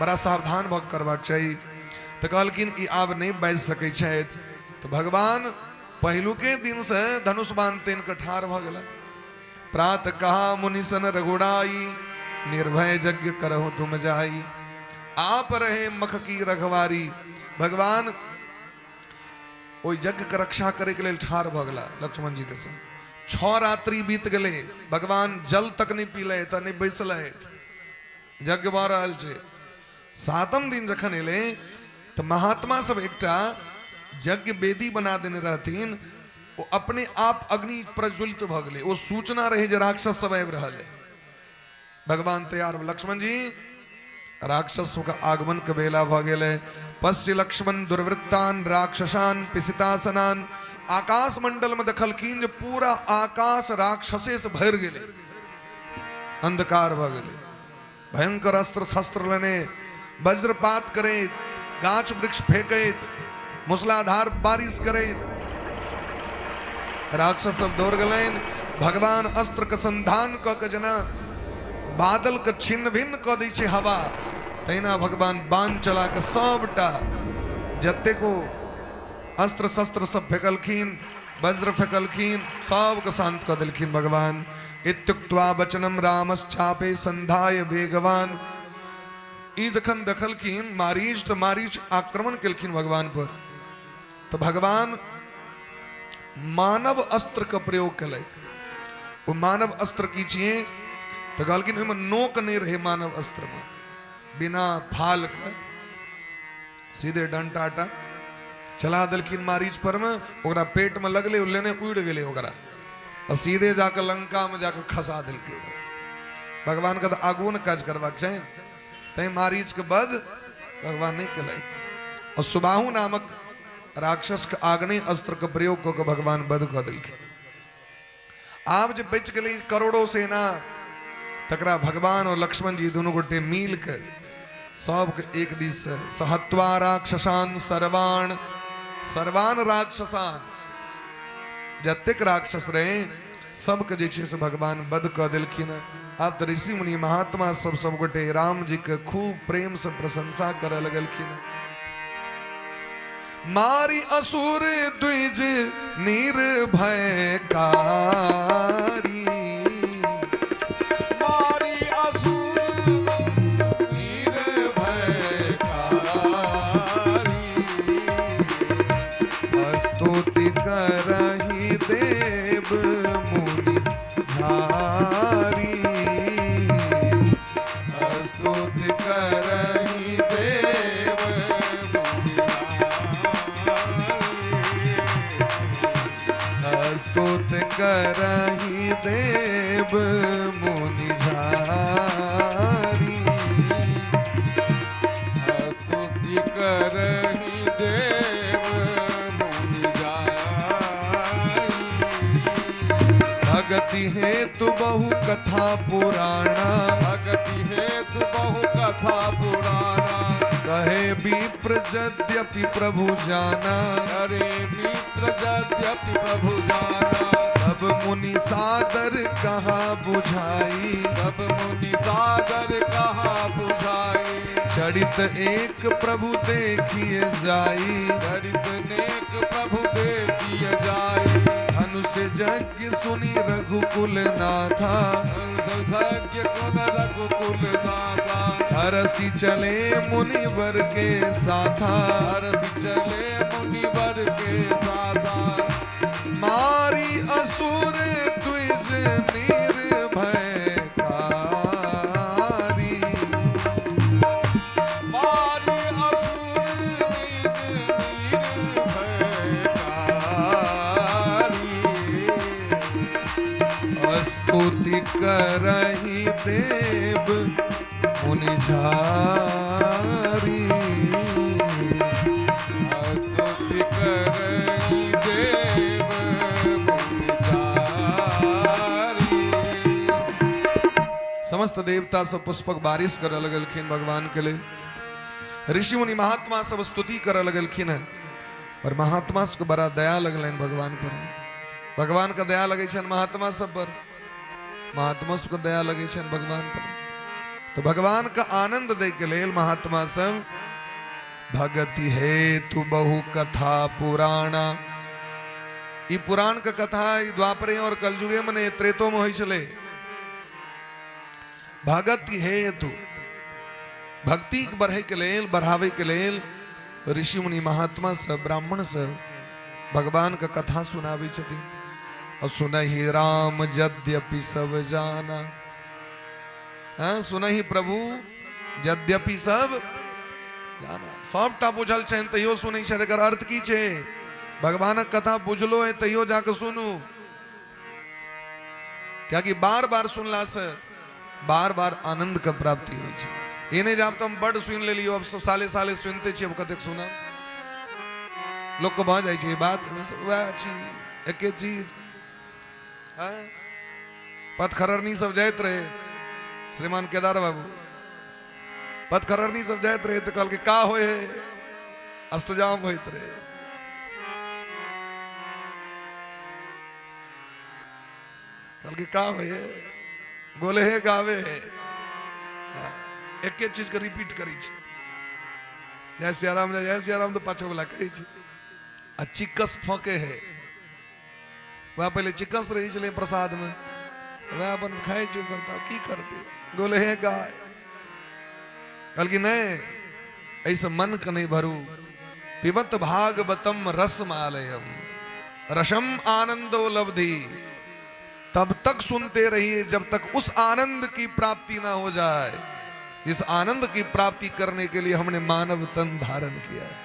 बड़ा सावधान भऽ करबाक चाही। तऽ कहलखिन ई आब नहि बाजि सकै छथि। तऽ भगवान पहिलुके दिन से धनुष बाण तानि कऽ ठाढ़ भऽ गेला। प्रात कहा मुनिसन रघुराई, निर्भय यज्ञ करहु तुम जाई, आप रहे मख की रखवारी। भगवान ओहि यज्ञ के रक्षा करे के लेल ठाढ़ भऽ गेला लक्ष्मण जी के संग। 6 रात्रि बीत गेलै, भगवान जल तक नहि पीलथि आ नहि बैसलथि, यज्ञ भऽ रहल छै। 7म दिन जखन एलै तऽ महात्मा सब एकटा यज्ञ वेदी बना देने रहथिन, ओ अपने आप अग्नि प्रज्वलित भऽ गेलै। ओ सूचना रहै जे राक्षस सब आबि रहल है। भगवान तैयार, लक्ष्मण जी राक्षस के आगमन के बेला भऽ गेलै। पश्य लक्ष्मण दुर्वृत्तान राक्षसान पिसितासनान, आकाश मंडल में देखलखिन जे पूरा आकाश राक्षसे से भरि गेलै, अंधकार भऽ गेलै। भयंकर अस्त्र शस्त्र लेने वज्रपात करैत, गाछ वृक्ष फेंकैत, मूसलाधार बारिश करैत राक्षस सब दौड़ गेलनि। भगवान अस्त्र के संधान कऽ के जेना बादल के छिन्न भिन्न कऽ दै छै हवा, तहिना भगवान बाण चला के सबटा जतेको अस्त्र शस्त्र सब फेंकलखिन, वज्र फेंकलखिन, सबके शांत कऽ देलखिन भगवान। इत्युक्त्वा वचनम रामश्चापे संधाय वेगवान। ई जखन देखलखिन मारीच, तऽ मारीच आक्रमण केलखिन भगवान पर, तऽ भगवान मानव अस्त्र के प्रयोग केलथि। ओ मानव अस्त्र की छियै? तऽ कहलखिन ओहिमे नोक नहि रहै मानव अस्त्र में, बिना फाल के सीधे डंटा टा चला देलखिन मारीच पर में, ओकरा पेट में लगले, ओ लेने उड़ि गेलै ओकरा, आ सीधे जाके लंका में जाके खसा देलकै ओकरा। भगवान के तऽ आगुओ ने काज करबाक छै, तैं मारीच के वध भगवान नहि केलथि। और सुबाहु नामक राक्षस के आग्नेय अस्त्र के प्रयोग कऽ के भगवान वध कऽ देलखिन। आब जे बचि गेलै करोड़ों सेना, तकरा भगवान और लक्ष्मण जी दुनू गोटे मिल के सबके एक दिस से सहत्वा राक्षसान सर्वाण सर्वान राक्षसान जतेक राक्षस रहे सबके जे छै से भगवान वध कऽ देलखिन। आब तऽ ऋषि मुनि महात्मा सब सब गोटे राम जी के खूब प्रेम से प्रशंसा करऽ लगलखिन। मारी असुर द्विज निर्भय कारी, मारी असुर निर्भय कारी, स्तुति करही देव मुनि धारी, स्तुति करही देव मुनि स्तुति करही देव मुनि झारी, स्तुति करही देव मुनि जारी। भगति हेतु बहु कथा पुराणा, भगति हेतु बहु कथा पुराणा, कहे विप्र यद्यपि प्रभु जाना, करे मित्र यद्यपि प्रभु जाना, तब मुनि सादर कहा बुझाई, तब मुनि सादर कहाँ बुझाई, चरित एक प्रभु देखिए जाई, चरित नेक प्रभु देखिए जाई, धनुष यज्ञ सुनि रघुकुल नाथा, यज्ञ कुल रघुकुल नाथा, हरसि चले मुनिवर के साथा, हरसि चले मुनिवर के साथा, मारी असुर द्विज निर्भय कारी, मारी असुर निज निर्भय कारी, स्तुति करही देव मुनि झारी, स्तुति करही देव मुनि जारी। समस्त देवता सब पुष्पक बारिश करऽ लगलखिन भगवान के लेल, ऋषि मुनि महात्मा सब स्तुति करऽ लगलखिन हैं और महात्मा सबके बड़ा दया लगलनि भगवान पर। भगवान के दया लगै छनि महात्मा सब पर, महात्मा सबके दया लगै छनि भगवान पर। तो भगवान के आनंद दै के लेल महात्मा सब भगति हेतु बहु कथा पुराणा, ई पुराण के कथा ई द्वापरे और कलयुगे में नहीं, त्रेतो में होइ छलै। भगति हेतु भक्ति के बढ़े के लेल, बढ़ावे के लेल ऋषि मुनि महात्मा सब ब्राह्मण सब भगवान के कथा सुनाबै छथिन। और सुनहि राम यद्यपि सब जाना, हाँ सुनहि प्रभु यद्यपि सब जाना, सबटा बुझल छनि तैयो सुनै छथि। एकर अर्थ की छै? भगवानक कथा बुझलो है तैयो जाके सुनू, कियाकि बार बार सुनला से बार बार आनंद के प्राप्ति होइ छै। ई नहि जे आब तऽ हम बड्ड सुनि लेलियो, अब सब साले साले सुनिते छियै, अब कतेक सुनब। लोक के भऽ जाइ छै ई बात, वएह चीज एके चीज। हाँ पथखरनी सब जाइत रहे श्रीमान केदार बाबू, पथखरनी सब जाइत रहे तऽ कहलकै का होय है, अष्टजाम होइत रहे। कहलकै का होय है, गोले हे गावे है, हाँ, एके चीज के रिपीट करै छै। जय सियाराम जय सियाराम तऽ पाछू वाला कहै छै। आ चिकस फके है, वएह पहिले चिकस रहै छलै प्रसाद में, वएह अपन खाइ छै सबटा, की करतै, गोले हे गाय। कहलखिन नहि, एहिसँ मन के नहि भरू, पिबत भागवतम रसमालयम रसम आनंदो लब्धि, तब तक सुनते रहिए जब तक उस आनंद की प्राप्ति ना हो जाए जिस आनंद की प्राप्ति करने के लिए हमने मानव तन धारण किया है।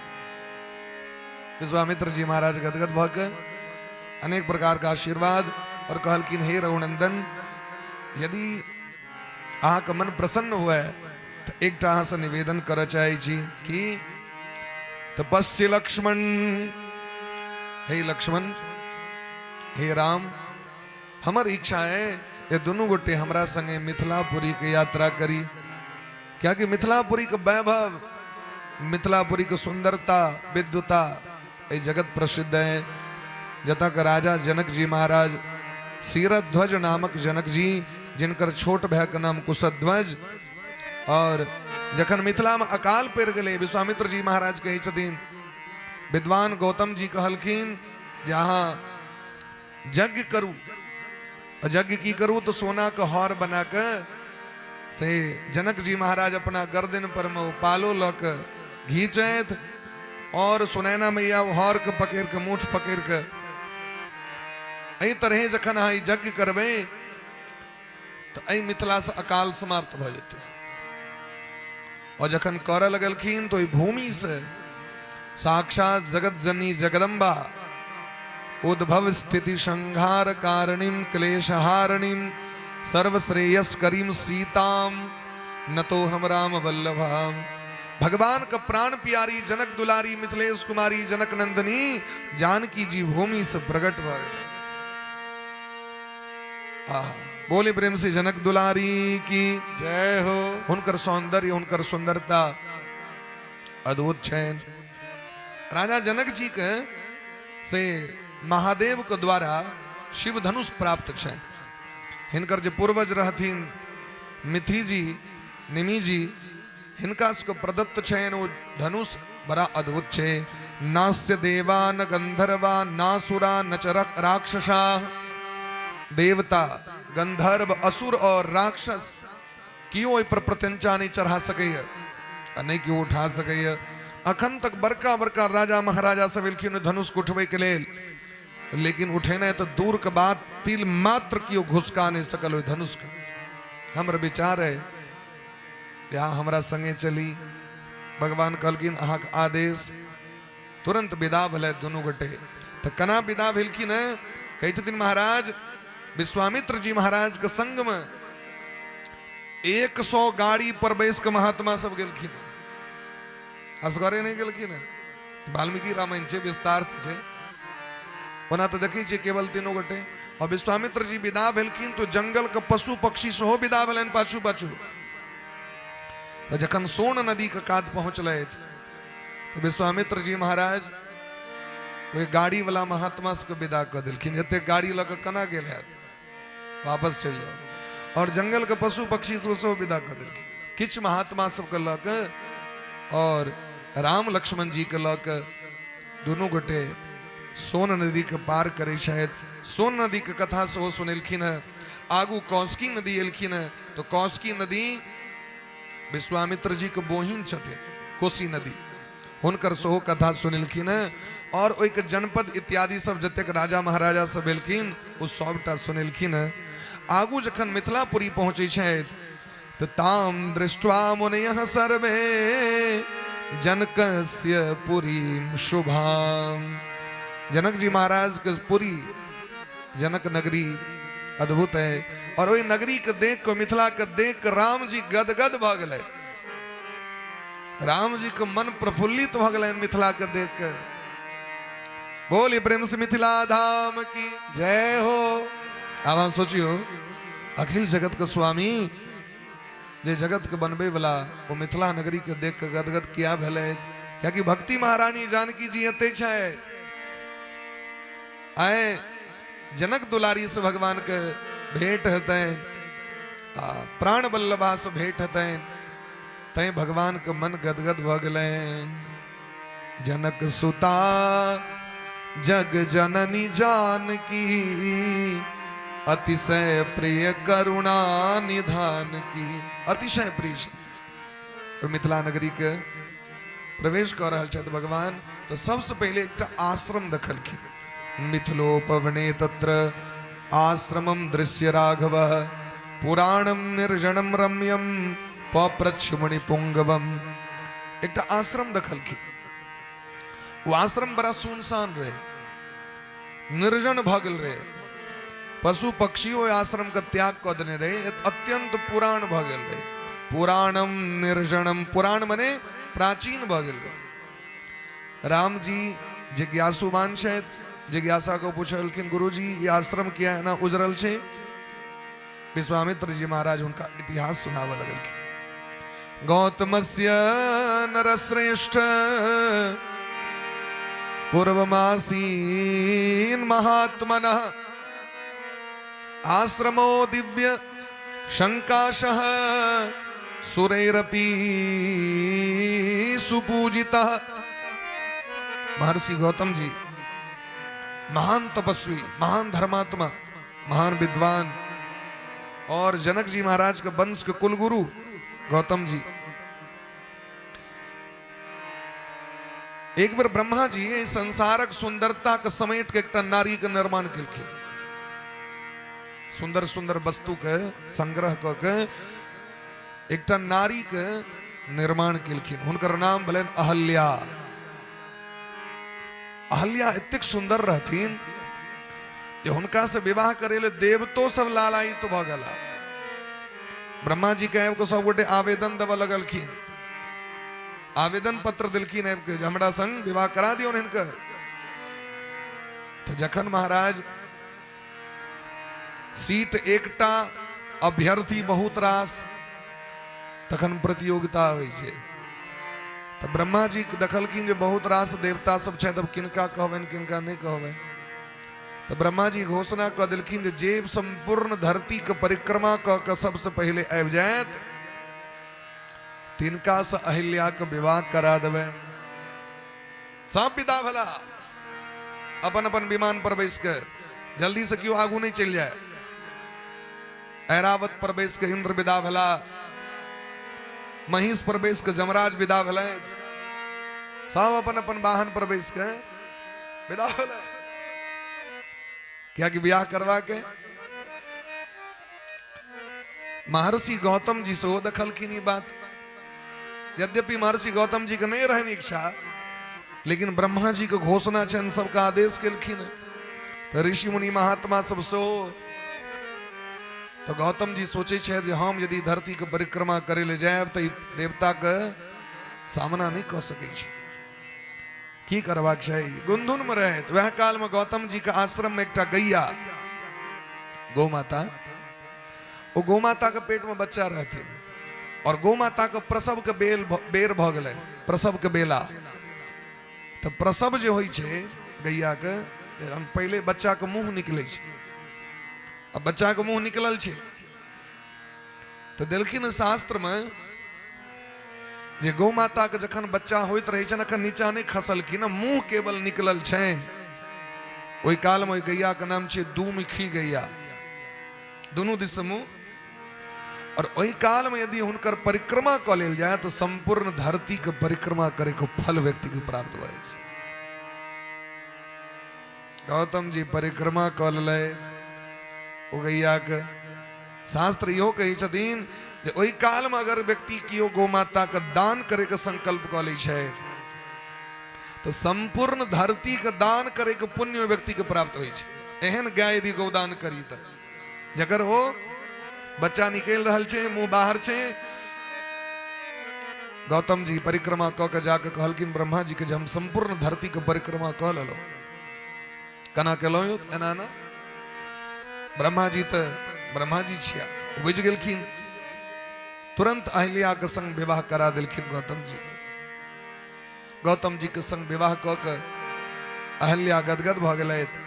विश्वामित्र जी महाराज गदगद भऽ के अनेक प्रकार का आशीर्वाद और कहलखिन हे रघुनंदन, यदि अहाँके मन प्रसन्न हुए तऽ एकटा अहाँसँ निवेदन करऽ चाहै छी कि तपस्य लक्ष्मण, हे लक्ष्मण हे राम, हमर इच्छा है जे दुनू गोटे हमरा संगे मिथिलापुरी के यात्रा करी, कियाकि मिथिलापुरी के वैभव, मिथिलापुरी के सुंदरता, विद्वता एहि जगत प्रसिद्ध है। जतऽ के राजा जनक जी महाराज, सीरध्वज नामक जनक जी, जिनकर छोट भाई के नाम कुशध्वज, और जखन मिथिला में अकाल पड़ि गेलै, विश्वामित्र जी महाराज कहै छथिन, विद्वान गौतम जी कहलखिन जे अहाँ यज्ञ करू। यज्ञ की करू तो सोना के हर बना के से जनक जी महाराज अपना गर्दन पर में पालो लऽ के घीचैत और सुनैना मैया हर के पकड़ के मूठ पकड़ के एहि तरहे जखन अहाँ ई यज्ञ करबै तऽ एहि मिथिला से अकाल समाप्त भऽ जेतै। और जखन करऽ लगलखिन तो भूमि से साक्षात जगत जननी जगदम्बा उद्भव स्थिति संहार कारणीम क्लेशहारणीम सर्वश्रेयस्करीम सीताम नतो हम राम वल्लभाम। भगवान का प्राण प्यारी जनक दुलारी मिथिलेश कुमारी जनक नंदनी जानकी जी भूमि से प्रकट भऽ गेलै। बोले प्रेम से जनक दुलारी की जय हो। हुनकर सौंदर्य, हुनकर सुंदरता अद्भुत छनि। राजा जनक जी के से महादेव के द्वारा शिव धनुष प्राप्त छनि। हिनकर जे पूर्वज रहथिन मिथि जी, निमि जी, हिनका सबके प्रदत्त छनि ओ धनुष बड़ा अद्भुत छै। नास्य देवा न गंधर्वा नासुरा न च राक्षसा। देवता, गंधर्व, असुर और राक्षस कियो ओहि पर प्रत्यंचा नहीं चढ़ा सकैया आ नहि केओ उठा सकैया। अखन तक बड़का बड़का राजा महाराजा सब एलखिन धनुष के उठबै के लेल, लेकिन उठेनाइ तऽ दूर के बात, तिल मात्र केओ घुसका नहीं सकल ओहि धनुष के। हमर विचार है अहाँ हमरा संगे चली। भगवान कहलखिन अहाँके आदेश। तुरंत विदा भेलै दुनू गोटे। तऽ केना विदा भेलखिन हेँ? कहै छथिन महाराज विश्वामित्र जी महाराज के संग में 100 गाड़ी पर बैस के महात्मा सब गेलखिन। असगरे नहीं गेलखिन हेँ। वाल्मीकि रामायण छै, विस्तार से छै। ओना तऽ देखै छियै केवल तीनू गोटे। और विश्वामित्र जी विदा भेलखिन तो जंगल के पशु पक्षी सेहो विदा भेलनि पाछू पाछू। तऽ जखन सोन नदी के कात पहुँचलथि तऽ विश्वामित्र जी महाराज ओहि गाड़ी वाला महात्मा सबके विदा कऽ देलखिन। एते गाड़ी लऽ कऽ केना गेल हैत, वापस चलि जाओ। और जंगल के पशु पक्षी सब सेहो विदा कऽ देलखिन। किछु महात्मा सबके लऽ कऽ और राम लक्ष्मण जी के लऽ कऽ दुनू गोटे सोन नदी के पार करै छथि। सोन नदी के कथा सेहो सुनेलखिन हेँ। आगू कौशिकी नदी एलखिन हेँ तो कौशिकी नदी विश्वामित्र जी के बोहिन छथिन, कोसी नदी, हुनकर सेहो कथा सुनेलखिन हेँ। और ओहिके जनपद इत्यादि सब जतेक राजा महाराजा सब एलखिन ओ सबटा सुनेलखिन हेँ। आगू जखन मिथिलापुरी पहुँचै छथि तऽ ताम दृष्ट्वा मुनयः सर्वे जनकस्य पुरीं शुभाम। जनक जी महाराज के पुरी जनक नगरी अद्भुत है। और वही नगरी के देख के, मिथिला के देख के राम जी गदगद भऽ गेलै। राम जी के मन प्रफुल्लित भऽ गेलै मिथिला के देख के। बोली प्रेम से मिथिला धाम की जय हो। आब अहाँ सोचियो, अखिल जगत के स्वामी जे जगत के बनबे वाला वो मिथिला नगरी के देख के गदगद किया भेलै? कियाकि भक्ति महारानी जानकी जी एते छै। आए जनक दुलारी से भगवान के भेंट हेतनि आ प्राण वल्लभा से भेंट हेतनि, तैं भगवान के मन गदगद भऽ गेलनि। जनक सुता जग जननी जानकी अतिशय प्रिय करुणा निधान की। अतिशय प्रिय तो मिथिला नगरी के प्रवेश कऽ रहल छथि भगवान। तऽ सबसँ पहिले एकटा आश्रम देखलखिन। मिथिलोपवने तत्र आश्रमम दृश्य राघव पुराणम निर्जनम रम्यम पप्रक्षुमणि पुंगवम। एकटा आश्रम देखलखिन। ओ आश्रम बड़ा सुनसान रहे, निर्जन भऽ गेल रहे। पशु पक्षी ओहि आश्रम के त्याग कऽ देने रहे। अत्यंत पुरान भऽ गेल रहे। पुराणम निर्जनम, पुराण मने प्राचीन भऽ गेल रहे। राम जी जिज्ञासुवान छथि, जिज्ञासा को पूछलखिन, गुरुजी ई आश्रम किया एना उजरल छै? विश्वामित्र जी महाराज हुनका इतिहास सुनाबऽ लगलखिन। गौतमस्य नरश्रेष्ठ पूर्वमासीन महात्मनः आश्रमो दिव्य शंकाशः सुरैरपि सुपूजितः। महर्षि गौतम जी महान तपस्वी, महान धर्मात्मा, महान विद्वान और जनक जी महाराज के वंश के कुलगुरु गौतम जी। एक बेर ब्रह्मा जी एहि संसारक सुंदरता के समेट के एकटा नारी के निर्माण केलखिन। सुंदर सुंदर वस्तु के संग्रह क के एकटा नारी के निर्माण केलखिन। हुनकर नाम भेलनि अहल्या। अहल्या एतेक सुंदर रहथिन जे हुनका से विवाह करे ले देवतो सब लालायित भऽ गेला। ब्रह्मा जी के आबि कऽ सब गोटे आवेदन देबऽ लगलखिन, आवेदन पत्र देलखिन आबि के जे हमरा संग विवाह करा दियौ हिनकर। तऽ जखन महाराज सीट एकटा, अभ्यर्थी बहुत रास, तखन प्रतियोगिता होइ छै। तऽ ब्रह्मा जी देखलखिन जे बहुत रास देवता सब छथि, अब किनका कहबनि किनका नहि कहबनि। तऽ ब्रह्मा जी घोषणा कऽ देलखिन जे जे सम्पूर्ण धरतीके परिक्रमा कऽ कऽ सबसँ पहिले आबि जायत तिनकासँ अहिल्याके विवाह करा देबै। सब विदा भेला अपन अपन विमान पर बैस के, जल्दी से केओ आगू नहीं चलि जाए। ऐरावत पर बैस के इंद्र विदा भेला, महिष पर बैस के जमराज विदा भेलै, सब अपन अपन वाहन पर बैस के विदा भेलै। कियाकि बियाह करवा के महर्षि गौतम जी सेहो देखलखिन ई बात। यद्यपि महर्षि गौतम जी के नहीं रहनि इच्छा, लेकिन ब्रह्मा जी के घोषणा छनि, सबके आदेश केलखिन, तऽ ऋषि मुनि महात्मा सब सेहो। तऽ गौतम जी सोचै छथि जे हम यदि धरती के परिक्रमा करै लए जायब तऽ ई देवता के सामना नहि कऽ सकै छी, की करबाक छै। गुनधुन में रहैत वएह काल में गौतम जी के आश्रम में एकटा गैया गौ माता, ओ गौ माता के पेट में बच्चा रहथिन और गौ माता के प्रसव के बेर भऽ गेलै, प्रसव के बेला। तऽ प्रसव जे होइ छै गैया के, पहिले बच्चा के मुंह निकलै छै, आ बच्चा के मुंह निकलल छै तऽ देलखिन शास्त्र में जे गौ माता के जखन बच्चा होइत रहै छनि, अखन नीचा नहि खसलखिन, मुंह केवल निकलल छनि, ओहि काल में ओहि गैया के नाम छै दूमुखी गैया, दुनू दिस से मुंह। और ओहि काल में यदि हुनकर परिक्रमा कऽ लेल जाय तऽ संपूर्ण धरती के परिक्रमा करे के फल व्यक्ति के प्राप्त भऽ जाइ छै। गौतम जी परिक्रमा कऽ लेलथि ओ गैया के। शास्त्र इहो कहै छथिन जे ओहि काल में अगर व्यक्ति केओ गौ माता के दान करे के संकल्प कऽ लै छै तऽ संपूर्ण धरती के दान करे के पुण्य ओहि व्यक्ति के प्राप्त होइ छै। एहन गाय यदि गौदान करी तऽ जकर ओ बच्चा निकलि रहल छै, मुंह बाहर छै। गौतम जी परिक्रमा कऽ के जाके कहलखिन ब्रह्मा जी के जे हम संपूर्ण धरती के परिक्रमा कऽ लेलहुँ। केना केलहुँ यौ? एना ना। ब्रह्मा जी तऽ ब्रह्मा जी छिया, बुझि गेलखिन, तुरंत अहिल्या के संग विवाह करा देलखिन गौतम जी। गौतम जी के संग विवाह कऽ के अहिल्या गदगद भऽ गेलथि।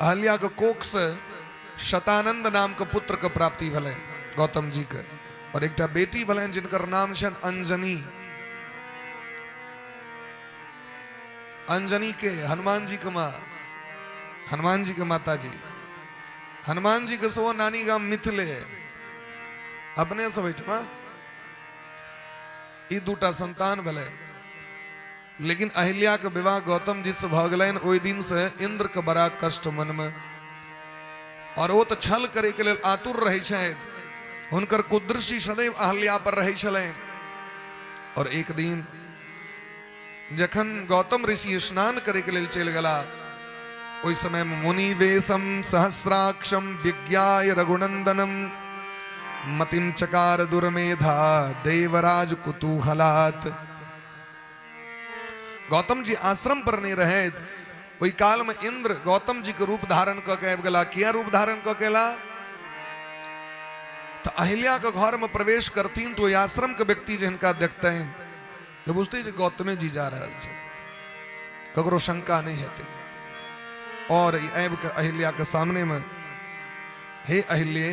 अहल्या के कोख से शतानंद नाम के पुत्र के प्राप्ति भेलनि गौतम जी के, और एकटा बेटी भेलनि जिनकर नाम छनि अंजनी। अंजनी के हनुमान जी के माँ, हनुमान जी के माता जी, हनुमान जी के सेहो नानी गाम मिथिले, अपने सब एहिठमा ई दूटा संतान भेलै। लेकिन अहिल्या के विवाह गौतम जी से भऽ गेलनि। ओहि दिन से इंद्र के बड़ा कष्ट मन में, और ओ तऽ छल करे के लेल आतुर रहै छथि, हुनकर कुदृष्टि सदैव अहल्या पर रहै छलनि। और एक दिन जखन गौतम ऋषि स्नान करे के लेल चलि गेला, ओहि समय में मुनि वेशम सहस्राक्षम विज्ञाय रघुनंदनम मतिम चकार दुर्मेधा देवराज कुतूहलात। गौतम जी आश्रम पर नहीं रहे, ओहि काल में इंद्र गौतम जी के रूप धारण कऽ के आबि गेला। किया रूप धारण कऽ के एला? तऽ अहिल्याके घरमे प्रवेश करथिन तऽ ओहि आश्रमके व्यक्ति जे हिनका देखतनि तऽ बुझतै जे गौतमे जी जा रहल छै, ककरो शंका नहि हेतै। और ई आबि कऽ अहिल्याके सामनेमे, हे अहिल्ये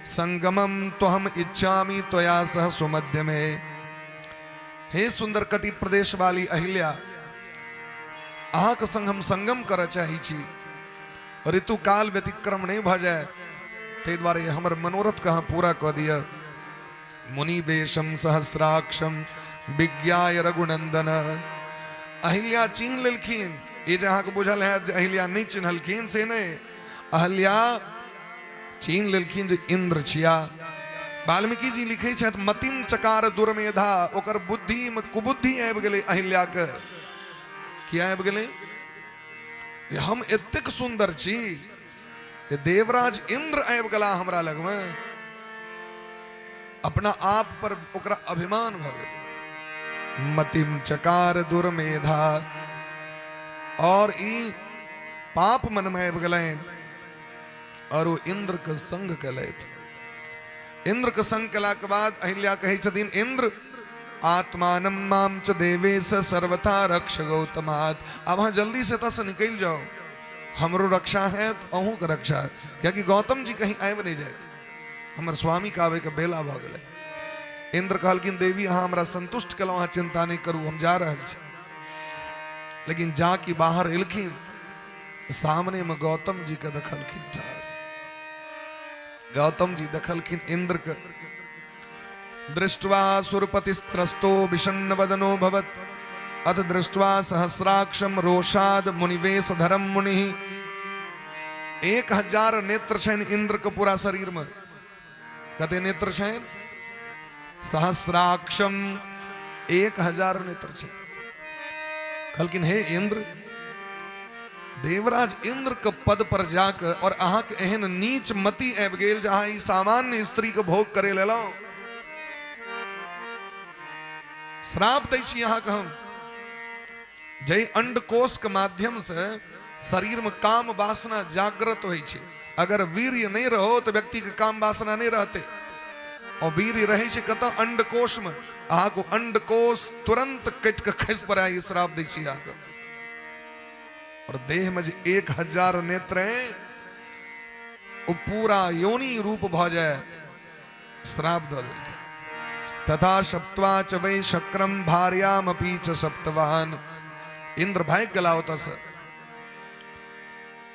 संगमम त्वहम इच्छामि त्वया सह सुमध्यमे, हे सुंदर कटी प्रदेश वाली अहिल्या, अहाँके संग हम संगम करऽ चाहै छी, ऋतुकाल व्यतिक्रम नहि भऽ जाय ताहि दुआरे हमर मनोरथके अहाँ पूरा कऽ दिअ। मुनि वेशम सहस्राक्षम विज्ञाय रघुनंदन, अहिल्या चिन्ह लेलखिन। ई जे अहाँके बुझल हैत जे अहिल्या नहि चिन्हलखिन से नहि, अहिल्या चिन्ह लेलखिन जे इंद्र छिया। वाल्मीकि जी लिखै छथि मतिम चकार दुर्मेधा, ओकर बुद्धिमे कुबुद्धि आबि गेलै अहिल्याके। किया आबि गेलै? जे हम एतेक सुन्दर छी जे देवराज इंद्र आबि गेला हमरा लगमे, अपना आप पर ओकरा अभिमान भऽ गेलै। मतिम चकार दुर्मेधा, और ई पाप मनमे आबि गेलनि और ओ इंद्र के संग केलथि। इंद्र के संग केलाके बाद अहिल्या कहै छथिन, इंद्र आत्मानं माम च देवेश सर्वथा रक्ष गौतमात्, आब अहाँ जल्दी से एतऽ से निकलि जाउ, हमरो रक्षा हैत अहूँके रक्षा हैत, कियाकि गौतम जी कहीं आबि नहि जायत, हमर स्वामीके आबैके बेला भऽ गेलै। इंद्र कहलखिन, देवी अहाँ हमरा संतुष्ट केलहुँ, अहाँ चिंता नहि करू, हम जा रहल छी। लेकिन जा कि बाहर एलखिन, सामने में गौतम जी के देखलखिन ठाढ़। गौतम जी देखलखिन इंद्र के, दृष्ट्वा सुरपतिस्त्रस्तो विषण्ण वदनो भवत, अथ दृष्ट्वा सहस्राक्षम रोषाद मुनिवेश धरम मुनि। 1000 नेत्र छनि इंद्र के पूरा शरीर में। कते नेत्र छनि? सहस्राक्षम 1000 नेत्र छनि। कहलखिन, हे इंद्र, देवराज इंद्र के पद पर जाके और अहाँके एहन नीच मति आबि गेल जे अहाँ ई सामान्य स्त्री के भोग करे लेलहुँ, श्राप दै छी अहाँके हम, जाहि अंडकोश के माध्यम से शरीर में काम वासना जागृत होइ छै, अगर वीर्य नहीं रहो तो व्यक्ति के काम वासना नहीं रहते, और वीर्य रहे छै कतऽ? अंडकोश में। अहाँके अंडकोश तुरंत कटि के खसि पड़ै, ई श्राप दै छी अहाँके। और देह में जे 1000 नेत्र है वो पूरा योनि रूप भ जाए, श्राप दऽ देलकै। तथा सप्त्वा च वै शक्रम भार्यामपि च सप्तवान। इंद्र भागि गेला ओतऽ से।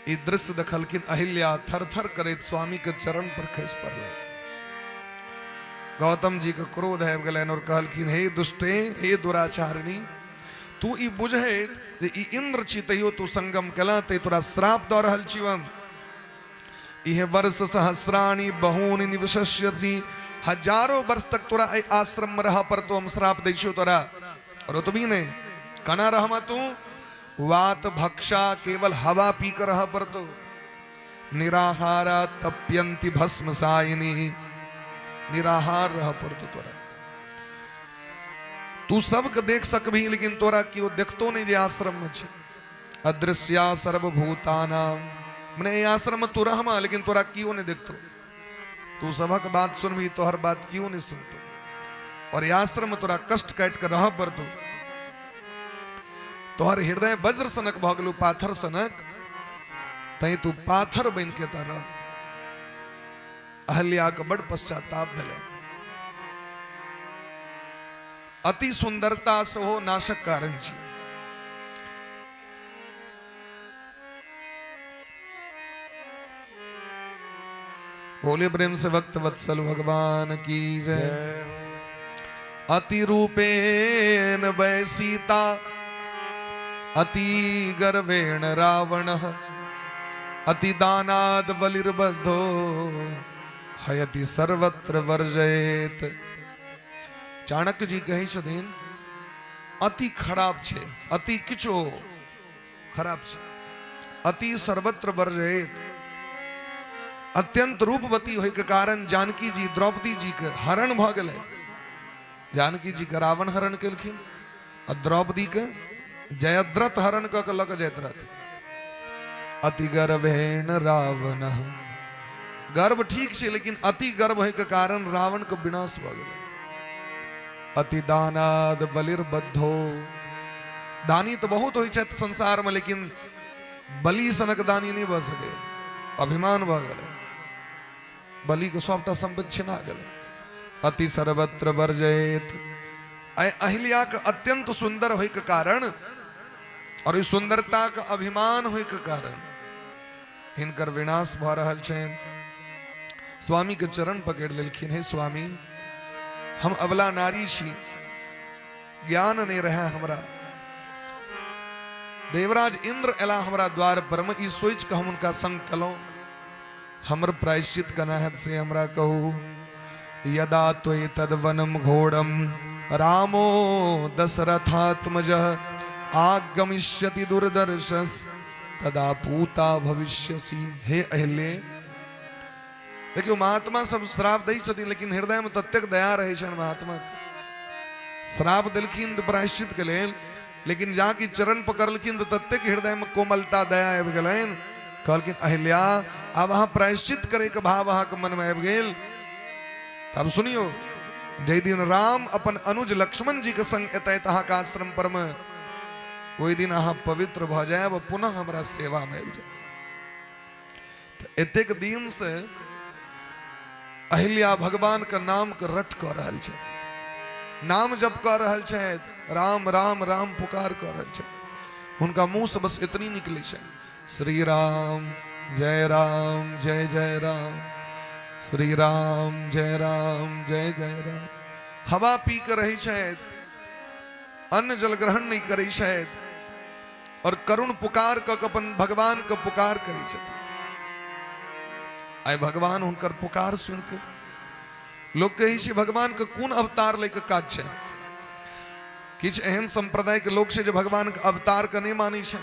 ई दृश्य देखलखिन अहिल्या, थर थर करैत स्वामी के चरण पर खसि पड़लै। गौतम जी के क्रोध आबि गेलनि और कहलखिन, हे दुष्टे, हे दुराचारिणी, तू ई बुझैत जे ई इंद्र छी तैयो तू संगम केला, तै तोरा श्राप दऽ रहल छी हम। इह वर्ष सहस्राणि बहूनि निवशस्यसि, हजारों वर्ष तक तोरा एहि आश्रम में रह पड़तो, हम श्राप दै छियौ तोरा। और ओतबी नहि, कना रहमा तू? वात भक्षा, केवल हवा पी कर रह पड़तो। निराहारा तप्यंति भस्म सायनी, निराहार रह पड़तो तोरा। तू सबके देख सकबही लेकिन तोरा केओ देखतो नहि जे आश्रम में छै। अदृश्या सर्वभूतानाम, मने एहि आश्रम में तू रहमा लेकिन तोरा केओ नहि देखतो, तू सबक बात सुनबही तोहर बात केओ नहि सुनतो, और आश्रम में तोरा कष्ट काटि के रह पड़तो। तोहर हृदय वज्र सनक भऽ गेलौ, पाथर सनक, तैं तू पाथर बनि के तऽ रह। अहल्या के बड़ पश्चाताप भेलै। अति सुंदरता सेहो नाशक कारण छै। बोले प्रेम से भक्त वत्सल भगवान की जय। अति रूपेण वै सीता अति गर्वेण रावण अति दानाद बलिर्बद्धो हयति सर्वत्र वर्जयेत। चाणक्य जी कहै छथिन अति खराब छै, अति किछो खराब छै, अति सर्वत्र वर्जयेत। अत्यंत रूपवती होय के कारण जानकी जी द्रौपदी जी के हरण भऽ गेलै। जानकी जी के रावण हरण केलखिन आ द्रौपदी के जयद्रथ हरण कऽ के लऽ के जाइत रहथिन। अति गर्भेण रावण, गर्व ठीक छै, लेकिन अति गर्व होइके कारण रावणके विनाश भऽ गेलै। अति दानाद बलिर्बद्धो, दानी तऽ बहुत होइ छथि संसारमे, लेकिन बलि सनक दानी नहि भऽ सकै, अभिमान भऽ गेलै, बलिके सबटा सम्पत्ति छिना गेलै। अति सर्वत्र वर्जयेत, अहिल्याके अत्यंत सुंदर होइके कारण और ई सुंदरताके अभिमान होइके कारण हिनकर विनाश भऽ रहल छनि। स्वामी के चरण पकड़ि लेलखिन, हे स्वामी, हम अबला नारी छी, ज्ञान नहि रहै हमरा, देवराज इंद्र एला हमरा द्वार पर में, ई सोचि कऽ हम हुनका संग कलहुँ, हमर प्रायश्चित केना हैत से हमरा कहू। यदा त्वयि तद्वनम घोरम रामो दशरथात्मज आगमिष्यति दुर्दर्शस तदा पूता भविष्यसि। हे अहिल्ये, देखियौ महात्मा सब श्राप दै छथिन, लेकिन हृदय में ततेक दया रहै छनि महात्मा के। श्राप देलखिन तऽ प्रायश्चित के लेल, लेकिन जाकि चरण पकड़लखिन तऽ ततेक हृदय में कोमलता दया आबि गेलनि, कहलखिन अहिल्या, आब अहाँ प्रायश्चित करे के भाव अहाँके मन में आबि गेल। तब सुनियो, जाहि दिन राम अपन अनुज लक्ष्मण जी के संग एतै अहाँके आश्रम पर में, ओहि दिन अहाँ पवित्र भऽ जायब, पुनः हमरा सेवा में आबि जायब। तऽ एतेक दिन से अहिल्या भगवान के नाम के रट कऽ रहल छथि, नाम जप कऽ रहल छथि, राम राम राम पुकार कऽ रहल छथि। हुनका मुंह से बस इतनी निकलै छै, श्री राम जय राम जय जय राम, श्री राम जय राम जय जय राम। हवा पी के रहै छथि, अन्न जल ग्रहण नहीं करै छथि, और करुण पुकार कऽ के अपन भगवान के पुकार करै छथिन। आइ भगवान हुनकर पुकार सुनि के लोक कहै छै भगवान के कोन अवतार लय के काज छै। किछु एहन संप्रदाय के लोक छै जे भगवान के अवतार के नहि मानै छै।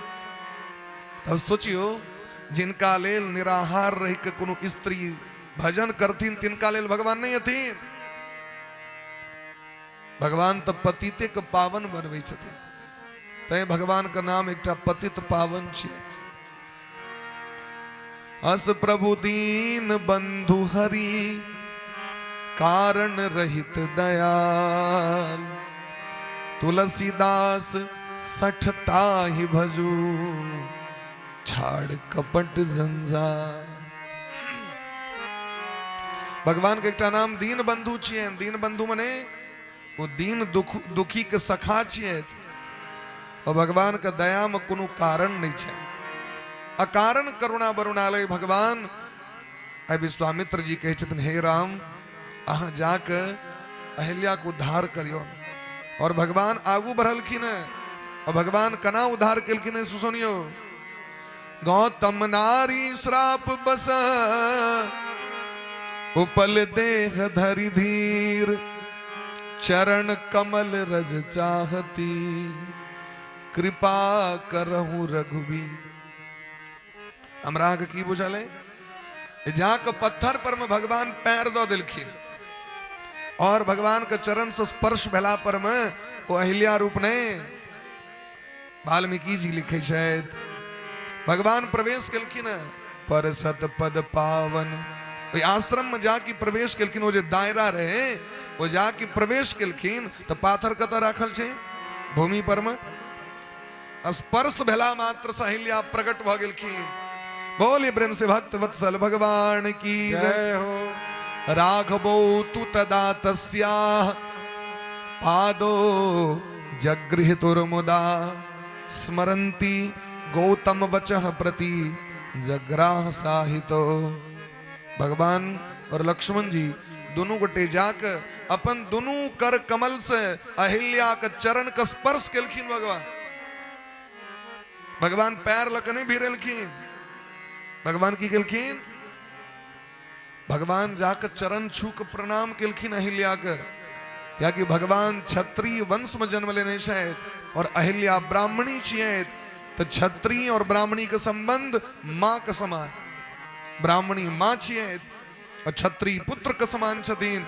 तब सोचियो, जिनका लेल निराहार रहि के कोनो स्त्री भजन करथिन तिनका लेल भगवान नहि हथिन। भगवान तऽ पतिते के पावन बनबै छथिन, तैं भगवान के नाम एकटा पतित पावन छै। अस प्रभु दीन बंधु हरि कारण रहित दयाल, तुलसीदास सठता ही भजू छाड़ कपट जंजाल। भगवान के एकटा नाम दीन बंधु छियनि। दीन बंधु मने ओ दीन दुख दुखी के सखा छियै, और भगवान के दया में कोनो कारण नहीं छै, अकारण करुणा वरुणालय भगवान। आइ विश्वामित्र जी कहै छथिन, हे राम, अहाँ जाके अहिल्या के उद्धार करियौ। और भगवान आगू बढ़लखिन है, और भगवान केना उद्धार केलखिन है सुनियो। गौतम नारी श्राप बस उपल देह धरि धीर, चरण कमल रज चाहती कृपा करहु रघुबीर। हमरा अहाँके की बुझल है, जाके पत्थर पर में भगवान पैर दऽ देलखिन और भगवान के चरण से स्पर्श भेला पर में ओ अहिल्या रूप नहीं। वाल्मीकि जी लिखे छथि, भगवान प्रवेश केलखिन पर सत पद पावन, ओहि आश्रम में जाके प्रवेश केलखिन, ओ जे दायरा रहे ओ जाके प्रवेश केलखिन तऽ पाथर कतऽ राखल छै, भूमि पर में। स्पर्श भेला मात्र से अहिल्या प्रकट भऽ गेलखिन। बोलिए प्रेम से भक्त वत्सल भगवान की जय हो। राघवो तु तदा तस्याः पादो जगृहितुर्मुदा स्मरन्ति गौतम वचः प्रति जग्राह साहितो। भगवान और लक्ष्मण जी दोनों गोटे जाके अपन दोनों कर कमल से अहिल्या के चरण के स्पर्श केलखिन। भगवान भगवान पैर लग नहीं भिड़ेलखिन, भगवान की केलखिन, भगवान जाके चरण छू के प्रणाम केलखिन अहिल्या के, कियाकि भगवान क्षत्रिय वंश में जन्म लेने छथि और अहिल्या ब्राह्मणी छियै, तऽ क्षत्रिय और ब्राह्मणी के संबंध माँ के समान, ब्राह्मणी माँ छियै और क्षत्रिय पुत्र के समान छथिन।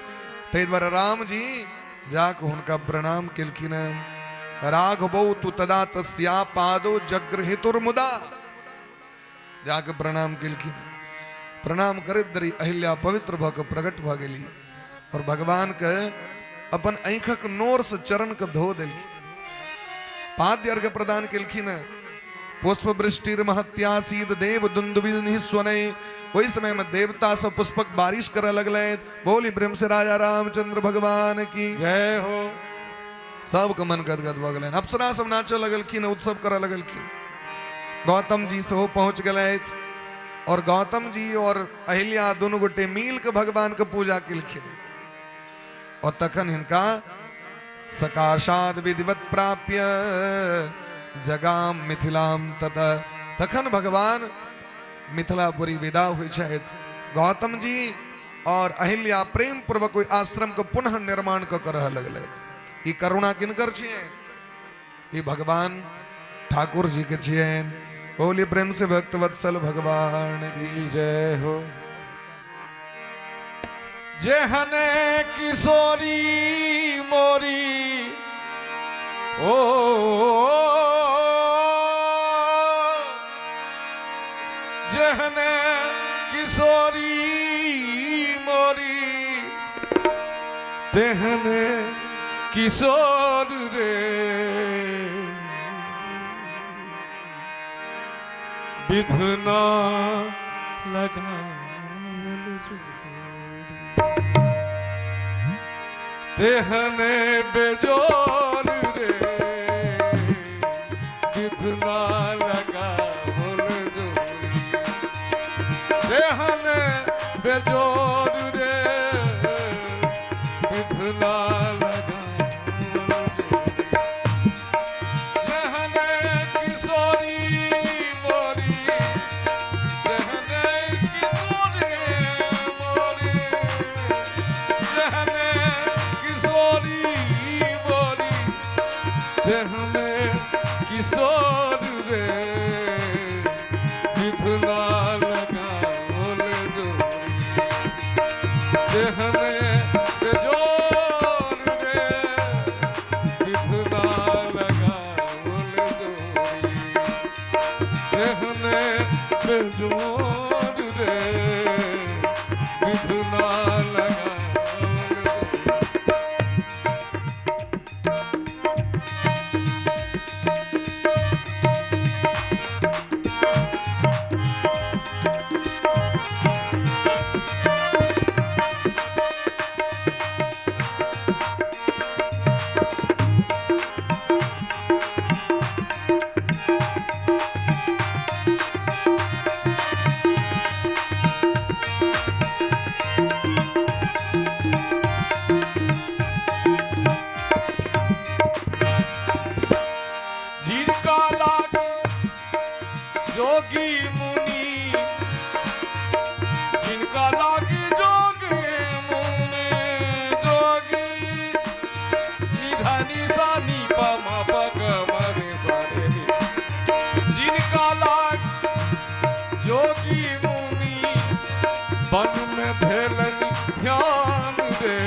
ताहि दुआरे राम जी जाके हुनका प्रणाम केलखिन। राघवो तु तदा तस्या पादो जगृहितुर्मुदा, जाके प्रणाम केलखिन। प्रणाम करैत देरी अहिल्या पवित्र भऽ कऽ प्रकट भऽ गेली और भगवान के अपन आँखिक नोर से चरण के धो देलखिन। पाद्य अर्घ्य प्रदान केलखिन। पुष्प वृष्टिर महत्यासीद देव दुंदुबि निस्वनै। ओहि समय में देवता सब पुष्पक बारिश करऽ लगलै। बोली प्रेम से राजा रामचंद्र भगवान की जय हो। सबके मन गदगद भऽ गेलनि। अप्सरा सब नाचऽ लगलखिन, उत्सव करऽ लगलखिन। गौतम जी सेहो पहुँच गेलथि और गौतम जी और अहिल्या दुनू गोटे मिल के भगवान के पूजा केलखिन और तखन हिनका सकाशाद विधिवत प्राप्य जगाम मिथिलाम तत। तखन भगवान मिथिलापुरी विदा होइ छथि। गौतम जी और अहिल्या प्रेम पूर्वक ओहि आश्रम के पुनः निर्माण कऽ के रहऽ लगलथि। ई करुणा किनकर छियै? ई भगवान ठाकुर जी के छियनि। बोलिए प्रेम से भक्त वत्सल भगवान की जय हो। जेहने किशोरी मोरी ओ जेहने किशोरी मोरी तेहने किशोर रे विधना लगावल जोड़ी तेहने बेजोर रे विधना लगावल जोड़ी तेहने बेजोर रे विधना लगावल जोड़ी जेहने किशोरी मोरी जेहने किशोरी मोरी जेहने किशोरी मोरी तेहने किशोर रे विधना लगावल जोड़ी तेहने बेजोर रे विधना लगावल जोड़ी तेहने बेजोर रे विधना लगावल जोड़ी। जिनका लाग जोगी मुनि जिनका लागी जोगी मुनि जोगी निधानी सानी पमा पग मरे सारे रे। जिनका लाग जोगी मुनि वन में धेलनि ध्यान रे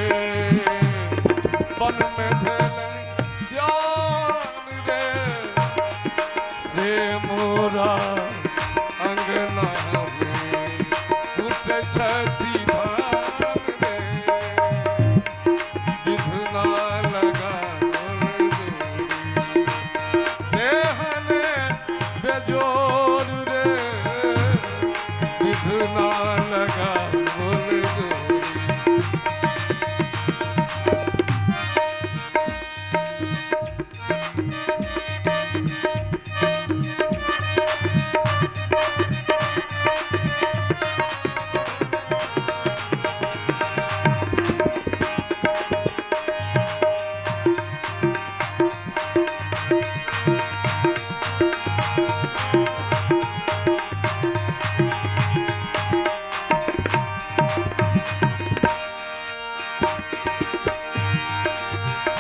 वन में धेलनि ध्यान रे से मोरा अंगना में फूटे छथि धान रे विधना लगावल जोड़ी देहने बेजोर रे विधना लगावल जोड़ी।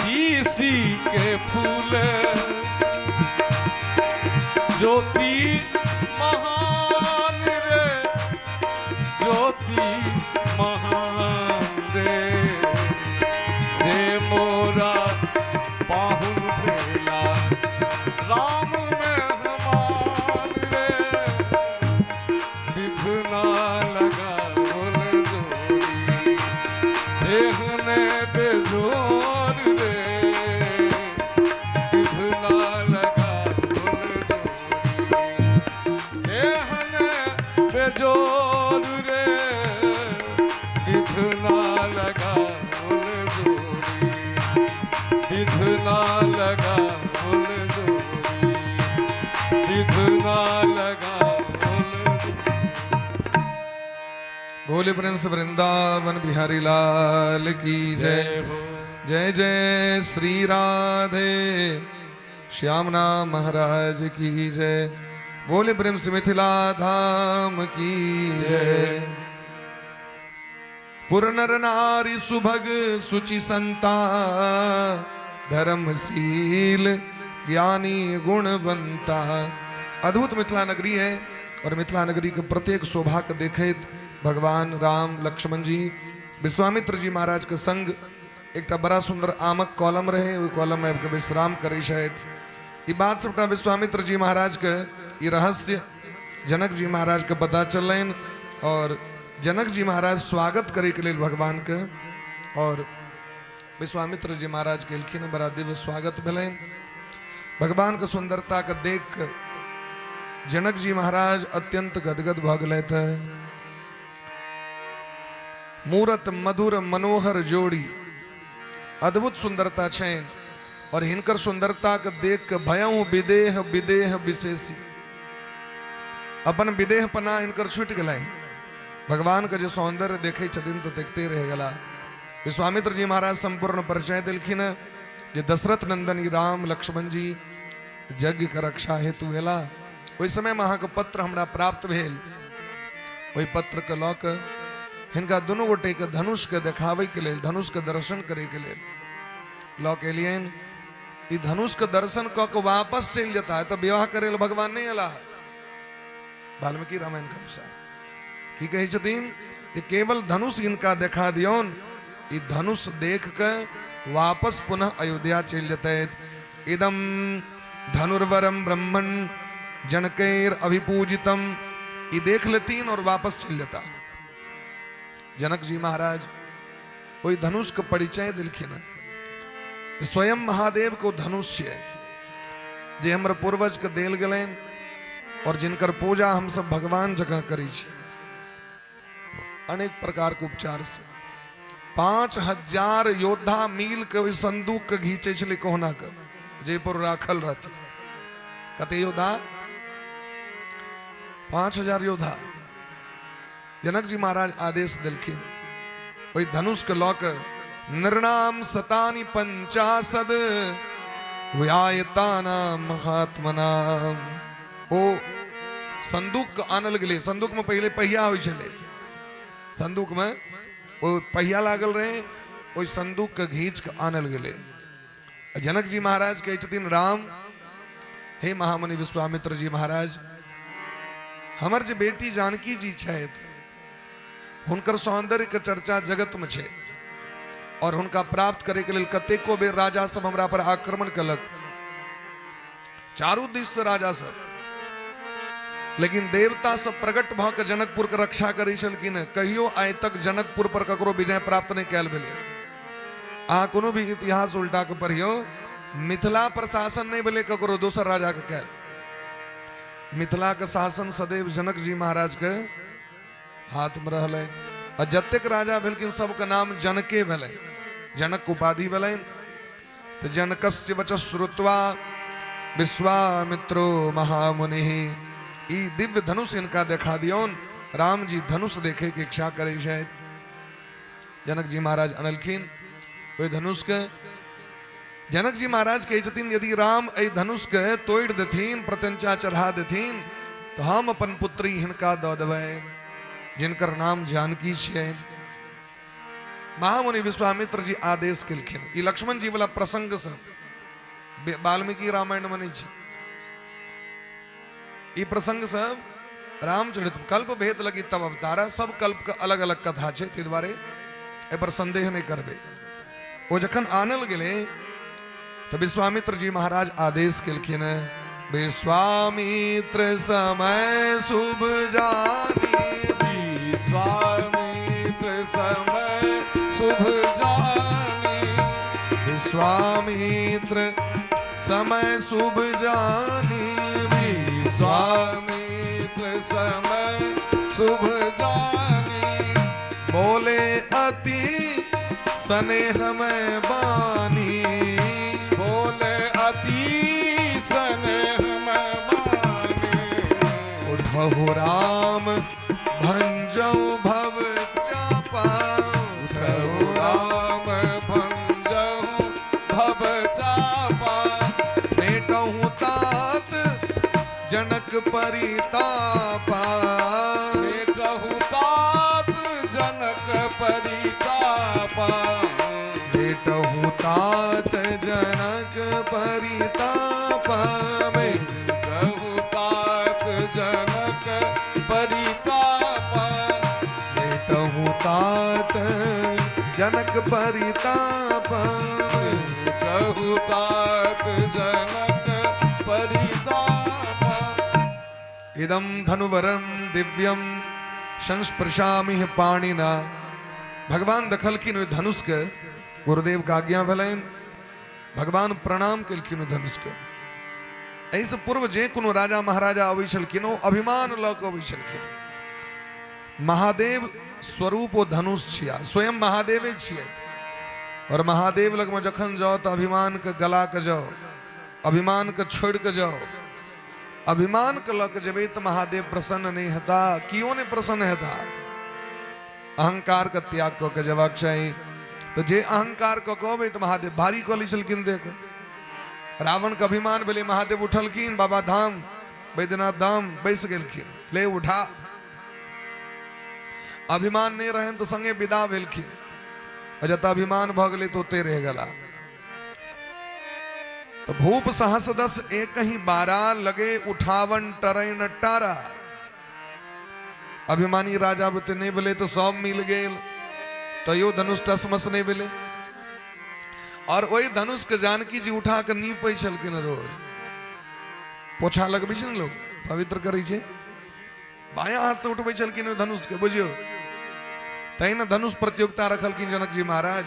तीसी के फूल ज्योति महान रे ज्योति महान रे से मोरा पाहुन भेला राम मेहमान रे विधना लगा बोले प्रेम से वृंदावन बिहारी लाल की जय। जय हो। जय जय श्री राधे श्यामनाथ महाराज की जय। बोले प्रेम से मिथिला धाम की जय। पुर नर नारी सुभग सुचि संता, धर्मशील ज्ञानी गुणवंता। अद्भुत मिथिला नगरी है और मिथिला नगरी के प्रत्येक शोभा के देखैत भगवान राम लक्ष्मण जी विश्वामित्र जी महाराज के संग एकटा बड़ा सुंदर आमक कॉलम रहे, ओहि कॉलम में आबि विश्राम करै छथि। ई बात सबटा विश्वामित्र जी महाराज के ई रहस्य जनक जी महाराज के पता चललनि और जनक जी महाराज स्वागत करे के लेल भगवान के और विश्वामित्र जी महाराज के एलखिन, बड़ा दिव्य स्वागत भेलनि। भगवान के सुंदरता के देख के जनक जी महाराज अत्यंत गदगद भऽ गेलथि। मूरत मधुर मनोहर जोड़ी, अद्भुत सुंदरता छनि और हिनकर सुंदरता के देख के भयहु विदेह विदेह विशेषी, अपन विदेह पना हिनकर छूटि गेलनि। भगवान के जे सौंदर्य देखै छथिन तऽ देखते रहि गेला। विश्वामित्र जी महाराज संपूर्ण परिचय देलखिन जे दशरथ नंदन ई राम लक्ष्मण जी यज्ञ के रक्षा हेतु एला। ओहि समय में अहाँके पत्र हमरा प्राप्त भेल, ओहि पत्र के लऽ कऽ हिनका दुनू गोटे के धनुष के देखाबै के लेल, धनुष के दर्शन करे के लेल लऽ के एलियनि। ई धनुष के दर्शन कऽ के वापस चलि जेता तऽ विवाह करे लेल भगवान नहि एला। वाल्मीकि रामायण के अनुसार की कहै छथिन जे केवल धनुष हिनका देखा दियौन, ई धनुष देख के वापस पुनः अयोध्या चलि जेतै। इदम धनुर्वरम ब्रह्मण जनकैर अभिपूजितम, ई देख लेतीन और वापस चलि जेता। जनक जी महाराज ओहि धनुष के परिचय देलखिन। स्वयं महादेव को धनुष छियै जे हमर पूर्वज के देल गेलनि और जिनकर पूजा हम सब भगवान जकाँ करै छी अनेक प्रकार के उपचार से। 5000 योद्धा मिल के ओहि संदूक के घींचै छलै कहुना के, जाहि पर राखल रहत। कते योद्धा? 5000 योद्धा। जनक जी महाराज आदेश देलखिन ओहि धनुष के लऽ के नृणाम शतानि पंचाशद व्यायतानाम महात्मनाम। ओ संदूक के आनल गेलै। संदूक में पहिले पहिया होइ छलै, संदूक में ओ पहिया लागल रहे, ओहि संदूक के घींच के आनल गेलै। जनक जी महाराज कहै छथिन राम, हे महामुनि विश्वामित्र जी महाराज, हमर जे बेटी जानकी जी छथि हुनकर सौंदर्य के चर्चा जगत में छै और हुनका प्राप्त करे के लेल कतेको बेर राजा सब हमरा पर आक्रमण कलक, चारू दिस से राजा सब, लेकिन देवता सब प्रकट भऽ के जनकपुर के रक्षा करै छलखिन। कहियो आइ तक जनकपुर पर ककरो विजय प्राप्त नहि कयल भेलै। अहाँ कोनो भी इतिहास उल्टा के पढ़ियौ, मिथिला पर शासन नहि भेलै ककरो दोसर राजा के कयल। मिथिला के शासन सदैव जनक जी महाराज के हाथ में रहलै आ जतेक राजा भेलखिन सबके नाम जनके भेलै, जनक उपाधि भेलनि। तऽ जनकस्य वच श्रुत्वा विश्वामित्रो महामुनि, ई दिव्य धनुष हिनका देखा दियौन। राम जी धनुष देखे के इच्छा करै छथि। जनक जी महाराज अनलखिन ओहि धनुष के। जनक जी महाराज कहै छथिन यदि राम एहि धनुष के तोड़ि देथिन, प्रत्यंचा चढ़ा देथिन, तऽ हम अपन पुत्री हिनका दऽ देबै जिनकर नाम जानकी छै। महामुनि विश्वामित्र जी आदेश केलखिन। ई लक्ष्मण जी वाला प्रसंग से वाल्मीकि रामायण में नहीं छै ई प्रसंग सब, रामचरित कल्प भेद लगी तब अवतारा, सब कल्प के अलग अलग कथा छै, ताहि दुआरे एहि पर संदेह नहि करबै। ओ जखन आनल गेलै तऽ विश्वामित्र जी महाराज आदेश केलखिन, विश्वामित्र समय शुभ जानी, विश्वामित्र समय शुभ जानी, विश्वामित्र समय शुभ जानी, विश्वामित्र समय शुभ जानी, बोले अति स्नेह में बानी, बोले अति स्नेह में बानी, उठहु राम भंजौ भव जनक परितापा। भेटहु तात जनक परितापा। भेटहु तात जनक परितापा। भेटहु तात जनक परितापा। भेटहु तात जनक परितापा। भेटहु तात जनक परितापा। इदं धनुवरं दिव्यं संस्पृशामि पाणिना। भगवान देखलखिन ओहि धनुषके, गुरुदेव के आज्ञा भेलनि, भगवान प्रणाम केलखिन ओहि धनुषके। एहिसँ पूर्व जे कोनो राजा महाराजा अबै छलखिन, ओ अभिमान लऽ कऽ अबै छलखिन। महादेव स्वरूप ओ धनुष छिया, स्वयं महादेवे छियै। और महादेव लगमे जखन जाओ तऽ अभिमानके गला के जाओ, अभिमानके छोड़ि कऽ जाओ। अभिमान के लऽ के जेबै तऽ महादेव प्रसन्न नहि हेता, कियो नहि प्रसन्न हेता। अहंकार के त्याग कऽ के जेबाक चाही। तऽ जे अहंकार कऽ के अबै तऽ महादेव भारी कऽ लै छलखिन। देख, रावण के अभिमान भेलै, महादेव उठलखिन, बाबा धाम बैद्यनाथ धाम बैस गेलखिन, ले उठा। अभिमान नहि रहनि तऽ संगे विदा भेलखिन, आ जतऽ अभिमान भऽ गेलै तऽ ओतहि रहि गेला। तऽ भूप सहस दस एक ही बारा, लगे उठावन टरै न टारा। अभिमानी राजा बुते नहि भेलै तऽ सब मिल गेल, तैयो धनुष टसमस नहि भेलै। और ओहि धनुष के जानकी जी उठा के नीपै छलखिन। रोज पोछा लगबै छै ने लोक, पवित्र करै छै, बायां हाथ से उठबै छलखिन ओहि धनुष के, बुझियौ। तै ने धनुष प्रतियोगिता रखलखिन जनक जी महाराज।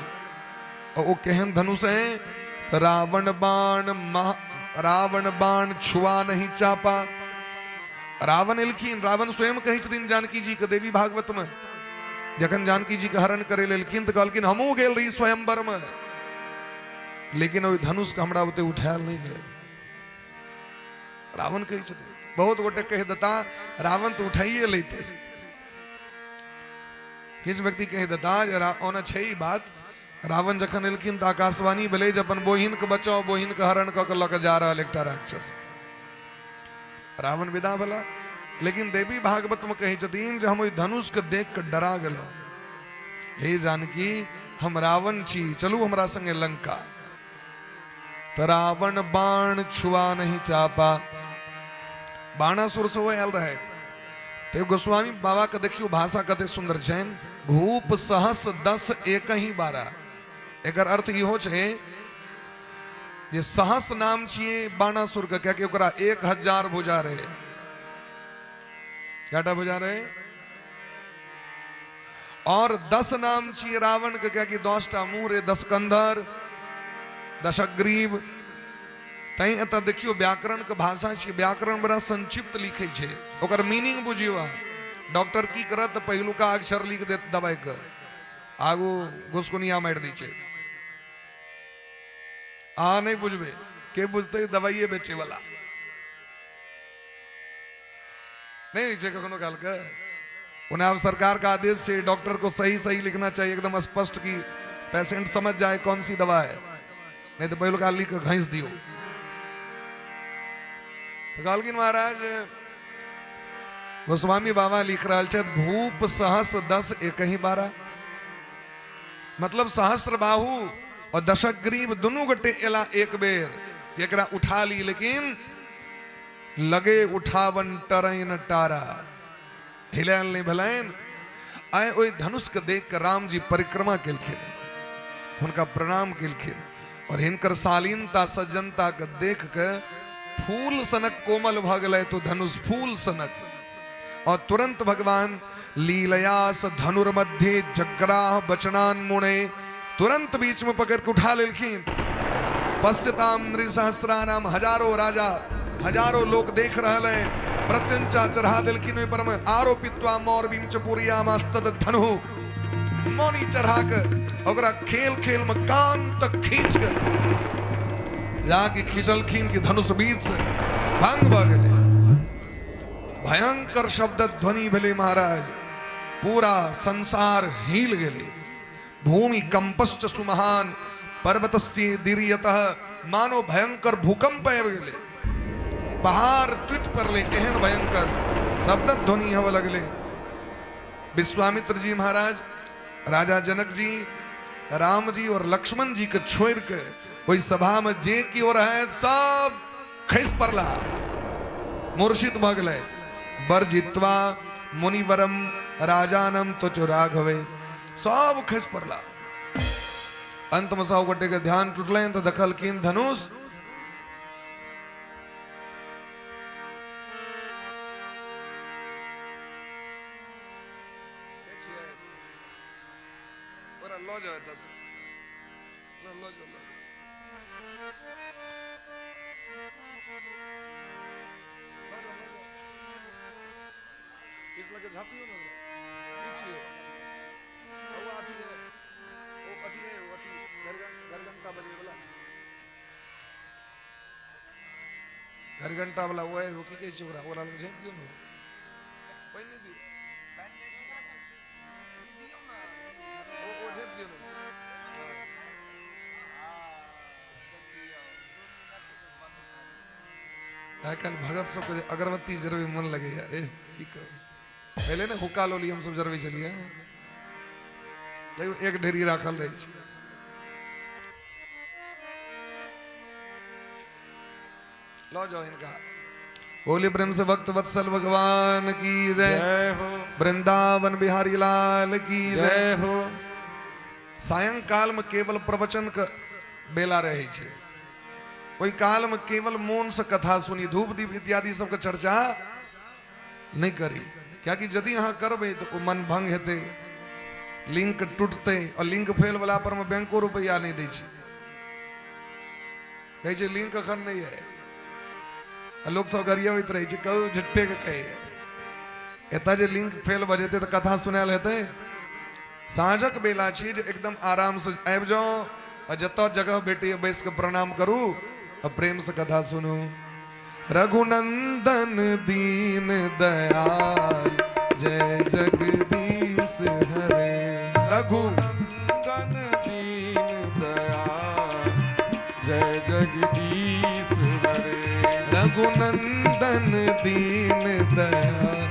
और ओ केहन धनुष है, तऽ रावण बाण महा रावण बाण छुआ नहीं चापा। रावण एलखिन, रावण स्वयं कहै छथिन जानकी जी के देवी भागवत में, जखन जानकी जी के हरण करे लेलखिन तऽ कहलखिन हमहूँ गेल रही स्वयंवर में, लेकिन ओहि धनुष के हमरा ओते उठायल नहि भेल। रावण कहै छथिन, बहुत गोटे कहि देता रावण तऽ उठाइए लेते। किछु व्यक्ति कहि देता जे ओना छै ई बात, रावण जखन एलखिन तऽ आकाशवाणी भेलै जे अपन बहिन के बचाओ, बहिन के हरण कऽ के लऽ के जा रहल एकटा राक्षस। रावण विदा भेला, लेकिन देवी भागवत में कहै छथिन जे हम ओहि धनुष के देख के डरा गेलहुँ। हे जानकी, हम रावण छी, चलू हमरा संगे लंका। तऽ रावण बाण छुआ नहीं चापा। बाणासुर से आयल रहे। तो गोस्वामी बाबा के देखियो भाषा कते सुंदर छनि, भूप सहस दस एक ही बारा। एकर अर्थ इहो छै जे सहस नाम छियै बाणासुर के, कियाकि ओकरा 1000 भुजा रहे। कएटा भुजा रहे? और 10 नाम छियै रावण के, कियाकि 10टा मुंह रहे, 10 कंधर, दशग्रीव। तैं एतऽ देखियौ व्याकरण के भाषा छियै, व्याकरण बड़ा संक्षिप्त लिखै छै, ओकर मीनिंग बुझियौ अहाँ। डॉक्टर की करत तऽ पहिलुका अक्षर लिख देत दवाई के, आगू घुसकुनिया मारि दै छै। अहाँ नहि बुझबै, के बुझतै? दवाइये बेचै वाला नहीं होइ छै कखनो काल के। ओना आब सरकार का आदेश छै, डॉक्टर को सही सही लिखना चाहिए, एकदम स्पष्ट, कि पेशेंट समझ जाए कौन सी दवा है, नहीं तो पहिलुका लिख के घैंस दियो। तो कहलखिन महाराज, गोस्वामी बाबा लिख रहल छथि, भूप सहस दस एक ही बारह, मतलब सहस्त्र बाहु और दशग्रीव दुनू गोटे एला एक बेर एकरा उठा ली, लेकिन लगे उठावन टरैन टारा, हिलायल नहीं भेलनि। आइ ओहि धनुष के देख के राम जी परिक्रमा केलखिन, हुनका प्रणाम केलखिन, और हिनकर शालीनता सज्जनता के देख के फूल सनक कोमल भऽ गेलै तो धनुष, फूल सनक। और तुरंत भगवान लीलयास धनुर्मध्ये जग्राह बचनान मुणे, तुरंत बीच में पकड़ के उठा लेलखिन। पश्यताम नृसहस्रानाम, हजारों राजा हजारों लोग देख रहल है, प्रत्यंचा चढ़ा देलखिन ओहि पर में, आरोपित्वा मौर बीम चपुरियामास्तद धनु, मौनी चढ़ा के ओकरा खेल खेल में कान तक खींच के जाके खींचलखिन कि धनुष बीच से भंग भऽ गेलै। भयंकर शब्द ध्वनि भेलै महाराज, पूरा संसार हिल गेलै। भूमि कंपश्च सुमहान पर्वतस्य दीर्यतः, मानो भयंकर भूकंप आबि गेलै। पहाड़ टूटि पड़लै, एहन भयंकर शब्दक ध्वनि होबऽ लगलै। विश्वामित्र जी महाराज, राजा जनक जी, राम जी और लक्ष्मण जी के छोड़ के ओहि सभा में जे केओ रहै सब खसि पड़ला, मूर्छित भऽ गेलै। बरजित्वा मुनिवरम राजानम तो राघवे, सब खसि पड़ला। अंत में सब गोटे के ध्यान टूटलनि तऽ देखलखिन धनुष लऽ जाउ एतऽसँ, लऽ जाउ, लऽ जाउ। इस लगे झाँपियो ना, की छियै? ओ अथी है, ओ अथी है, ओ अथी घरघंटा बजबै वाला, घरघंटा वाला ओ है, ओ की कहै छै ओकरा? ओकरा लग झाँपि दियौ ने, पानि नहि दियौ, ओ झाँपि दियौ ने। आइ काल्हि भगत सबके जे अगरबत्ती जरबै मन लगैया, ए की कहू। पहिले ने हुक्का लोली हमसब जरबै छलियै, देखियौ एक ढेरी राखल रहै छै। लऽ जाओ हिनका। बोले प्रेम से भक्त वत्सल भगवान की जय, जय हो। वृंदावन बिहारी लाल की जय, जय हो। सायंकाल में केवल प्रवचन के बेला रहै छै, ओहि काल में केवल मोन से कथा सुनी, धूप दीप इत्यादि सबके चर्चा नहीं करी, कियाकि यदि अहाँ करबै तऽ ओ मन भंग हेतै, लिंक टूटतै, और लिंक फेल वाला पर में बैंको रुपैआ नहीं दै छै, कहै छै लिंक अखन नहीं है, आ लोक सब गरियबैत रहै छै, कहू झट्टे के कहैए। एतऽ जे लिंक फेल भऽ जेतै तऽ कथा सुनायल हेतै। साँझक बेला छी जे एकदम आराम से आबि जाउ आ जतऽ जगह भेटैए बैस कऽ प्रणाम करू आ प्रेम से कथा सुनू। रघुनंदन दीन दयाल जय जगदीश हरे। रघुनंदन दीन दयाल जय जगदीश हरे। रघुनंदन दीन दयाल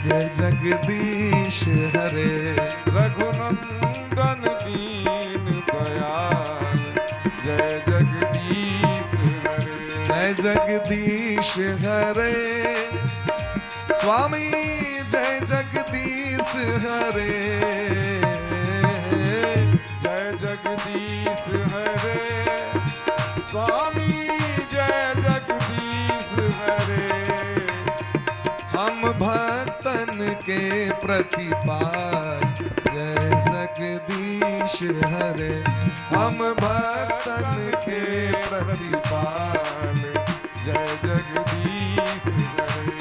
जय जगदीश हरे। रघुनंदन दीन दयाल जय जगदीश हरे। जय जगदीश हरे स्वामी जय जगदीश हरे। जय जगदीश हरे स्वामी जय जगदीश हरे। हम भक्तन के प्रतिपाल जय जगदीश हरे। हम भक्तन के प्रतिपाल जय जगदीश हरे।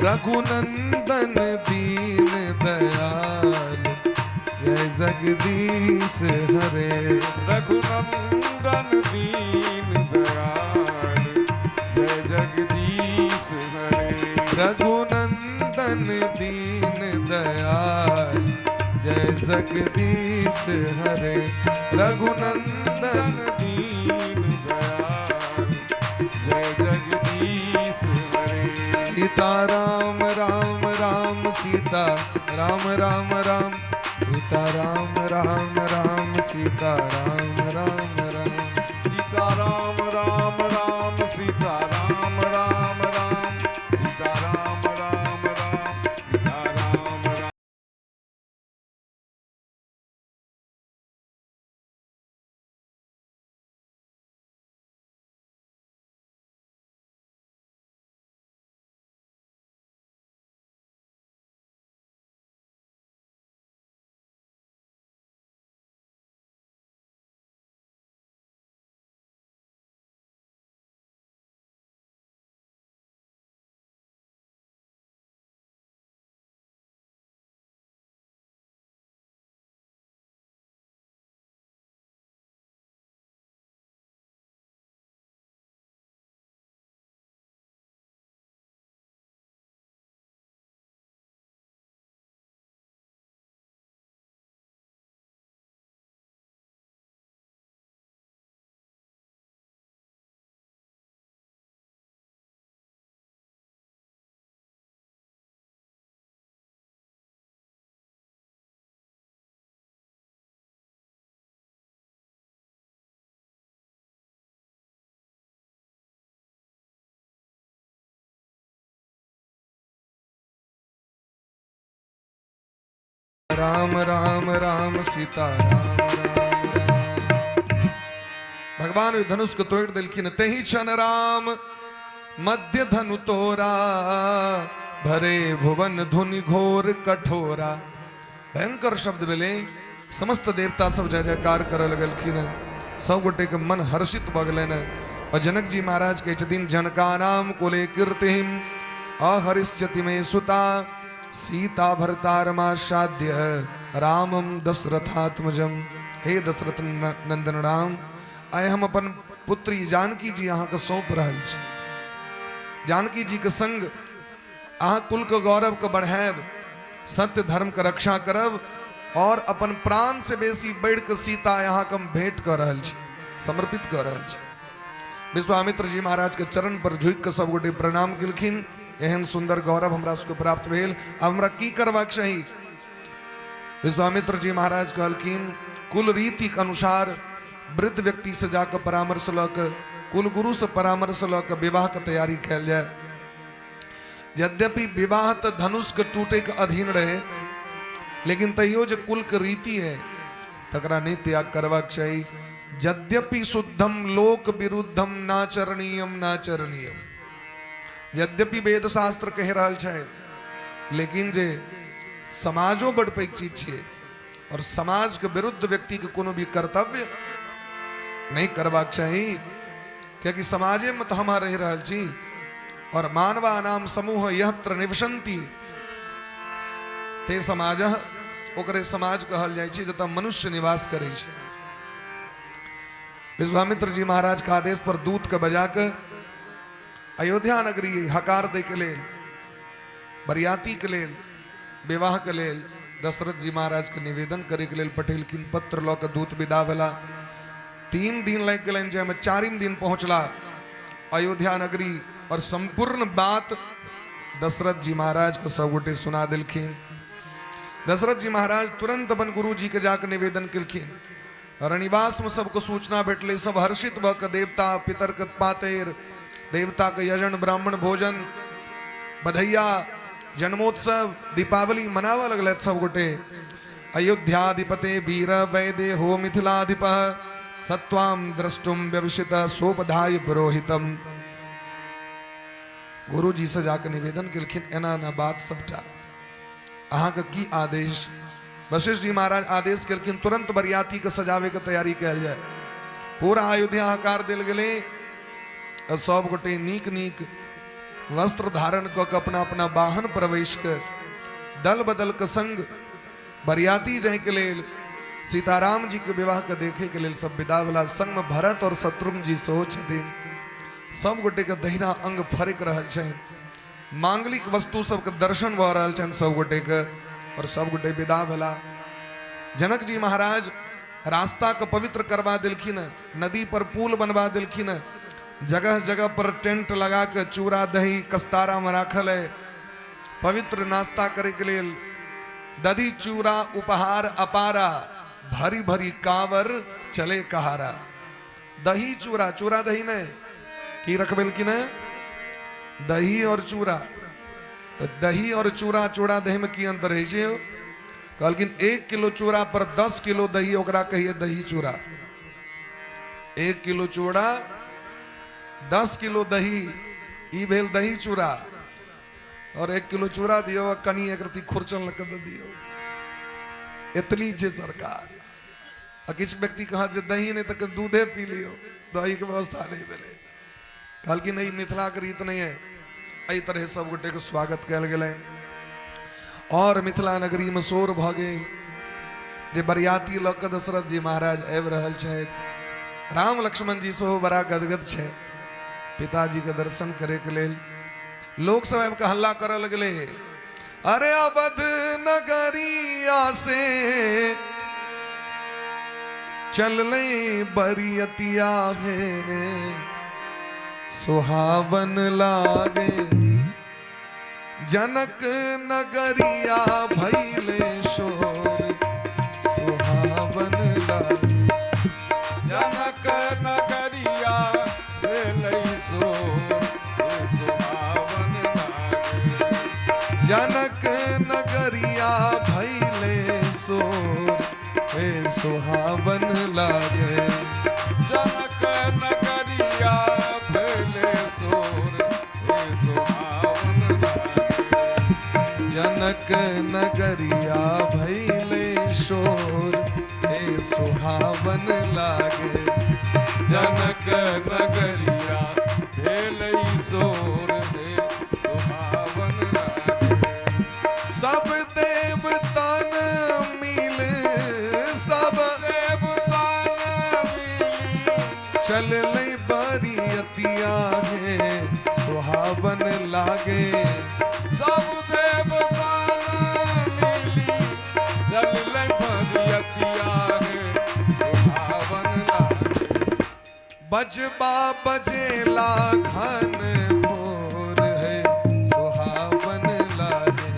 रघुनंदन दीन दयाल जय जगदीश हरे। रघुनंदन दीन दयाल जय जगदीश हरे। रघुनंदन दीन दयाल जय जगदीश हरे। रघुनंदन दीन दयाल जय जगदीश हरे। सीता राम राम राम सीता राम राम राम सीता राम राम राम सीता राम राम राम सीता राम राम राम सीता राम राम राम सीता राम राम राम सीता राम राम। राम राम राम सीता राम राम राम। भगवान ओहि धनुष के तोड़ि देलखिन। तही क्षण राम मध्य धनु तोरा, भरे भुवन धुनि घोर कठोरा। भयंकर शब्द भेलै, समस्त देवता सब जय जयकार करऽ लगलखिन, सब गोटे के मन हर्षित भऽ गेलनि। और जनक जी महाराज कहै छथिन, जनकानाम कुले कीर्तिम अहरिष्यति मे सुता सीता भरतारमासाद्य रामम दशरथात्मजम। हे दशरथ नंदन राम, आइ हम अपन पुत्री जानकी जी अहाँके सौंप रहल छी। जानकी जी के संग अहाँ कुल के गौरव के बढ़ायब, सत्य धर्म के रक्षा करब और अपन प्राण से बेसी बढ़ि के सीता अहाँ के हम भेंट कऽ रहल छी, समर्पित कऽ रहल छी। विश्वामित्र जी महाराज के चरण पर झुकि कऽ सब गोटे प्रणाम केलखिन। एहन सुंदर गौरव हमरा सबके प्राप्त भेल, आब हमरा की करबाक चाही? विश्वामित्र जी महाराज कहलखिन, कुल रीतिक अनुसार वृद्ध व्यक्ति से जाकर परामर्श लऽ कऽ, कुलगुरु से परामर्श लऽ कऽ विवाह के तैयारी कयल जाय। यद्यपि विवाह तऽ धनुष के टूटे के अधीन रहे, लेकिन तैयो जे कुल के रीति है तकरा नहीं त्याग करबाक चाही। यद्यपि शुद्धम लोक विरुद्धम नाचरणीयम नाचरणीयम, यद्यपि वेद शास्त्र कहि रहल छै, लेकिन जे समाजो बड़ पैघ चीज छियै और समाज के विरुद्ध व्यक्ति के कोनो भी कर्तव्य नहीं करबाक चाही, कियाकि समाजे में तो हम रहि रहल छी। और मानवा नाम समूह यत्र निवसंती ते समाज, ओकरे समाज कहल जाइ छै जतऽ मनुष्य निवास करै छै। विश्वामित्र जी महाराज के आदेश पर दूत के बजा के अयोध्या नगरी हकार दै के लेल, बरियाती के लेल, विवाह के लेल दशरथ जी महाराज के निवेदन करे के लेल पठेलखिन। पत्र लऽ के दूत विदा भेला। 3 दिन लागि गेलनि, जाहिमे 4 दिन पहुँचला अयोध्या नगरी और संपूर्ण बात दशरथ जी महाराज के सब गोटे सुना देलखिन। दशरथ जी महाराज तुरंत अपन गुरु जी के जाके निवेदन केलखिन। रनिवास में सबको सूचना भेटलै, सब हर्षित भऽ के देवता पितर के पातैर, देवता के यजन, ब्राह्मण भोजन, बधैया, जन्मोत्सव, दीपावली मनाबऽ लगलथि सब गोटे। अयोध्याधिपते वीर वैदे हो मिथिलाधिप सत्वाम द्रष्टुम व्यवसित सोपधाय पुरोहितम। गुरु जी से जाके निवेदन केलखिन, एना एना बात सबटा, अहाँके की आदेश? वशिष्ठ जी महाराज आदेश केलखिन, तुरंत बरियाती के सजावे के तैयारी कयल जाय। पूरा अयोध्या हकार देल गेलै। सब गोटे नीक नीक वस्त्र धारण कऽ के अपना अपना वाहन प्रवेश के दल बदल के संग बरियाती जाय के लेल, सीताराम जी के विवाह के देखे के लेल सब विदा भेला। संग में भरत और शत्रुघ्न जी सेहो छथिन। सब गोटे के दहिना अंग फरक रहल छनि, मांगलिक वस्तु सबके दर्शन भऽ रहल छनि सब गोटे के, और सब गोटे विदा भेला। जनक जी महाराज रास्ता के पवित्र करवा देलखिन, नदी पर पुल बनवा देलखिन, जगह जगह पर टेंट लगा के चूड़ा दही कस्तारा में राखल है पवित्र नाश्ता करे के लेल। दधी चूड़ा उपहार अपारा, भरी भरी कांवर चले कहारा। दही चूड़ा, चूड़ा दही नहीं की रखबेलखिन है, दही और चूड़ा। तो दही और चूड़ा, चूड़ा दही में की अंतर है छै? कहलखिन 1 किलो चूड़ा पर 10 किलो दही, ओकरा कहिए दही चूड़ा। 1 किलो चूड़ा 10 किलो दही, ई भेल दही चूड़ा। और 1 किलो चूड़ा दियौ, कनी एक रत्ती खुरचन लग के दियौ, एतनी छै सरकार। आ किछु व्यक्ति कहत जे दही नहि तऽ दूधे पी लियौ, दही के व्यवस्था नहि भेलै। कहलखिन ई मिथिलाके रीत नहि है। एहि तरह सब गोटे के स्वागत कयल गेलनि और मिथिला नगरी में शोर भऽ गेल जे बरियाती लऽ कऽ दशरथ जी महाराज आबि रहल छथि। राम लक्ष्मण जी सेहो बड़ा गदगद छथि पिताजी के दर्शन करे के लेल। लोक सब आबि कऽ हल्ला करऽ लगलै, अरे अवध नगरिया से चलले बरियतिया है, सुहावन लागे जनक नगरिया भैले शोर, सुहावन लागे जनक नगरिया भेलै शोर, सुहावन लागे। जनक नगरिया भैले सुहावन लागे। जनक नगरिया भेले सोर हे सुहावन लागे। जनक नगरिया भैले शोर हे सुहावन लागे। जनक नगरिया भेले सोर हे सुहावन लागे। सब देवतन मिल, सब देवतान मिली चलले बरियतिया है सुहावन लागे। सब देवतान मिली चललै बरियतिया हे सुहावन लागे। बजबा बजेला घन घोर है सुहावन लागे।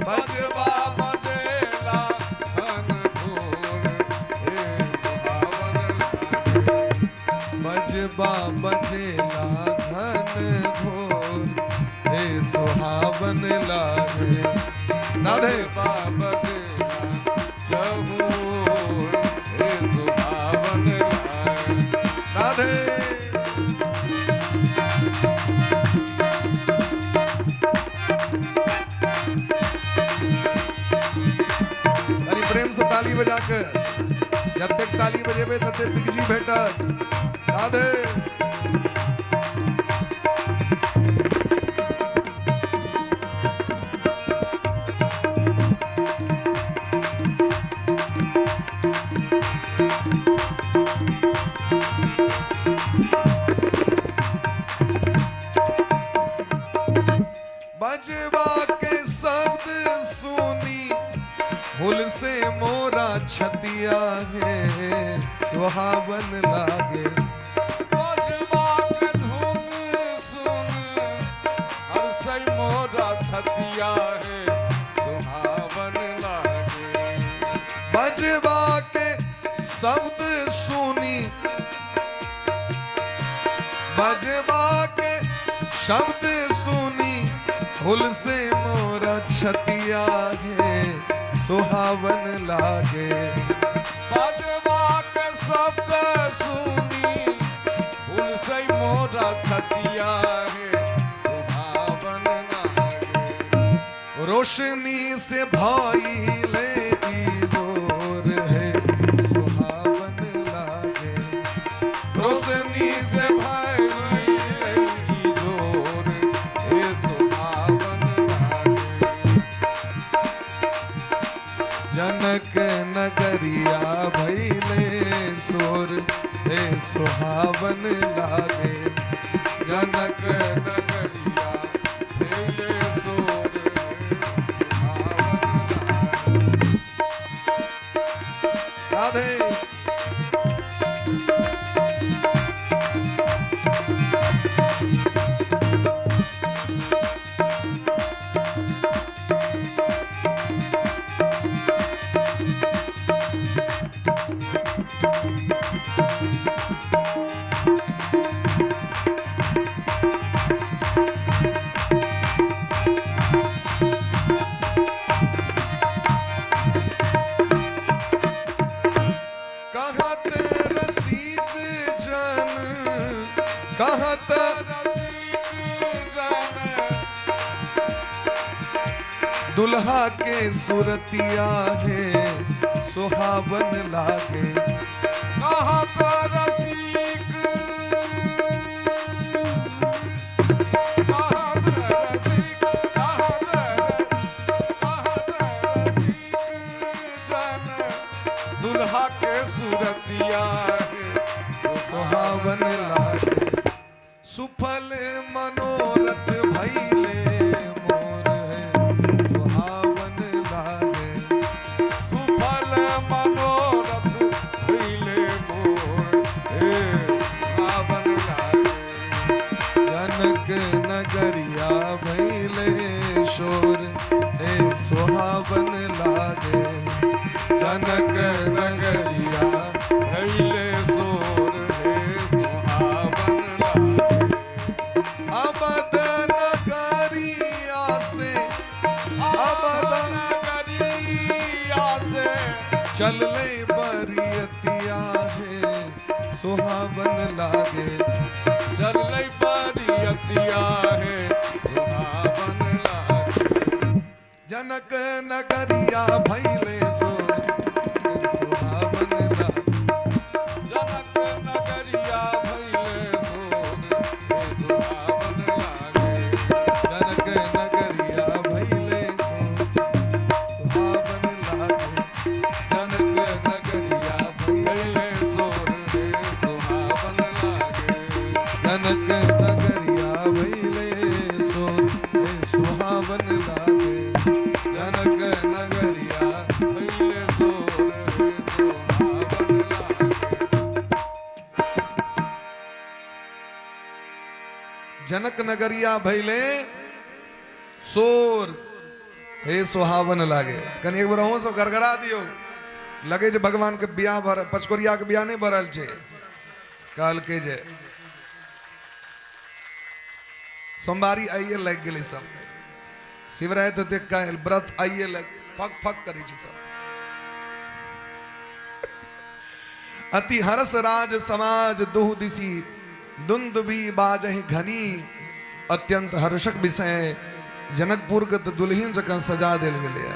बजबा बजेला घन घोर हे सुहावन लागे। बजबा बजेला घन घोर हे सुहावन लागे। राधे। बाबा बजेला चहुर हे सुहावन लागे। राधे। अरे प्रेम से ताली बजा के, जतेक ताली बजेबे तते बिगजी भेटत। राधे। बजवा के शब्द सुनी हुल से मोरा छतिया है सुहावन लागे। बजबा के धुन सुन हरसई मोरा छतिया है सुहावन लागे। बजवा के शब्द सुनी, बजवा के शब्द सुनी हुल से मोरा छतिया है सुहावन लागे। बजबा के शब्द सुनी हुलसई मोरा छतिया है सुहावन लागे। रोशनी से भाई ले जोर है सुहावन लागे। रोशनी से भइल जोर हे सुहावन लागे। जनक नगरिया भैले सोर हे सुहावन लागे। जनक नगरिया भेले सोर हे सुहावन लागे। राधे। कहत रसीद जन, कहत रसिक जन दुल्हा के सुरतिया है सुहावन लागे। कहत रसिक, कहत रसिक, कहत कहत रसिक जन दुल्हा के सुरतिया है सुहावन लागे। सुफल मनोरथ भैले मोर है सुहावन लागे। सुफल मनोरथ भइले मोर हे सुहावन लागे। जनक नगरिया भैले शोर हे सुहावन लागे। जनक नगरिया भइले सोर हे सुहावन लागे। अवध नगरिया से, अवध नगरिया से चलले जनक नगरिया भैले सो सुहावन लागे। जनक नगरिया भैले सोर हे सुहावन लागे। जनक नगरिया भैले सो सुहावन लागे। जनक नगरिया भैले सोर हे सुहावन लागे। जनक नगरिया भैले सो हे सुहावन लागे। जनक नगरिया भैले सोर हे सुहावन लागे। जनक नगरिया भैले सोर हे सुहावन लागे। कनि एक बेर अहूँ सब गड़गड़ा दियौ, लगे जे भगवान के बियाह भर पचकोरिया के बियाह नहीं भरल छै। कहलकै जे सोमवारी आइए लागि गेलै सब, शिवराति हेतै काल्हि, व्रत आइए लागि फक फक करै छै सब। अति हर्ष राज समाज दुह दिशी दुंदुबी बाजहि घनी। अत्यंत हर्षक विषय, जनकपुर के तऽ दुल्हिन जकाँ सजा देल गेलै।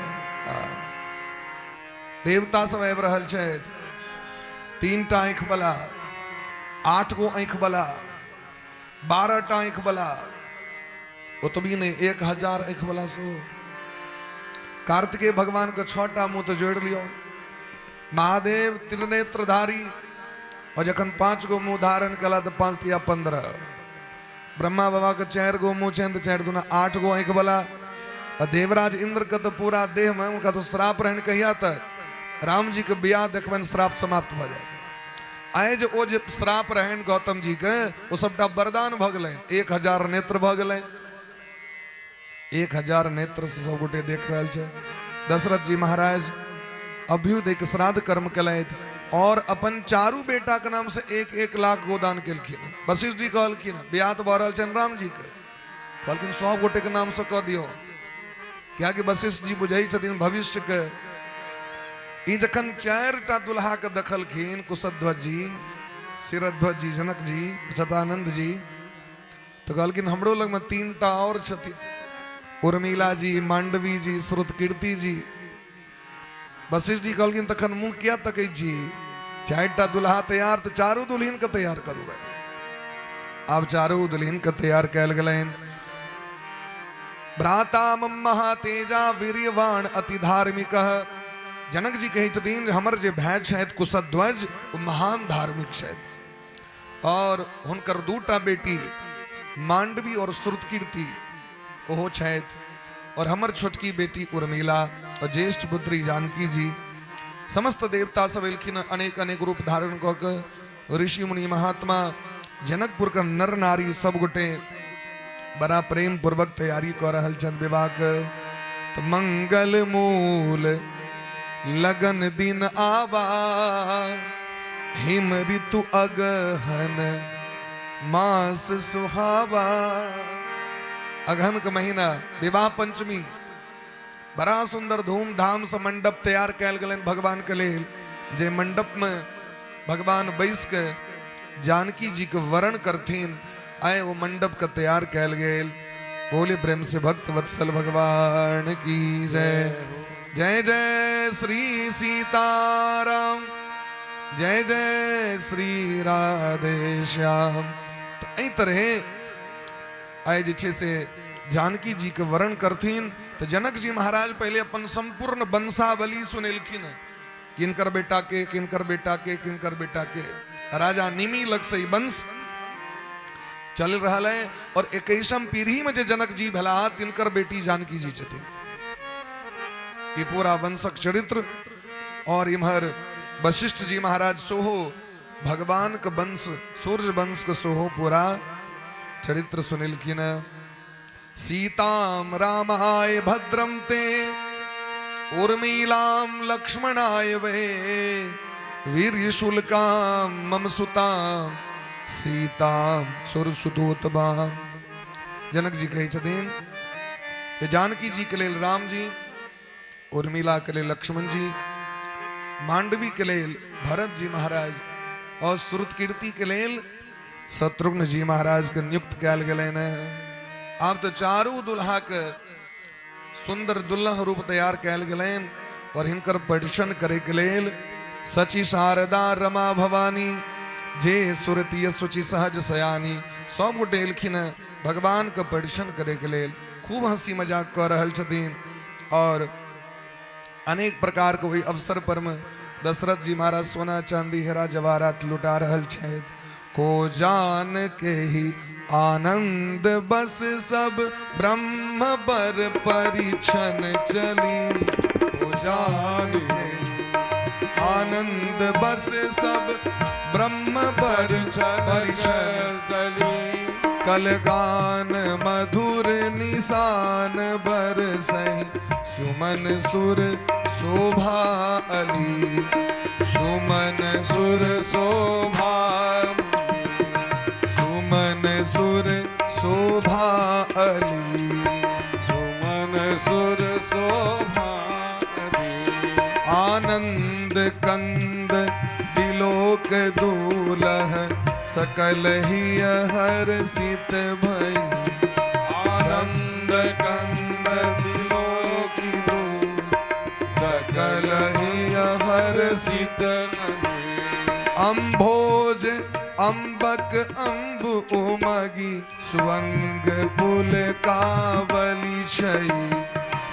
देवता सब आबि रहल छथि, 3 टा आँखि वाला, 8 गो आँखि वाला, 12 टा आँखि वाला, ओतबी नहि 1000 आँखि वाला सेहो। कार्तिकेय भगवान के 6 टा मुँह तऽ जोड़ि लियौ, महादेव त्रिनेत्रधारी, और जखन 5 गो मुँह धारण कला तऽ 5 तिया 15। ब्रह्मा बाबा के 4 गो मुँह छनि तऽ 4 दूना 8 गो आँखि वाला। आ देवराज इंद्र के तऽ पूरा देह में उनका तऽ श्राप रहनि कहिया तक, राम जी के बियाह देखबनि श्राप समाप्त भऽ जायत। आइ जे ओ जे श्राप रहनि गौतम जी के, ओ सबटा वरदान भऽ गेलनि, 1000 नेत्र भऽ गेलनि। 1000 नेत्र से सब गोटे देख रहल छै। दशरथ जी महाराज अभ्युदय के श्राद्ध कर्म केलथि और अपन चारू बेटा के नाम से 1-1 लाख गोदान केलखिन। वशिष्ठ जी कहलखिन बियाह तऽ भऽ रहल छनि राम जी के, कहलखिन सब गोटे के नाम से कऽ दियौ, कियाकि वशिष्ठ जी बुझै छथिन भविष्य के। ई जखन 4 टा दुल्हा के देखलखिन, कुशध्वज जी, शिरध्वज जी, जनक जी, शतानंद जी, तऽ कहलखिन हमरो लगमे 3 टा और छथिन, उर्मिला जी, मांडवी जी, श्रुतकीर्ति जी। वशिष्ठ जी कहलखिन तखन मुँह किया तकै छी, 4 टा दुल्हा तैयार तऽ चारू दुल्हिन के तैयार करू। आब चारू दुल्हिन के तैयार कयल गेलनि। भ्राता मम महातेजा वीर्यवान अति धार्मिक। जनक जी कहै छथिन हमर जे भाय छथि कुशध्वज, ओ महान धार्मिक छथि, और हुनकर 2 बेटी मांडवी और श्रुतकीर्ति ओहो छथि, और हमर छोटकी बेटी उर्मिला और ज्येष्ठ पुत्री जानकी जी। समस्त देवता सब एलखिन अनेक अनेक रूप धारण कऽ के, ऋषि मुनि महात्मा, जनकपुर के नर नारी सब गोटे बड़ा प्रेम पूर्वक तैयारी कऽ रहल छथि विवाह के। तऽ मंगल मूल लगन दिन आवा, हिम ऋतु अगहन मास सुहावा। अगहन के महीना विवाह पंचमी, बड़ा सुंदर धूमधाम से मंडप तैयार कयल गेलनि भगवान के लेल, जे मंडप में भगवान बैस के जानकी जी के वरण करथिन, आए वो मंडप के तैयार कयल गेल। बोले प्रेम से भक्त वत्सल भगवान की जय। जय जय श्री सीताराम, जय जय श्री राधे श्याम। तो एहि तरहे आइ जे छै से जानकी जी के वरण करथिन। तो जनक जी महाराज पहले अपन संपूर्ण वंशावली सुनेलखिन, किनकर बेटा के, किनकर बेटा के, किनकर बेटा के। राजा निमी लग से वंश चल रहा है, और 21 पीढ़ी में जे जनक जी भेला तिनकर बेटी जानकी जी छथिन। ई पूरा वंशक चरित्र। और इम्हर वशिष्ठ जी महाराज सोहो भगवान के वंश, सूर्य वंश के सोहो पूरा चरित्र सुनेलखिन। सीताम रामाय भद्रम ते, उर्मिलाम लक्ष्मणाय वे, वीर्य शुल्काम मम सुताम सीताम सुरसुतोतबाम। जनक जी कहै छथिन जे जानकी जी के लेल राम जी, उर्मिला के लेल लक्ष्मण जी, मांडवी के लेल भरत जी महाराज, और श्रुतकीर्ति के लेल शत्रुघ्न जी महाराज के नियुक्त कयल गेलनि। आब तो चारू दुल्हा के सुन्दर दुल्लह रूप तैयार कयल गेलनि और हिनकर परिछन करैके लेल सची शारदा रमा भवानी जे सुरतीय सुचि सहज सयानी सब गोटे एलखिन हँ भगवानके परिछन करैके लेल। खूब हंसी मजाक कऽ रहल छथिन और अनेक प्रकार के ओहि अवसर पर में दशरथ जी महाराज सोना चांदी हेरा जवाहरात लुटा रहल छथि। को जान के ही आनंद बस सब ब्रह्म बर परिछन चली। को जान के आनंद बस सब ब्रह्म बर परिछन चली। कलगान मधुर निशान बर सही सुमन सुर शोभा अली। सुमन सुर शोभा सुमन सुर शोभा अली। सुमन सुर शोभा अली। आनंद कंद बिलोक दूलह सकल ही हर्षित भई। आनंद कंद बिलोक दूल सकल ही हर्षित अम्भोज अम्बक अम्ब उमगी सुअंग पुल कावली छई।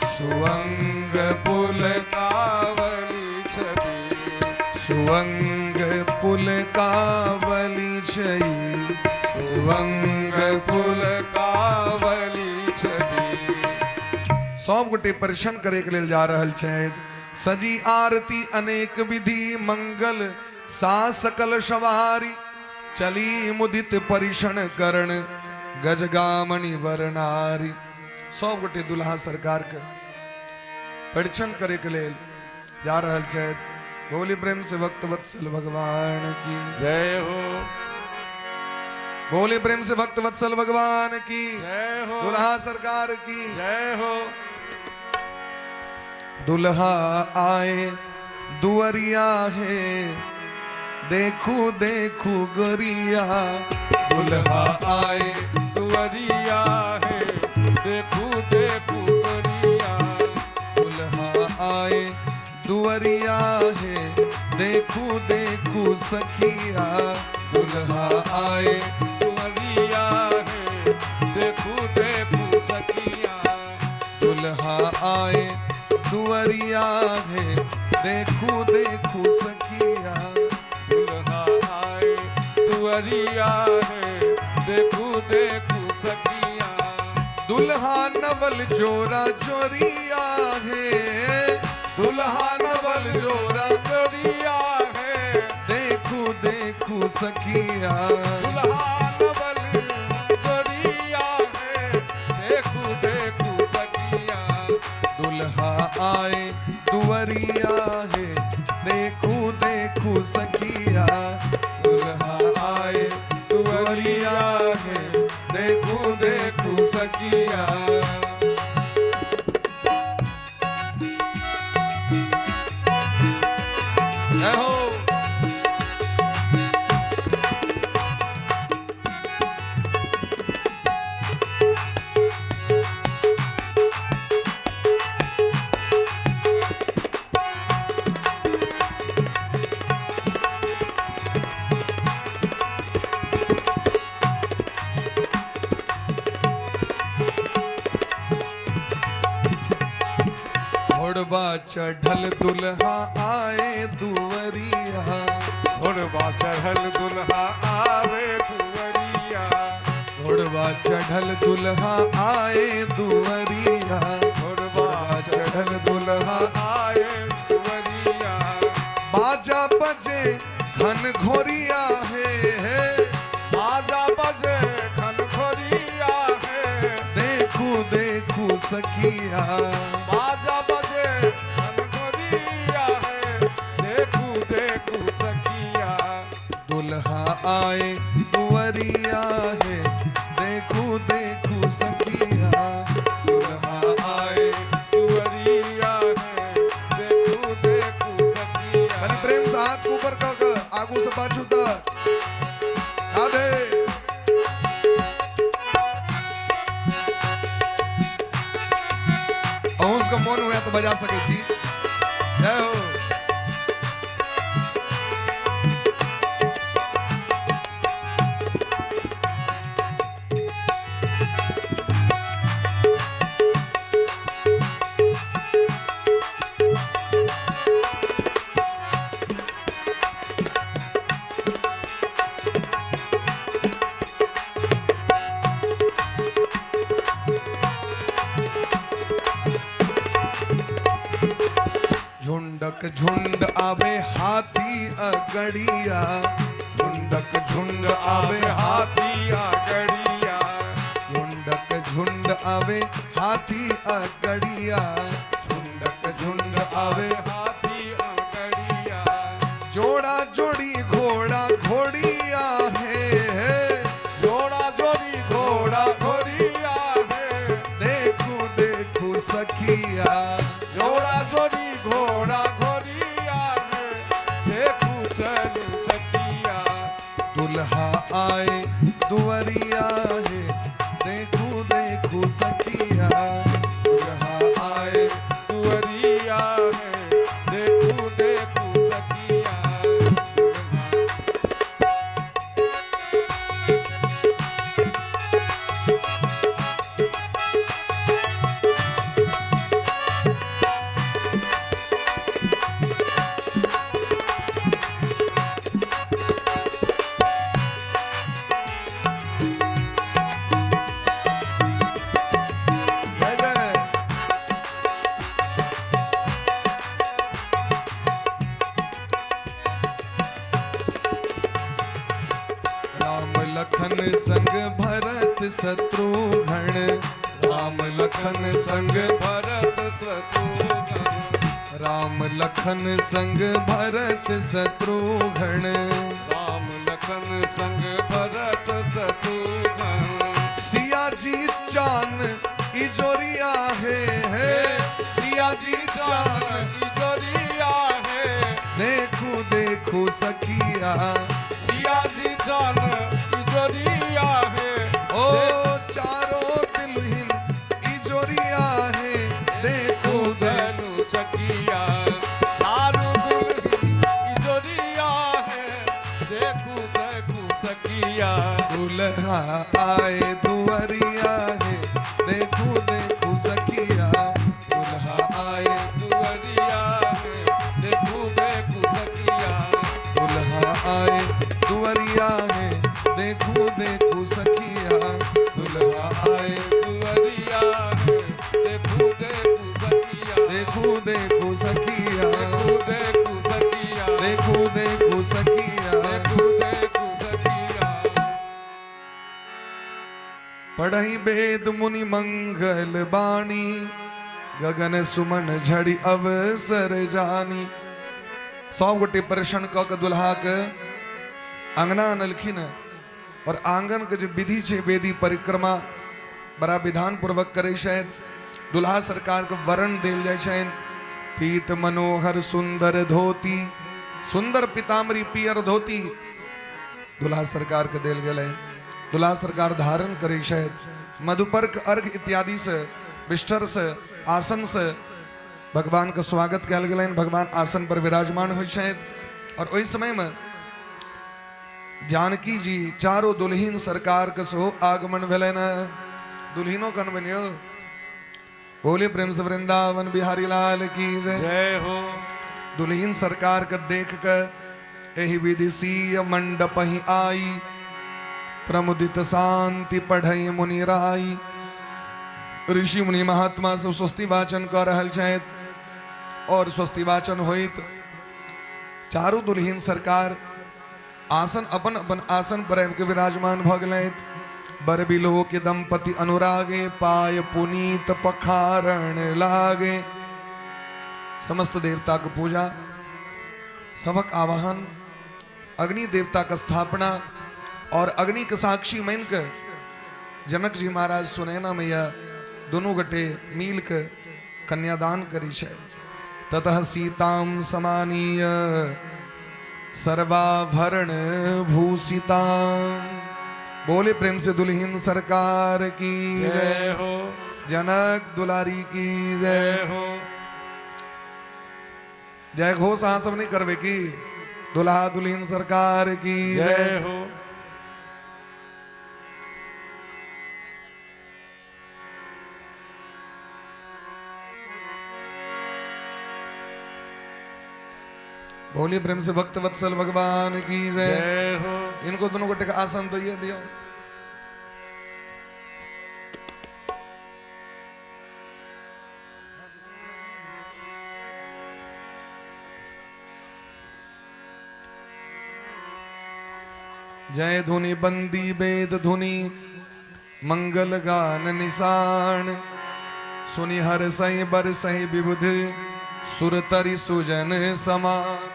सुअंग पुल कावली छवि। सुअंग पुल कावली छई। सुअंग पुल कावली छवि। सब गोटे परिछन करे के लेल जा रहल छथि। सजी आरती अनेक विधि मंगल सा सकल सवारी चली मुदित परिछन करण गजगामणि वरनारी। सब गोटे दुल्हा सरकार के परिछन करे के लेल जा रहल छथि। बोली प्रेम से भक्त वत्सल भगवान की जय हो। बोली प्रेम से भक्त वत्सल भगवान की जय हो। दुल्हा सरकार की जय हो। दुल्हा आए दुअरिया है देखू देखू गोरिया। दुल्हा आए दुअरिया है देखू देखू गोरिया। दुल्हा आए दुअरिया है देखू देखू सखिया। दुल्हा आए दुअरिया है देखू देखू सखिया। दुल्हा आए दुअरिया है देखू देखू सखिया। दुल्हा आए दुअरिया है देखू देखू सखिया। दुल्हा नवल जोरा जोरिया है। दुल्हा नवल जोरा जोरिया है देखू देखू सखिया। दुल्हा नवल जोरिया है देखू देखू सखिया। दुल्हा आए दुअरिया है देखू देखू सखिया। दुल्हा आए दुअरिया है देखू देखू सखिया। जय हो। घोड़वा चढ़ल दुल्हा आए दुअरिया। घोड़वा चढ़ल दुल्हा आवे दुअरिया। घोड़वा चढ़ल दुल्हा आए दुअरिया। घोड़वा चढ़ल दुल्हा आए दुअरिया। बाजा बजे घन घोरिया है। बाजा बजे घन घोरिया है। देखू देखू सखिया। बाजा बजे घन घोरिया है देखू देखू सखिया। दुल्हा आए दुअरिया है देखू देखू सखिया। दुल्हा आए दुअरिया है देखू देखू सखिया। खाली प्रेम से हाथ ऊपर कर कर आगू से पाछू तक राधे। अहूँ सबके मोन हुए तऽ बजा सकै छी। जय हो। झुंडक झुंड आवे हाथी अगड़िया, झुंडक झुंड आवे हाथी अगड़िया, झुंडक झुंड आवे हाथी अगड़िया, झुंडक झुंड आवे हाथी अगड़िया, जोड़ा जोड़ी घोड़ा घोड़िया है, जोड़ा जोड़ी घोड़ा घोड़िया है, देखू देखू सखिया, जोड़ा जोड़ी घोड़ा घोड़िया है, देखू चल सखिया, दुल्हा आए दुआरिया है, देखू देखू सखिया, दुल्हा आए दुअरिया है, देखू देखू सखिया। जय जय। राम लखन संग भरत शत्रुघ्न, राम लखन संग भरत शत्रुघ्न, राम लखन संग भरत शत्रुघ्न, राम लखन संग भरत शत्रुघ्न, सिया जी चान इजोरिया है, है सिया जी चान इजोरिया है, देखू देखू सखिया, सिया जी चान इजोरिया है, ओ चारों दुल्हन इजोरिया है, देखू धनु सखिया, चारू दुल्हन इजोरिया है, देखू देखू सखिया, दुल्हा आए दुआरिया है, देखू देखू सखिया, दुल्हा आए दुअरिया है, देखू देखू सखिया, दुल्हा आए दुआरिया है, देखू देखू सखिया, दुल्हा आए दुअरिया है, देखू देखू सखिया, देखू देखू सखिया, देखू देखू सखिया, देखू देखू सखिया। देखू देखू सखिया। पढ़ई वेद मुनि मंगल बाणी, गगन सुमन झड़ी अवसर जानी। सब गोटे परेशान कऽ के दुल्हा के अंगना अनलखिन और आंगन के जे विधि छै वेदी परिक्रमा बड़ा विधान पूर्वक करै छथि। दुल्हा सरकार के वरण देल जाइ छनि, पीत मनोहर सुंदर धोती, सुंदर पीताम्बरी पियर धोती दुल्हा सरकार के देल गेलै। दुल्हा सरकार धारण करै छथि, मधुपर्क अर्घ इत्यादि से बिस्तर से आसन से भगवान के स्वागत कयल गेलनि। भगवान आसन पर विराजमान होइ छथि और ओहि समय में जानकी जी चारो दुल्हीन सरकार के सेहो आगमन भेलनि। दुल्हिनो कनबनि यौ, बोले प्रेम से वृंदावन बिहारी लाल की जय। जय हो। दुल्हीन सरकार के देख के एहि विधि सीय मंडप ही आई, प्रमुदित शांति पढ़ई मुनि राई। ऋषि मुनि महात्मा सब स्वस्ति वाचन कऽ रहल छथि और स्वस्ति वाचन होइत चारू दुल्हीन सरकार आसन अपन अपन आसन पर आबि के विराजमान भऽ गेलथि। बर बिलो के दंपति अनुरागे, पाय पुनीत पखारण लागे। समस्त देवता के पूजा, सबक आवाहन, अग्नि देवता का स्थापना और अग्नि के साक्षी मान के जनक जी महाराज सुनैना मैया दोनों गटे मिल के कन्यादान करी छथि। ततः सीताम समानीय सर्वाभरण भूषिता। बोले प्रेम से दुल्हीन सरकार की जय हो। जनक दुलारी की जय। जय हो। जय घोष अहाँ सब नहीं करबे की? दुल्हा दुल्हन सरकार की जय जय। हो। बोलिए प्रेम से भक्त वत्सल भगवान की जय। जय हो। इनको दोनों को टिका आसन तो ये दियो। जय धुनि बंदी वेद धुनि मंगल गान निशान, सुनि हर सही बर सही विबुध सुर तरि सुजन समान।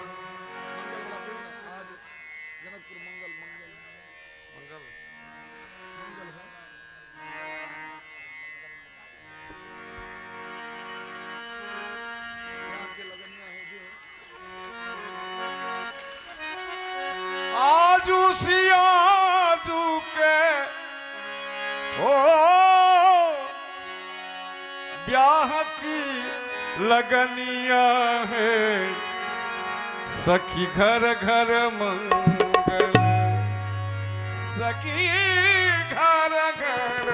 आजू सियाजू के ओ ब्याह की लगनिया है, सखी घर घर मंगल, सखी घर घर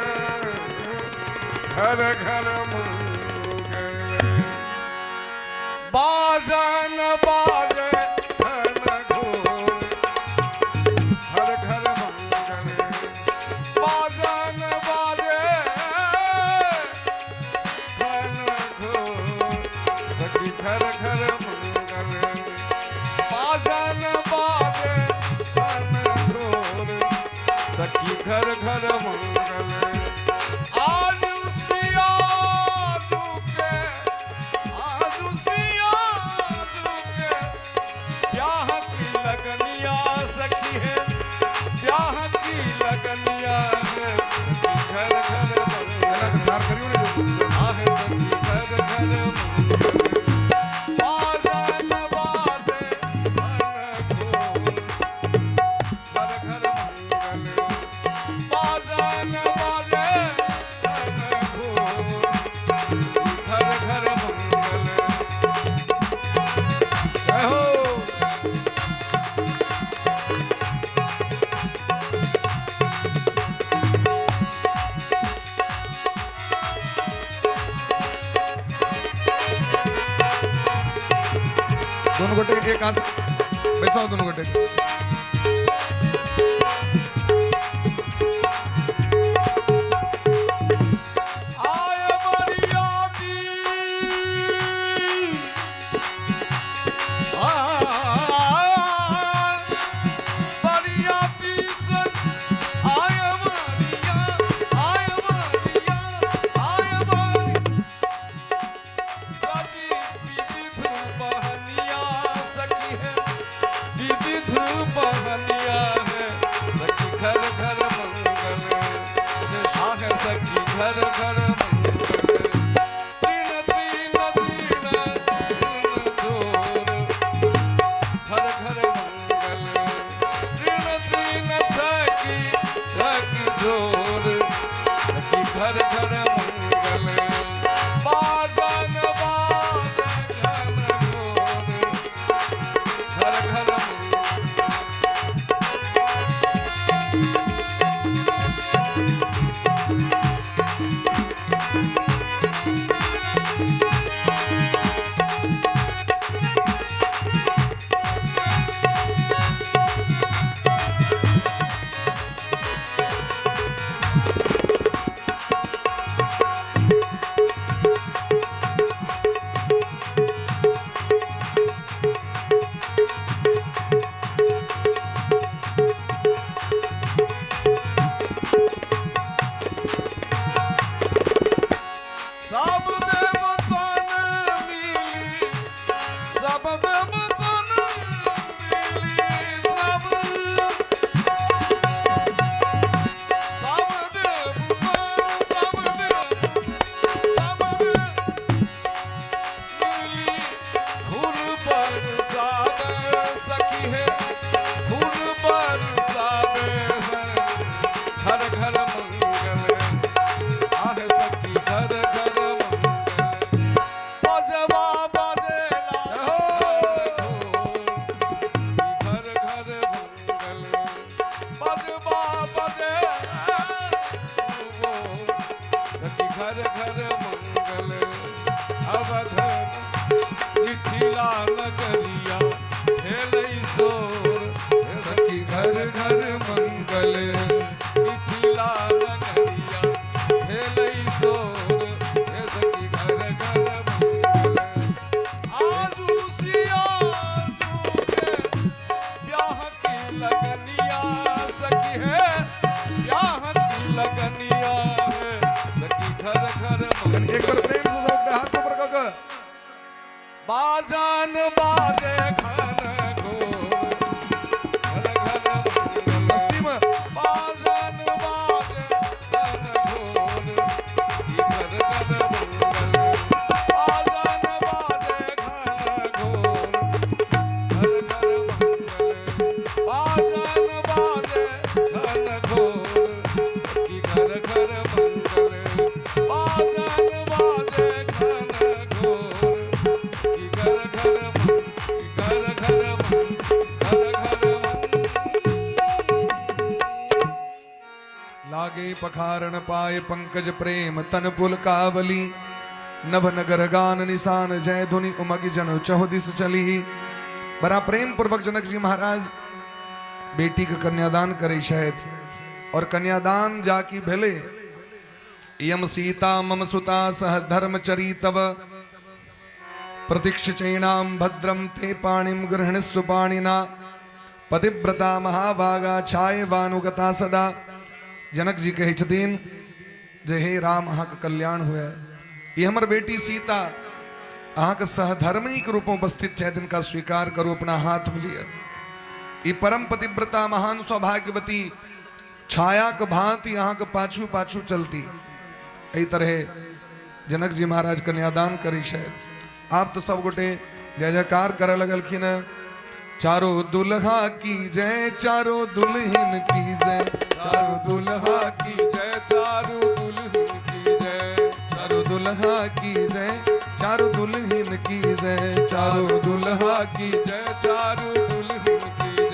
घर घर मंगल। बाजन बाजे घन घोर, घर घर मंगल। बाजन बाजे घन घोर, सखी घर घर मंगल। बाजन बाजे घन घोर, सखी घर घर मंगल। आज सियाजू के, आज सियाजू के ब्याह की लगनिया सखी है, ब्याह की लगनिया है, सखी घर घर मंगल। ठार करियो ने जो। आहे सखी घर घर मंगल। बाजन बाजे घन घोर, घर घर मंगल। बाजन बाजे घन घोर, घर घर मंगल। जय हो। दोनों गोटे के एक आस बैसाओ दोनों गोटे के। आय बरियाती, आय बरियाती सन, आय बरिया, आय बरिया, आय बरि सजी विविध बहनिया सखी है, विविध बहनिया है, सखी घर घर मंगल। आह सखी घर घर मंगल। तीन तीन तीन तीन जोर, घर घर मंगल। तीन तीन छकी छक जोर, सखी घर घर मंगल। बाजन बाजन घन घोर, घर घर मंगल। सखी घर घर मंगल अवध मिथिला नगरिया भेलै शोर। हे सखी घर घर मंगल मिथिला नगरिया भेलै शोर। हे सखी घर घर मंगल आजू सियाजू के ब्याह की लगनिया सखी है, ब्याह की लगनिया है सखी घर घर कनि एक मंगल। बार प्रेम से सबके हाथ ऊपर कऽ कऽ। बाजन बाजे घन घोर घर घर मंगल। मस्ती में बाजन बाजे घन घोर ई घर घर मंगल। बाजन बाजे घन घोर घर घर मंगल। बाजन बाजे घन घोर ई घर घर मंगल। बाजन बाजे घन घोर ई घर घर ई घर घर घर घर लागे पखारन पाए पंकज प्रेम तन पुल कावली, नभ नगर गान निशान जय धुनि उमगि जन चहु दिस चली। बड़ा प्रेम पूर्वक जनक जी महाराज बेटी के कन्यादान करै छथि और कन्यादान जाकी भेलै, यम सीता मम सुता सह धर्म चरितव प्रतीक्ष चैणाम भद्रम ते पाणिम गृहणस्व पाणिना पतिव्रता महाभागा छाय वानुगता सदा। जनक जी कहै छथिन जे हे राम, अहाँके कल्याण हुए, ई हमर बेटी सीता अहाँके सहधर्मीक रूपमे उपस्थित छथि, हिनका स्वीकार करू, अपना हाथमे लिअ। ई परम पतिव्रता महान सौभाग्यवती छायाक भांति अहाँके पाछू पाछू चलती। एहि तरहे जनक जी महाराज कन्यादान करै छथि। आब तऽ सब गोटे जय जयकार करऽ लगलखिन हँ। चारो दुल्हा की जय, चारो दुल्हन की जय, चारो दुल्हा की जय, चारू दुल्हन की जय, चारो दुल्हा की जय, चारो दुल्हन की जय, चारो दुल्हा की जय, चारू दुल्हन की जय,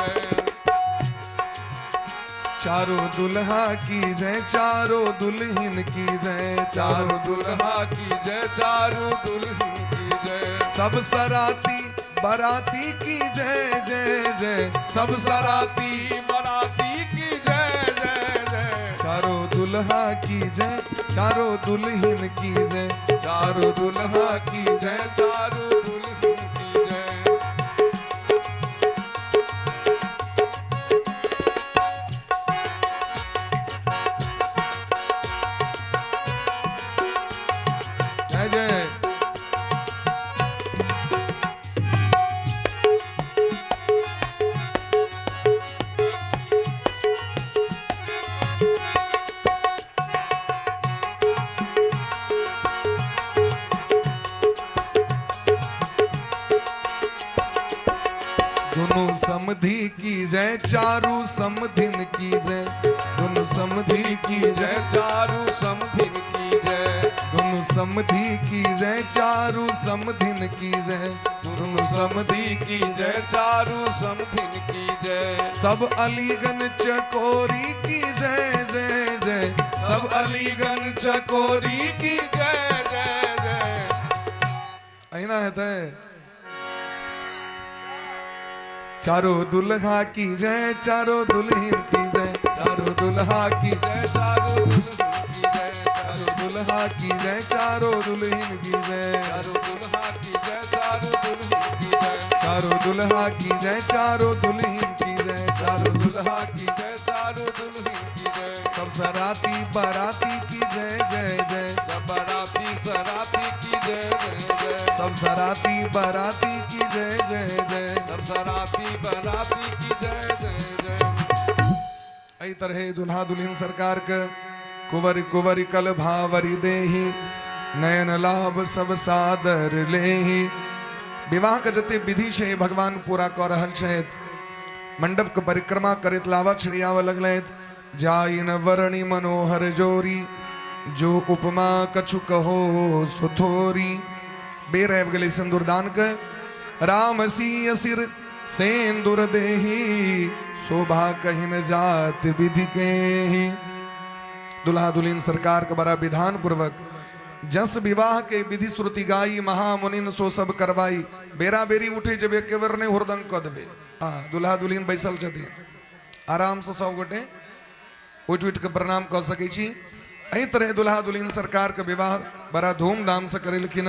चारो दुल्हा की जय, चारो दुल्हन की जय, चारो दुल्हा की जय, चारू दुल्हन की जय। सब सराती बराती की जय जय जय, सब सराती बराती की जय जय जय, चारो दुल्हा की जय, चारो दुल्हन की जय, चारो दुल्हा की जय, चारू दुल्हन की जय। जय जय। दोनों समधि की जय, चारू समधिन की जय, दोनों समधि की जय, जय, चारू समधिन की जय, दोनों समधि की जय, चारू समधिन की जय, दोनों समधि की जय, चारू समधिन की जय। सब अलीगन चकोरी की जय जय जय, सब अलीगन चकोरी की जय जय जय। अहिना हेतै। चारो दुल्हा की जय, चारो दुल्हन की जय, चारो दुल्हा की जय, चारू दुल्हन की जय, चारो दुल्हा की जय, चारो दुल्हन की जय, चारू दुल्हा की जय, चारू दुल्हन की जय, चारो दुल्हा की जय, चारो दुल्हन की जय, चारो दुल्हा की जय, चारू दुल्हन की जय। सब सराती बाराती की जय जय जय, सब बराती सराती की जय जय जय, सब सराती बाराती की जय जय जय, सब सराती बराती की जय जय जय। एहि तरहे दुल्हा दुल्हन सरकार के कुंवर कुंवर कल भावरी देही, नयन लाभ सब सादर लेही। विवाह के जते विधि छै भगवान पूरा कऽ रहल छथि। मंडप के परिक्रमा करैत लावा छिड़ियाबऽ लगलथि। जाइन वरणि मनोहर जोरी, जो उपमा कछु कहो सुथोरी। बेर आबि गेलै सिन्दूरदान के। राम सिंह सिर सेंदूर देही, शोभा कहिन जात विधि केही। दुल्हा दुल्हिन सरकार के बड़ा विधान पूर्वक जस विवाह के विधि श्रुति गाई महामुनिन सो सब करवाई। बेरा बेरी उठे जब एक बेर नहीं हुरदंग कऽ देबै। हाँ, दुल्हा दुल्हिन बैसल छथिन आरामसँ सब गोटे उठि उठि कऽ प्रणाम कऽ सकै छी। एहि तरह दुल्हा दुल्हिन सरकार के विवाह बड़ा धूमधाम से करेलखिन।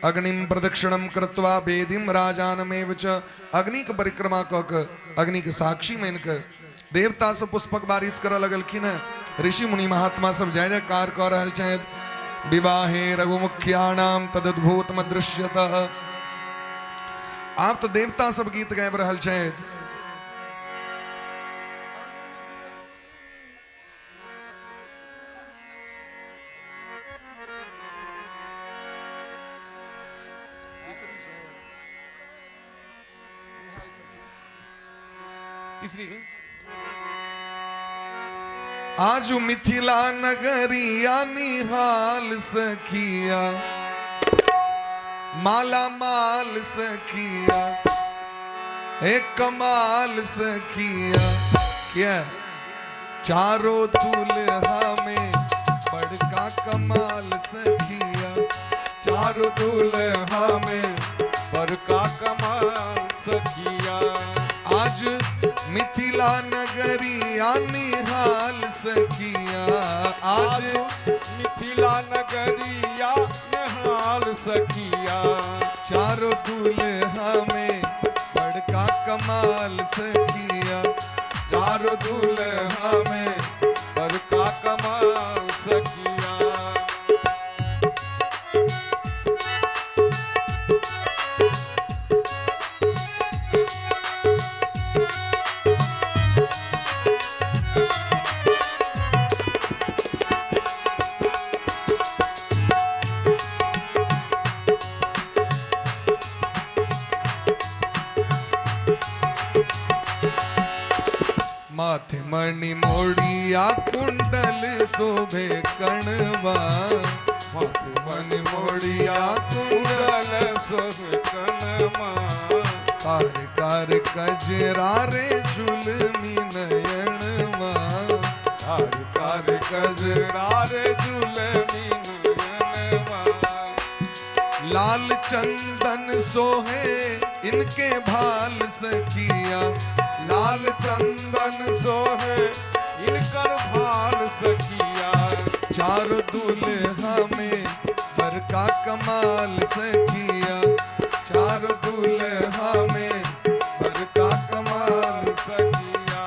अग्निम प्रदक्षिणम कृत्वा वेदिम राजानमेव च, अग्नि के परिक्रमा कऽ के अग्नि के साक्षी मानि कऽ देवता सब पुष्पक बारिश करऽ लगलखिन। ऋषि मुनि महात्मा सब जय जयकार कऽ रहल छथि। विवाहे रघुमुख्याणाम तदद्भुत दृश्यत। आब तऽ देवता सब गीत गाबि रहल छथि। आज मिथिला नगरिया निहाल सखिया, माला माल सखिया, हे कमाल सखिया। क्या चारों दुल्हा में बड़का कमाल सखिया, चारों दुल्हा में बड़का कमाल सखिया। आज मिथिला नगरिया निहाल सखिया, आज मिथिला नगरिया निहाल सखिया, चारों दुल्हा में बड़का कमाल सखिया, चारों दुल्हा में बड़का कमाल सखिया। माथे मणि मोड़िया कुंडल शोभे कणवा, माथे मणि मोड़िया कुंडल शोभे कणवा, कार कार कजरा रे जुलमी नयनवा, कार कार कजरा रे जुलमी नयनवा, लाल चंदन सोहे इनके भाल सखिया, लाल चंदन सोहे इनकर भाल सखिया, चार दुल्हा में बरका कमाल सखिया, चार दुल्हा में बरका कमाल सखिया।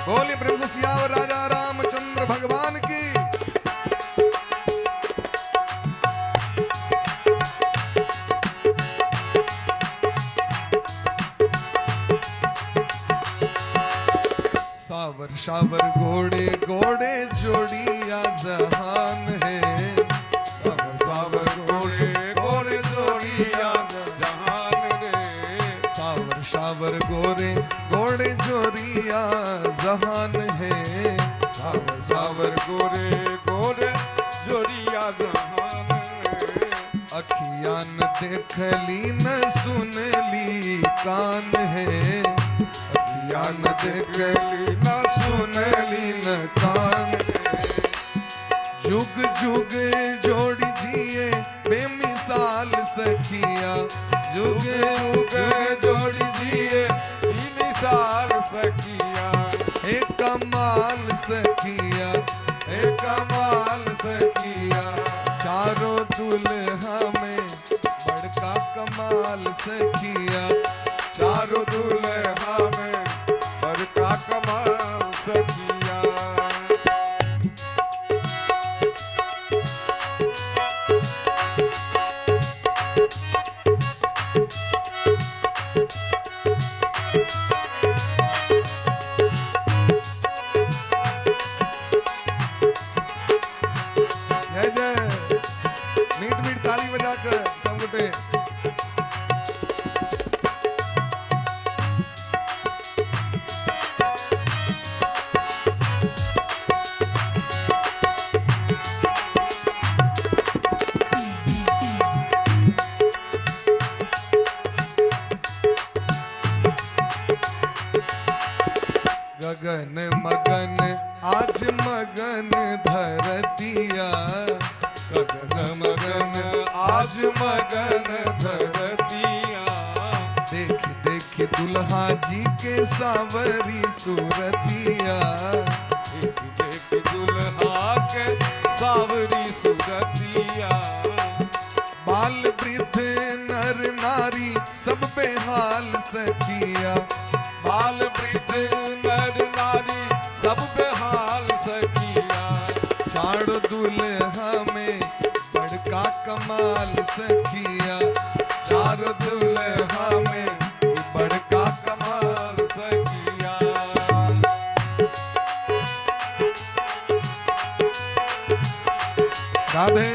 बोलिए प्रेम से सियावर राजा रामचंद्र भगवान की। सावर शावर घोड़े घोड़े जोड़िया जहान है, सावर सावर घोड़े घोड़े जोड़िया जहान रे, सावर शावर गोरे घोड़े जोड़िया जहान है, सावर सावर गोरे गोरे जोड़िया जहान रे, अखियान देखली न सुनली कान है, अखियान देखली न सुनली न कान है, जुग जुग जोड़ी जिए बेमिसाल सखिया, जुग जुग जोड़ी जिए बेमिसाल सखिया, हे कमाल सखिया, हे कमाल सखिया, चारों दुल्हा में बड़का कमाल सखिया, चारों दुल्हा में बड़का कमाल सखिया। गगन मगन आज मगन धरतिया, गगन मगन आज मगन धरतिया। देख देख दुल्हा जी के सावरी सूरतिया, देख देख दुल्हा के सावरी सूरतिया। बाल वृद्ध नर नारी सब बेहाल सखिया, बाल वृद्ध नर नारी सब बेहाल सखिया। चार दुल्हा में बड़का कमाल सखिया, चार दुल्हा में बड़का कमाल सखिया। राधे।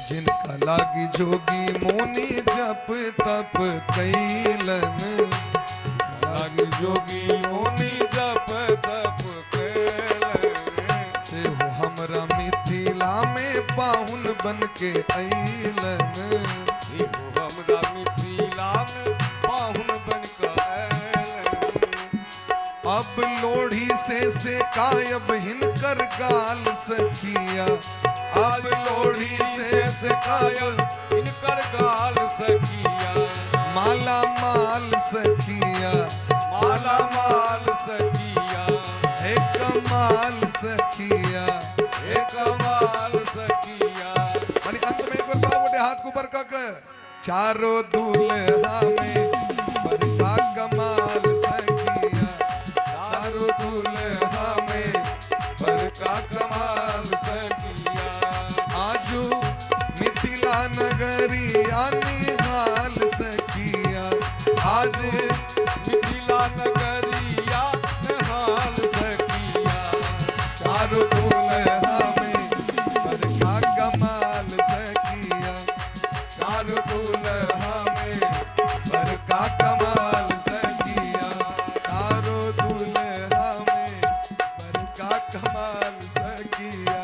जिनका लागी जोगी मोनी जप तप कैलन, लागी जोगी मोनी जप तप कैलन। से हो हमरा मिथिला में पाहुन बन के अइलन। हो हमरा मिथिला में पाहुन बन के अइलन। अब लोढ़ी से कायब हिनकर गाल सखिया, अब लोढ़ी से कायब हिनकर गाल सखिया। माला माल सखिया, माला माल सखिया। हे कमाल सखिया, हे कमाल सखिया। मानी अंत में एक बार सब गोटे हाथ के ऊपर कक चारों दुल्हा में बड़का कमाल सखिया, चारों दुल्हा में बड़का कमाल सखिया। आजू मिथिला नगरिया निहाल सखिया, आज मिथिला नगरिया निहाल सखिया। चारों दुल्हा में बड़का कमाल सखिया, चारों दुल्हा में बड़का कमाल सखिया, चारों दुल्हा में बड़का कमाल सखिया,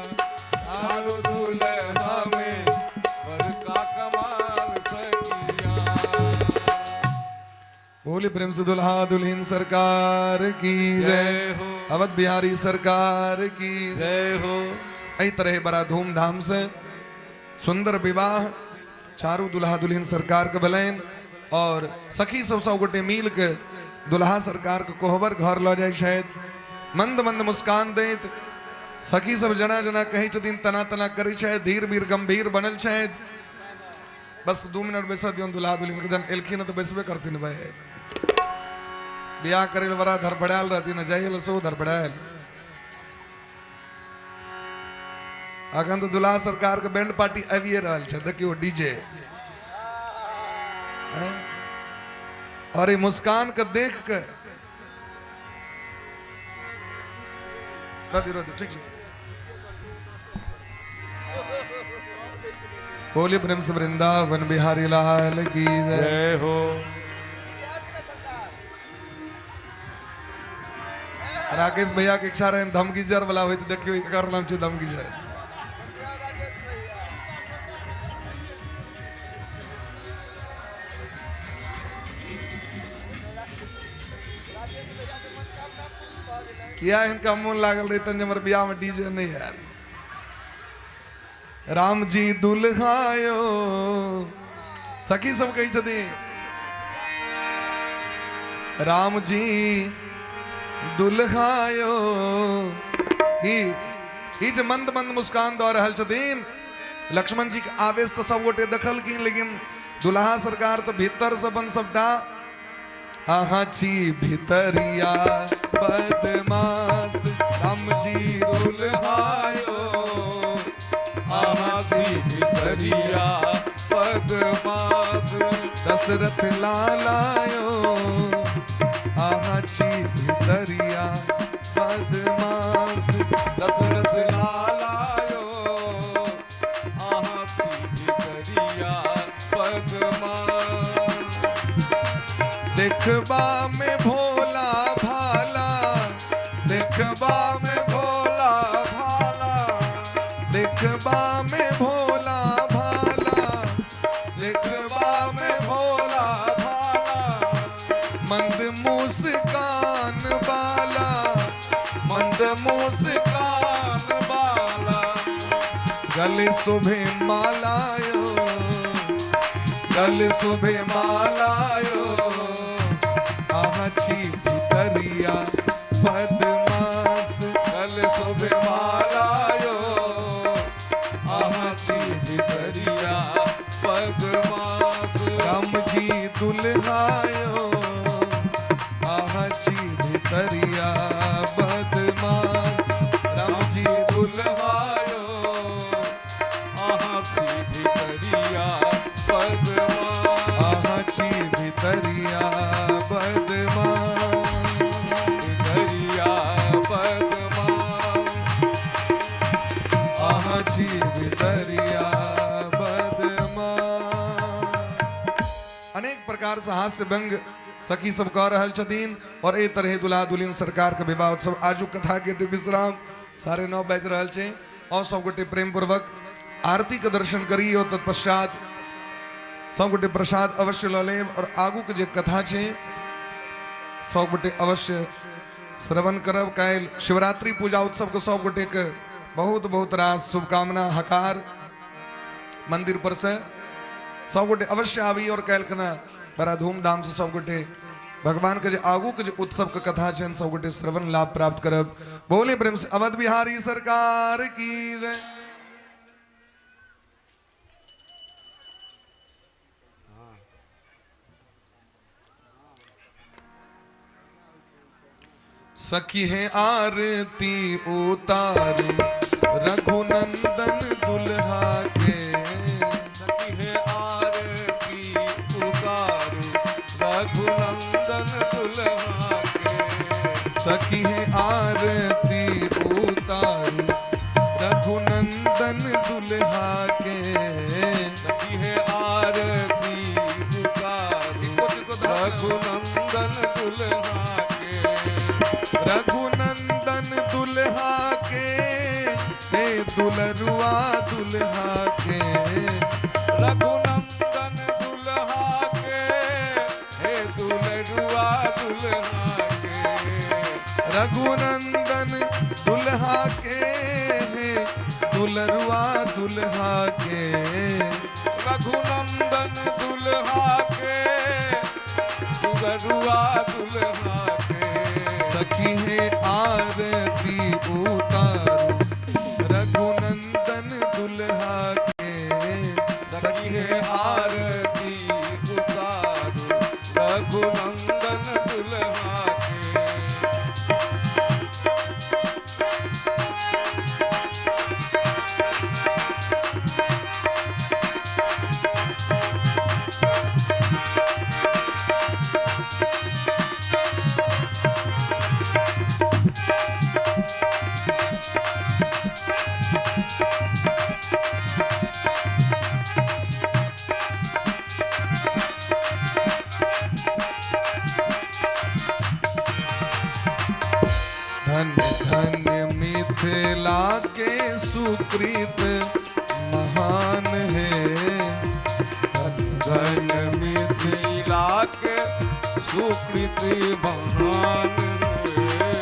चारों दुल्हा में बड़का कमाल सखिया। बोले प्रेम से दुल्हा दुल्हन सरकार की जय, जय हो। अवध बिहारी सरकार की जय हो। एहि तरह बड़ा धूमधाम से सुंदर विवाह चारू दुल्हा दुल्हन सरकार के भेलनि और सखी सब सब गोटे मिल के दुल्हा सरकार के कोहबर घर लऽ जाइ छथि। मंद मंद मुस्कान दैत सखी सब जना जना कहै छथिन, तना तना करै छथि, धीर वीर गंभीर बनल छथि। बस 2 मिनट बैसा दियौन दुल्हा दुल्हन के, जहन एलखिन तऽ बैसबे करथिन भाई। बियाह करै लए बड़ा धड़फड़ायल रहथिन, जाइ लए सेहो धड़फड़ायल। अखन तऽ दुल्हा सरकार के बैंड पार्टी आबिए रहल छै, देखियौ डीजे। और ई मुस्कान के देख के रह दियौ, ठीक छै। बोलिए प्रेम से वृंदावन बिहारी लाल की जय। जय हो। राकेश भैया के इच्छा रहे धमगीजर वाला होइत, देखियो एकर नाम छै धमगीजर। किया हिनका मोन लागल रहितन जे हमर बियाह में डीजे नहीं आयल। राम जी दुल्हायो सखी सब कहै छथिन, राम जी दुल्हायो। ही ई जे मंद मंद मुस्कान दऽ रहल छथिन लक्ष्मण जी के आवेश तऽ सब गोटे देखलखिन, लेकिन दुल्हा सरकार तऽ भीतर से बन सबटा अहाँ छी भितरिया बदमाश। राम जी दुल्हायो अहाँ छी भितरिया बदमाश। दशरथ लालायो अहाँ छी भितरिया बदमाश। दशरथ लालायो देखबा में भोला भाला, देखबा में भोला भाला, देखबा में भोला भाला, देखबा में भोला भाला, मंद मुस्कान बाला, मंद मुस्कान कान बाला, गले सुभे मालायो, गले सुभे मालायो, आहा छी भितरिया बदमाश, गल शोभे मालायो, आहा छी भितरिया बदमाश, राम जी दुल्हायो, आहा छी भितरिया बदमाश, राम जी दुल्हायो, आहा छी भितरिया बदमाश, आहा छी भितरिया बदमाश, भितरिया बदमाश, आहा छी भितरिया बदमाश। अनेक प्रकार से हास्य व्यंग सखी सब कह रहल छथिन और एहि तरहे दुल्हा दुल्हन सरकार के विवाह उत्सव। आजुक कथा के तऽ विश्राम 9:30 बाजि रहल छै और सब गोटे प्रेम पूर्वक आरती के दर्शन करी और तत्पश्चात सब गोटे प्रसाद अवश्य लऽ लेब और आगू के जे कथा छै सब गोटे अवश्य श्रवण करब। काल्हि शिवरात्रि पूजा उत्सव के सब गोटे के बहुत बहुत रास शुभकामना हकार मंदिर पर से सब गोटे अवश्य आबी और काल्हि खना बड़ा धूमधाम से सब गोटे भगवान के जे आगू के जे उत्सव के कथा छै सब गोटे श्रवण लाभ प्राप्त करब। बोले प्रेम से अवध बिहारी सरकार की जय। सखी है आरती उतारू रघुनंदन दुल्हा के, सखी है आरती उतारू रघुनंदन दुल्हा के, सखी है आरती उतारू रघुनंदन दुल्हा के, सखी है आरती उतारू रघुनंदन दुल्हा के, रघुनंदन दुल्हा के, हे दुलरुआ दुल्हा के, रघुनंदन दुल्हा के, हे दुलरुआ दुल्हा के, रघुनंदन दुल्हा के, हे दुलरुआ दुल्हा के, रघुनंदन दुल्हा के, दुलरुआ दुल्हा के, सखी है आरती उतारू रघुनंदन दुल्हा के, सखी है आरती उतारू रघुनंदन दुल्हा के। धन्य धन्य मिथिला के सुकृत महान है, धन मिथिला के सुकृत महान है,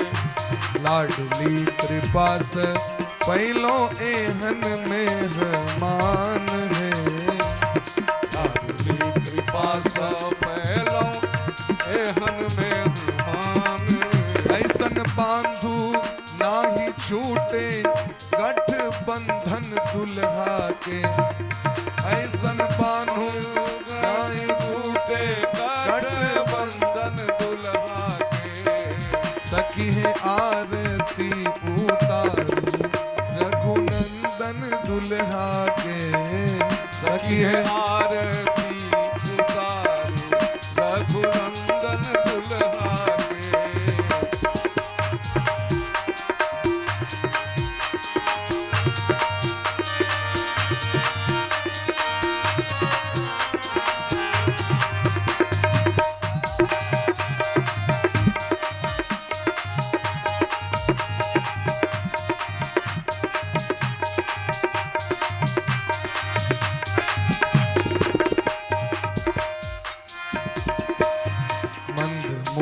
लाडली कृपा से पहलो एहन मेहमान है, लाडली कृपा स पहलो एहन मेहमान, ऐसन बांधू नाही छूटे गठ बंधन दुल्हा के, ऐसन बांधू नाही छूटे गठ बंधन दुल्हा के, सखी है आरती उतारू रघुनंदन दुल्हा के, सखी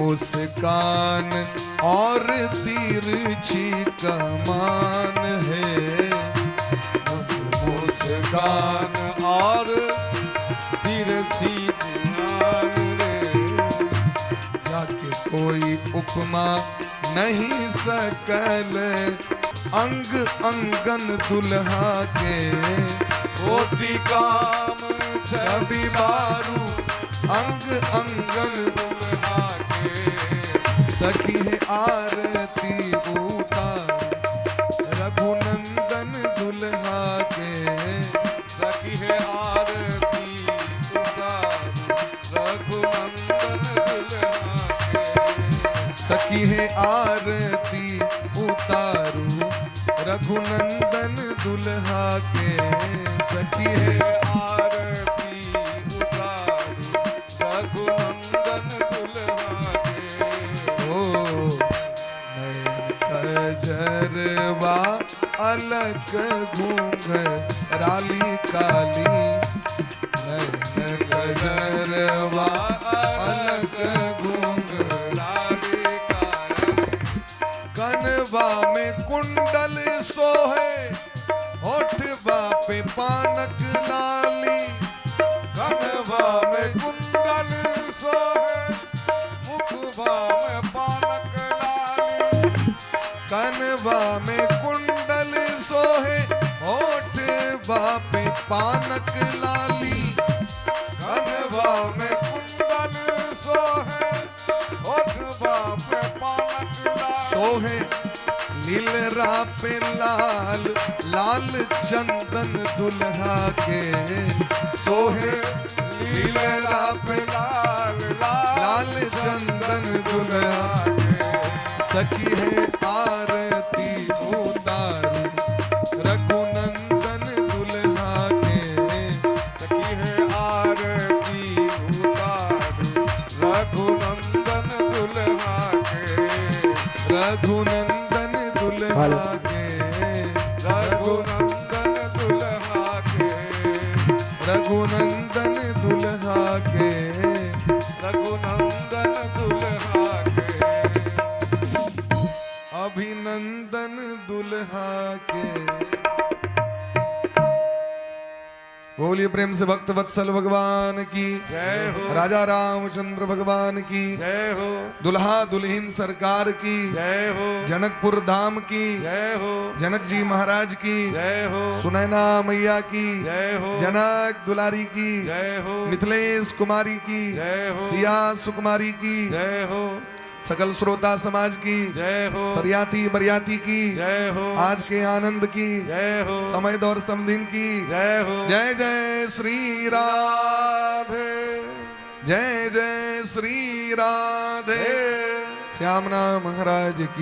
मुस्कान और तिरछी कमान है। मुस्कान और तिरछी कमान रे। जाके कोई उपमा नहीं सकल अंग अंगन दुल्हा के। कोटि काम छवि बारू अंग अंगन दुल्हा के। सखी है आरती उतार रघुनंदन दुल्हा के। सखी है आरती उतार रघुनंदन दुल्हा के। सखी है आरती उतारू रघुनंदन दुल्हा के। सखी है आरती उतारू रघुनंदन दुल्हा के। ओ नयन कजरवा अलक घूंघराली काली। नयन कजरवा अलक घूंघराली काली। कनवा में कुंडल सोहे होठवा पे पानक लाली। कनवा में कुंडल सोहे मुखवा में पानक लाली। कनवा में कुंडल सोहे होठवा पे पानक लाली। कनवा में कुंडल सोहे होठवा पे पानक लाली। सोहे नीलरा पे लाल लाल चंदन दुल्हा के। सोहे नीलरा पे लाल लाल चंदन दुल्हा के। सखी है आरती उतारू रघुनंदन दुल्हा के। सखी है आरती उतारू रघुनंदन दुल्हा के। रघुनंदन दुल्हा के। रघुनंदन दुल्हा के। रघुनंदन दुल्हा के। रघुनंदन दुल्हा के। अभिनंदन दुल्हा के। बोलिए प्रेम से भक्त वत्सल भगवान की जय हो। राजा रामचंद्र भगवान की जय हो। दुल्हा दुल्हीन सरकार की जय हो। जनकपुर धाम की जय हो। जनक जी महाराज की जय हो। सुनैना मैया की जय हो। जनक दुलारी की जय हो। मिथिलेश कुमारी की जय हो। सिया सुकुमारी की जय हो। सकल श्रोता समाज की जय हो। सरियाती बरियाती की जय हो। आज के आनंद की जय हो। समय दौर समधिन की जय हो। जय जय श्री राधे राधे जय जय श्री राधे। श्यामना महाराज की।